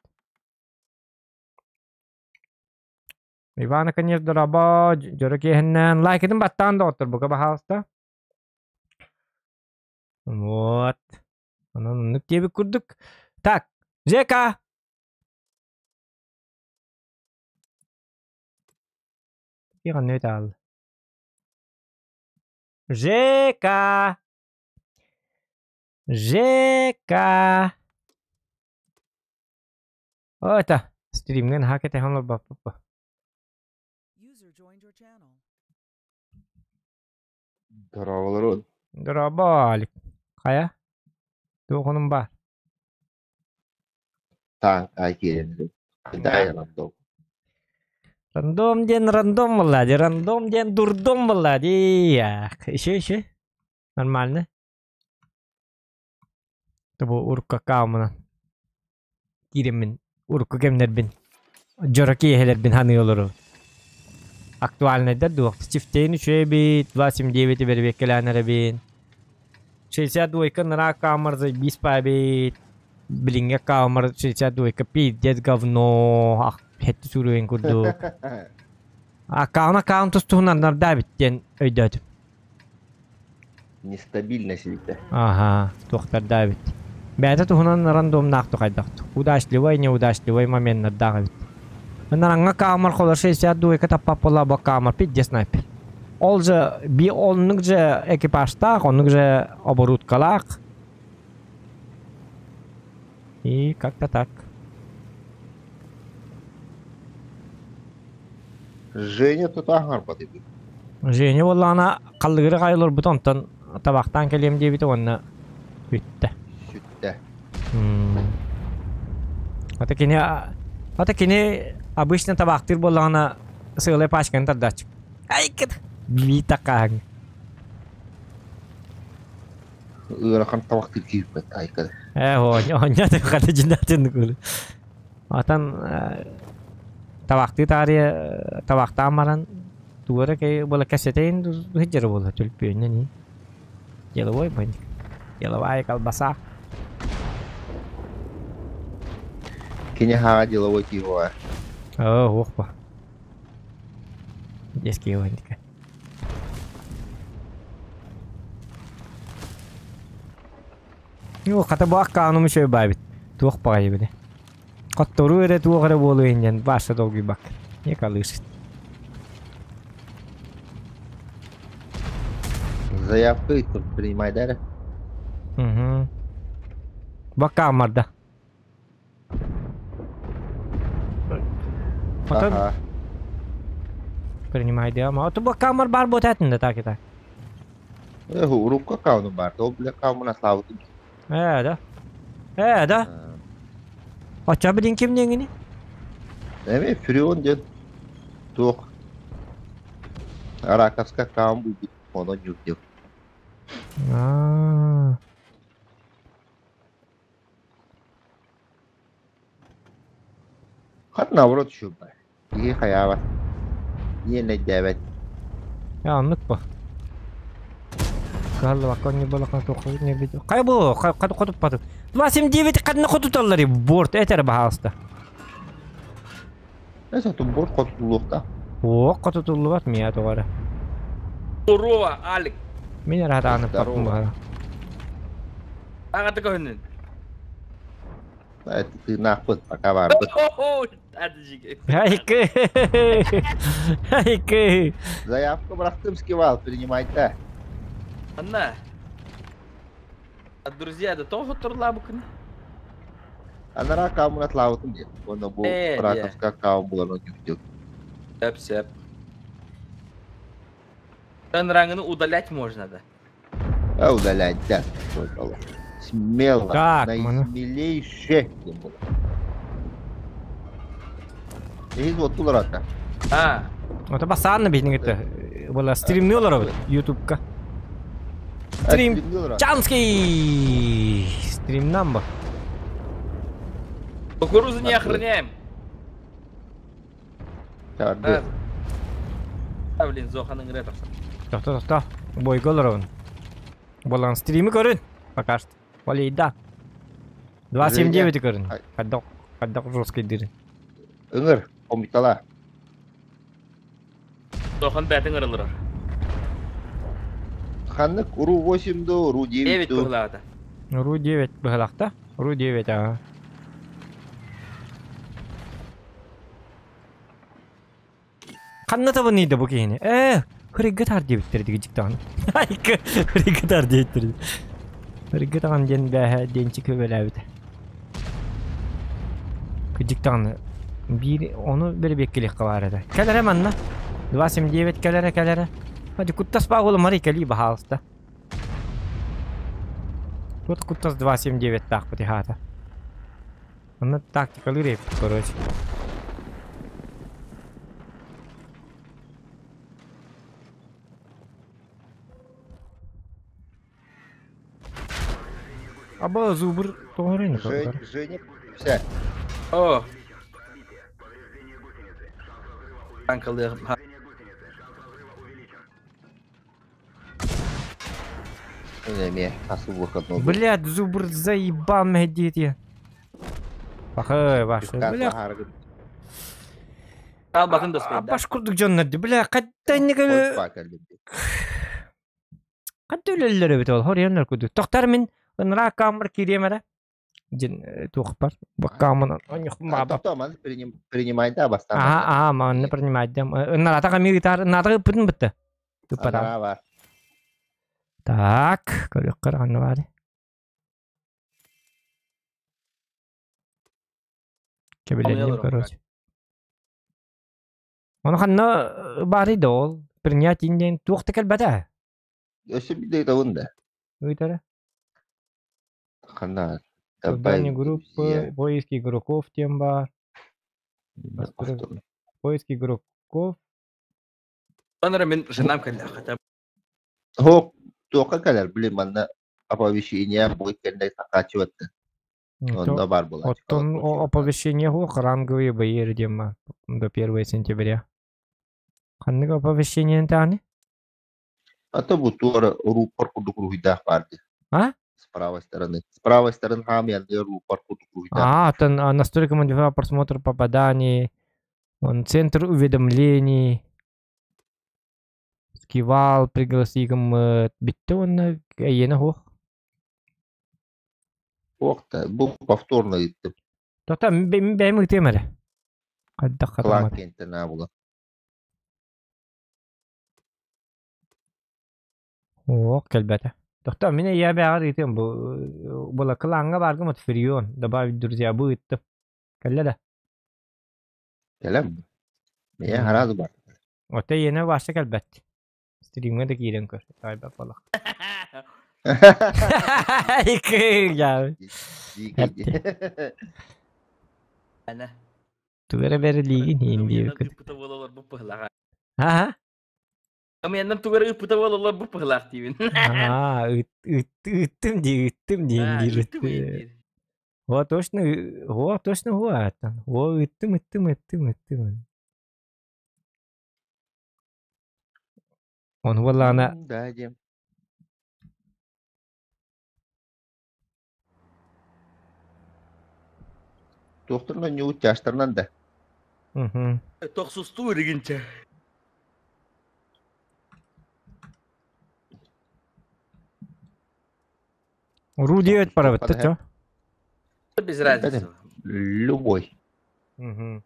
Ивана, конечно, дорообо, дьоро киэһэннэн лайкытын баттаан доҕоттор, бука баһаалыста. Вот. Онон оннук диэбит курдук. Так, Жека! Тихо, Жека! Жека! О, это стримҥин хакете олорбоппут. Дорооболорун. Дорообо, Алик. Хайа? Туох баар? Таан ай киирэн дай рандом. Рандом диэн рандом буолла дии, рандом диэн дурдом буолла дии. Еще, еще. Нормально. Бу урукка каамынан киириммин урукку кэмнэрбин дьоро киэһэлэрбин саныы олору. Актуальнайдар дуох. Чифтейн үчүгэй эбит, 2.79 бэрэбиэккэлээн эрэбин. 62 нара камер заебись пабит. Билиҥҥэ камер 62 пиздец говно. Ах, хэти суруйун курдук. Аккаунт аккаунт тустуһунан нардаабит диэн өйдөөтүм. Нестабильность эбит. Ага, туохтардаабит. Бэйэтэ туһунан рандомнаах тухайдахт. Удачливый, неудачливый моменнардаах эбит. Наранга камер холор 62 таппап буолла бу камер пиздец снайпер. Ол же би оннук же экипажтаах, оннук же оборудкалаах. И как-то так. Женя тута аһарбат эбит. Женя буоллаҕына халлыгыры хай олорбут онтон табахтаан кэлиэм диэбитэ уонна бүттэ. Сүттэ. Ата кини ата кини обычно табахтыыр буоллаҕына сыалай пачканы тардааччы. Айкыт! Бии такааһыҥ. Ыарахан табахтыыр киирбэт айкыт. Ээ, оонньоо хата дьиннээтин кулу. Атан табахтыы таарыйа табахтаан баран тугу эрэ кэй буола кэсэтэйин сылдьара буолла түлпүөннэн ии. Деловой бандик. Деловая колбаса. Кини хаҕа деловой киһи Оо, уох ба. Детский бандика. Ну, хата бу аккаунум үчүгэй баайбыт. Туох баҕайы били. Хотторуу эрэ туох эрэ буолуо диэн бааса долгуйбакка. Не калыыс. Заявка ыыттым, принимай да эрэ. Угу. Бакка барда. Потом Ага. принимай да. А то бакка бар буотатын да так и так. Э, урукку аккаунум бар. Ол бile аккаунмун аслаабытым. Ээ да. Ээ да. Оччо билин ким диэҥини? Эми Фреон диэн туох Араковска аккаун булбут онон ньурдьу. Аа. Хат наоборот түһүм Киһи хайаабат. Иэнэйдээбэт. Ээ оннук бу. Кыһаллыбакка не было не бит. Хайа бу хотуппатым. 279 ханна хотуталлар борт этэр баһаалыста. Эсэ тум борт хотутуллуохта. О, хотутуллубат мия тоҕо Здорово, Алик. Мин эрэ хатааны Здорово. баһара. Аҕата көһүннүн. Тыынаахпыт, пока баарбыт. Айкы. Айкы. Заявку бырахтым скивал, принимайте. Анна. Друзья, да тоҕо хотторлаабыккын? Анараа аккауммун атлаабытым диэн. Уонна бу Ээ, диэ. Раковска аккаун булан онньуктук. Сөп, сөп. Рангыны удалять можно, да? А удалять, да. Смело, Так, маны. наисмелейше диэн буолар. Эһиз оттулар ата. А, Ото басаанна биһиниҥ это была стримни олоробут ютубка. Стрим Чанский! Стримнан бу. кукурузу не охраняем. Чарды. А, блин, Зоханың ырыа тахсан. Тохто, тохто. Бойго олоробун. Болан стримы көрүн. Пока что. Валейда. 279 көрүн. Ай. Хаддок, хаддок жесткий дыры. Ыҥыр, хомуйтала. Зохан бәтин ырылырар. Ханнык Ру 8 ду, Ру 9 9 ду. быһылаата. Ру 9 быһылахта. Ру 9 ага. Ханна табыныйда бу киһини? Э, хырыгга тар диэбиттэр дигижиктаҕын. Айка, хырыгга тар диэбиттэр. Хырыгга таҕан диэн бээһэ диэнчик көбөлөөбүтэ. Кыдьыктаҕын биир ону бэрибиэккилиэххэ баар этэ. Кэлэрэ манна. 279 кэлэрэ кэлэрэ. Хadi куттас баа буола Марий кэлии баһаалыста. Тут куттас 279 таахпыт хаата. Онно тактикалыы рейп, короче. Аба зубр тоҕоройну Женя, Женя, вся. О. Танкалыах. Эме, асыл выходной. Блядь, зубр заебал дети. Пахай, ваш. Бля, Албатын да баш курдук дьоннор ди. Бля, хаттан Хатта үлэллэр эбит ол, хорианнар курдук. Тохтар мин ыныраа камер кириэм эрэ. Дьин туох бар. Баккаамын оньохпун баба. Топтоо, маны принимай да бастаан. Аха, аха, манны принимайдым. Ыннараата камир ытаар, ыннаата ыппытын бытты. Ыппата. Анараа бар. Так, көрүөххэ ханна баары. Кэбилэнним, Хамыйалар короче. Ону ханна баарый да ол? Принять диэн туох да кэлбэтэ. Өссө биирдэ ыытабын да. Ыытара. Ханна Создание группы, поиск игроков диэн баар. Поиск игроков. Онора мин женам кэллэ хотя Хоп, туохха кэлэр, блин, манна оповещение будет кэннэ закачиваться. Онно бар буолааччы. Оттон оповещение хуох ранговые бои диэн до 1 сентября. Ханнык оповещение тааны? А то бу туора рупор курдук руһуйдаах баар дии. А? С правой стороны. С правой стороны хаамыйанныыр рупор курдук руһуйдаах. А, там настройка модификации просмотр попаданий, он центр уведомлений, скивал, пригласигым битте онна эйиэнэ хуох. Ох та, бу повторно ыыттым. Тота бэйэм ыытыам эрэ. Хайдах Клан хатаммат. кентен була. Ох, кэлбэтэ. Тохтоо, мин эйиэ бэҕэр ыытыам бу була клаҥҥа бааргым от Фрион, добавить друзья бу ыыттым. Кэллэ да? Кэлэм. Миэ хараазы бар. Ото эйиэнэ Вася кэлбэт. Стримҥа да киирэн көр. Таайбат буолах. Икки Ана. Тугу эрэ бэрилиигин иин диэбиккит. Ыппыта буолалар бу пыһылаҕа. Аха. Амианнан тугары ыппыта буолалар бу пыһылаах диибин. Аа, ыттым дии, ыттым диин диир. Ыттым диир. О, точно, о, точно, о, о, ыттым, ыттым, ыттым, ыттым. Он буоллаҕына Да, диэм. Туохтарынан ньуут чаастарынан да. Мгм. Тохсустуу иригинчэ. Уруу диэбит барабытта чо. Без разницы. Любой. Мгм.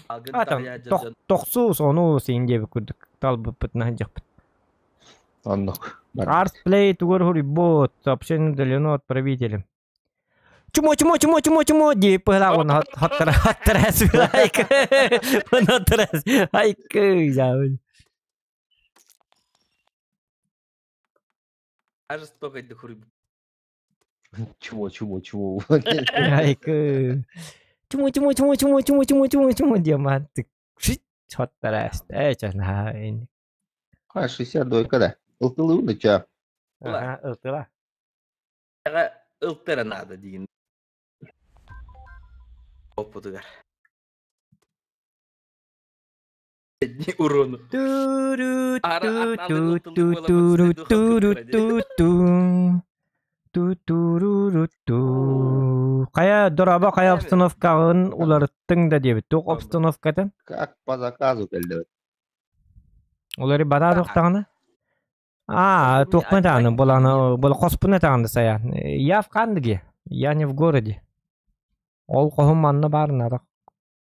А там тохсус ону син диэбит курдук талбыппытынан дьахпыт. Оннук. Арсплей тугар бот сообщение удалено отправителем. Чумо, чумо, чумо, чумо, чумо, дии пыһылаах уонна хаттара хаттара айкы хаттара айкы жабын. Аж столько дохур. Чего, чего, чего? Айкы. Чумо, чумо, чумо, чумо, чумо, чумо, чумо, чумо, диамант. Хаттара э чана. А, 62 да. Ылтылы ча. Ага, ылтыла. Ылтыра надо диин. Опутугар. Одни урону. Ту ту ту ту ту ту ту ту ту ту Хайа дороба хайа обстановкаҕын уларыттыҥ да диэбит. Туох обстановкатын? Как по заказу кэллэбит. Улары бара туохтаҕына? А, туохпун этаҕына, буланы, була хоспун этаҕына сайаан. Я в Кандыге, я не в городе. Ол хоһум манна баар, нарах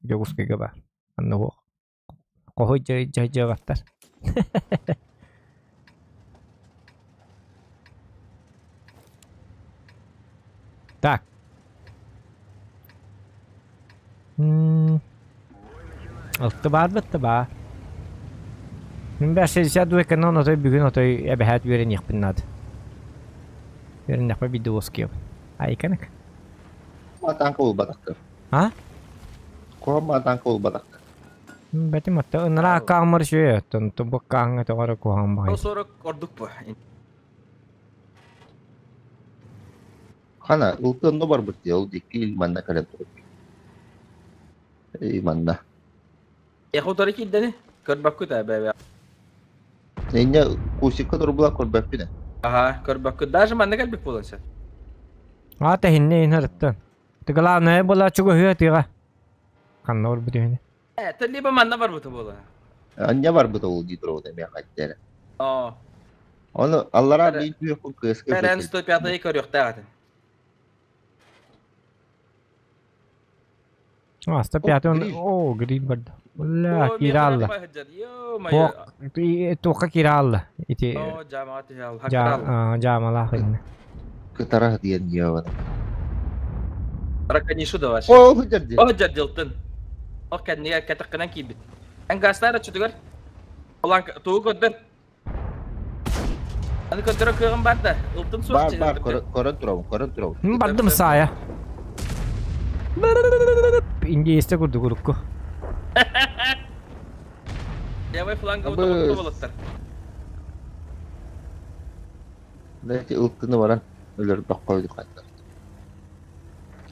Дьокуускайга баар. Анна уох. Хоһу дьайдьабаттар. Так. Алты баар бытта баа. Мин бэ 62 канон отой бүгүн отой эбэһээт үөрэниэхпин наада. Үөрэннэхпэ биирдэ уоскуйабын. Айканык. Матанка улбатахтар. А? Куһа матанка улбатахтар. Бэтим отто ыныраа каамар шуе оттон тубук кааҥҥа тоҕо эрэ куһаҕан баҕайы. 40 ордук бу. Хана, ылтыанна барбыт дии, ол дикки манна кэлэн турар. Эй, манна. Эхо утары киирдэни? Көрбөккүт ээ бэбэ. Инньэ кусикка турбула көрбөппүн ээ. Аха, көрбөккүт. Даже манна кэлбит буолан сөп. А тэһиннэ иһин арыттан. Ты главное была чугуһуя тыга. Ханна барбыт үһүнэ? Э, ты либо манна барбыта буола. Анньа барбыта ол дии туругута эмиэ хаттера. Оо. Ону аллараа биир түһүөхпүн кыаска Рен 105-ы көрүөхтээх этим. А, 105 он... О, грин барда. Бля, кииралла. Ё-моё. Туохха кииралла. Ити... О, жамаға түһэ Жаамалаах инне. Кытарах диэн диэбин. Раканишу да ваш. О, дьэрди. О, дьэрдилтын. О, кэннигэ кэтэххинэн киирбит. Эн газтаар оччотугар. Олан тугу көрдөр? Аны көрдөрө кыаҕым бар да. Ылтын суох Бар бар көрөн турабын, көрөн турабын. Бардым саая. Индейсте курдук урукку. Левый фланга утары болоттар. Дайте ылтыны баран өлөрбөх койду хайдар.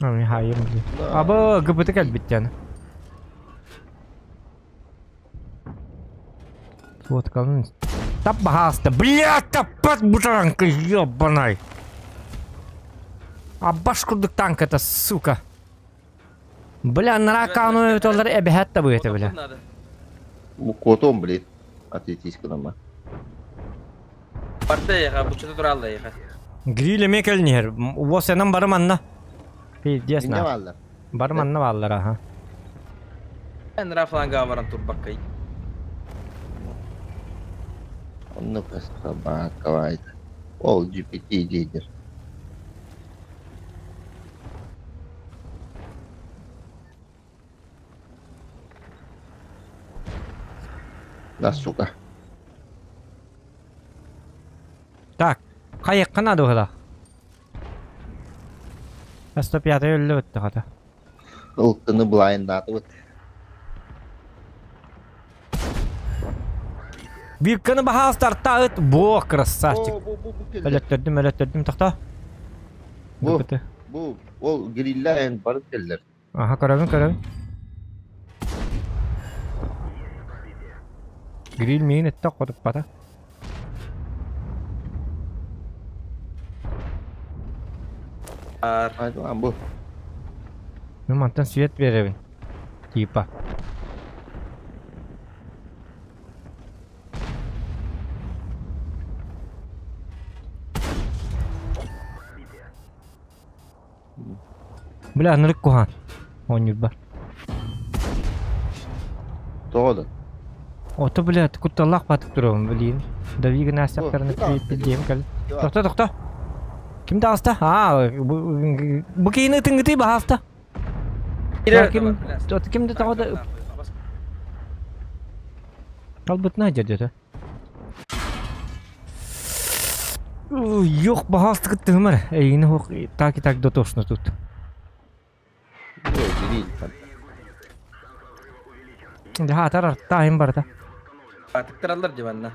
Ами хайым. Аба гыбыты кэлбиттен. Фоткалын. Тап баһааста. Блядь, таппат бутаранка, ёбаный. А баш курдук танк это, сука. Бля, наракану өтөлөр эбэһэт да быйыта, бля. Котом, блин. Ответись к нам. Барта яха, бучата туралла яха. Гриль эме кэлнihер. Уосенан барым анна. Пиздец Инне на. баллар. Барым анна баллар, аха. Эн рафланга баран турбаккай. Онну кастабакавайда. Ол GPT лидер. Да, сука. Так, хайыкка надо было. 105 өллө өттө хата. Ылтыны блайндаты вот. Бирканы баһаа стартаыт. Бо, красавчик. Өлөттөрдүм, өлөттөрдүм, тохто. Бу. Бу, ол грилля эн барып келлер. Аха, көрөбүн, көрөбүн. Гриль миин этте хотуппата. Ар. Айдылан бу. Мен мантан свет беребин. Типа. Бля, нырык кухан. Онюр бар. Тоғыды. Ото, бля, кутталлах батып турабын, блин. Давига настаптарны пилдем кел. Тохто, тохто. Ким даста? А, бу кейini тыңгыты баһаста. Ким, тот кимди тагыда Талбытна деді. Yok баһасты кыттыгымар. Эйини хок так и так дотошно тут. Да, тарар таайым барда. Атыктыраллар диванна.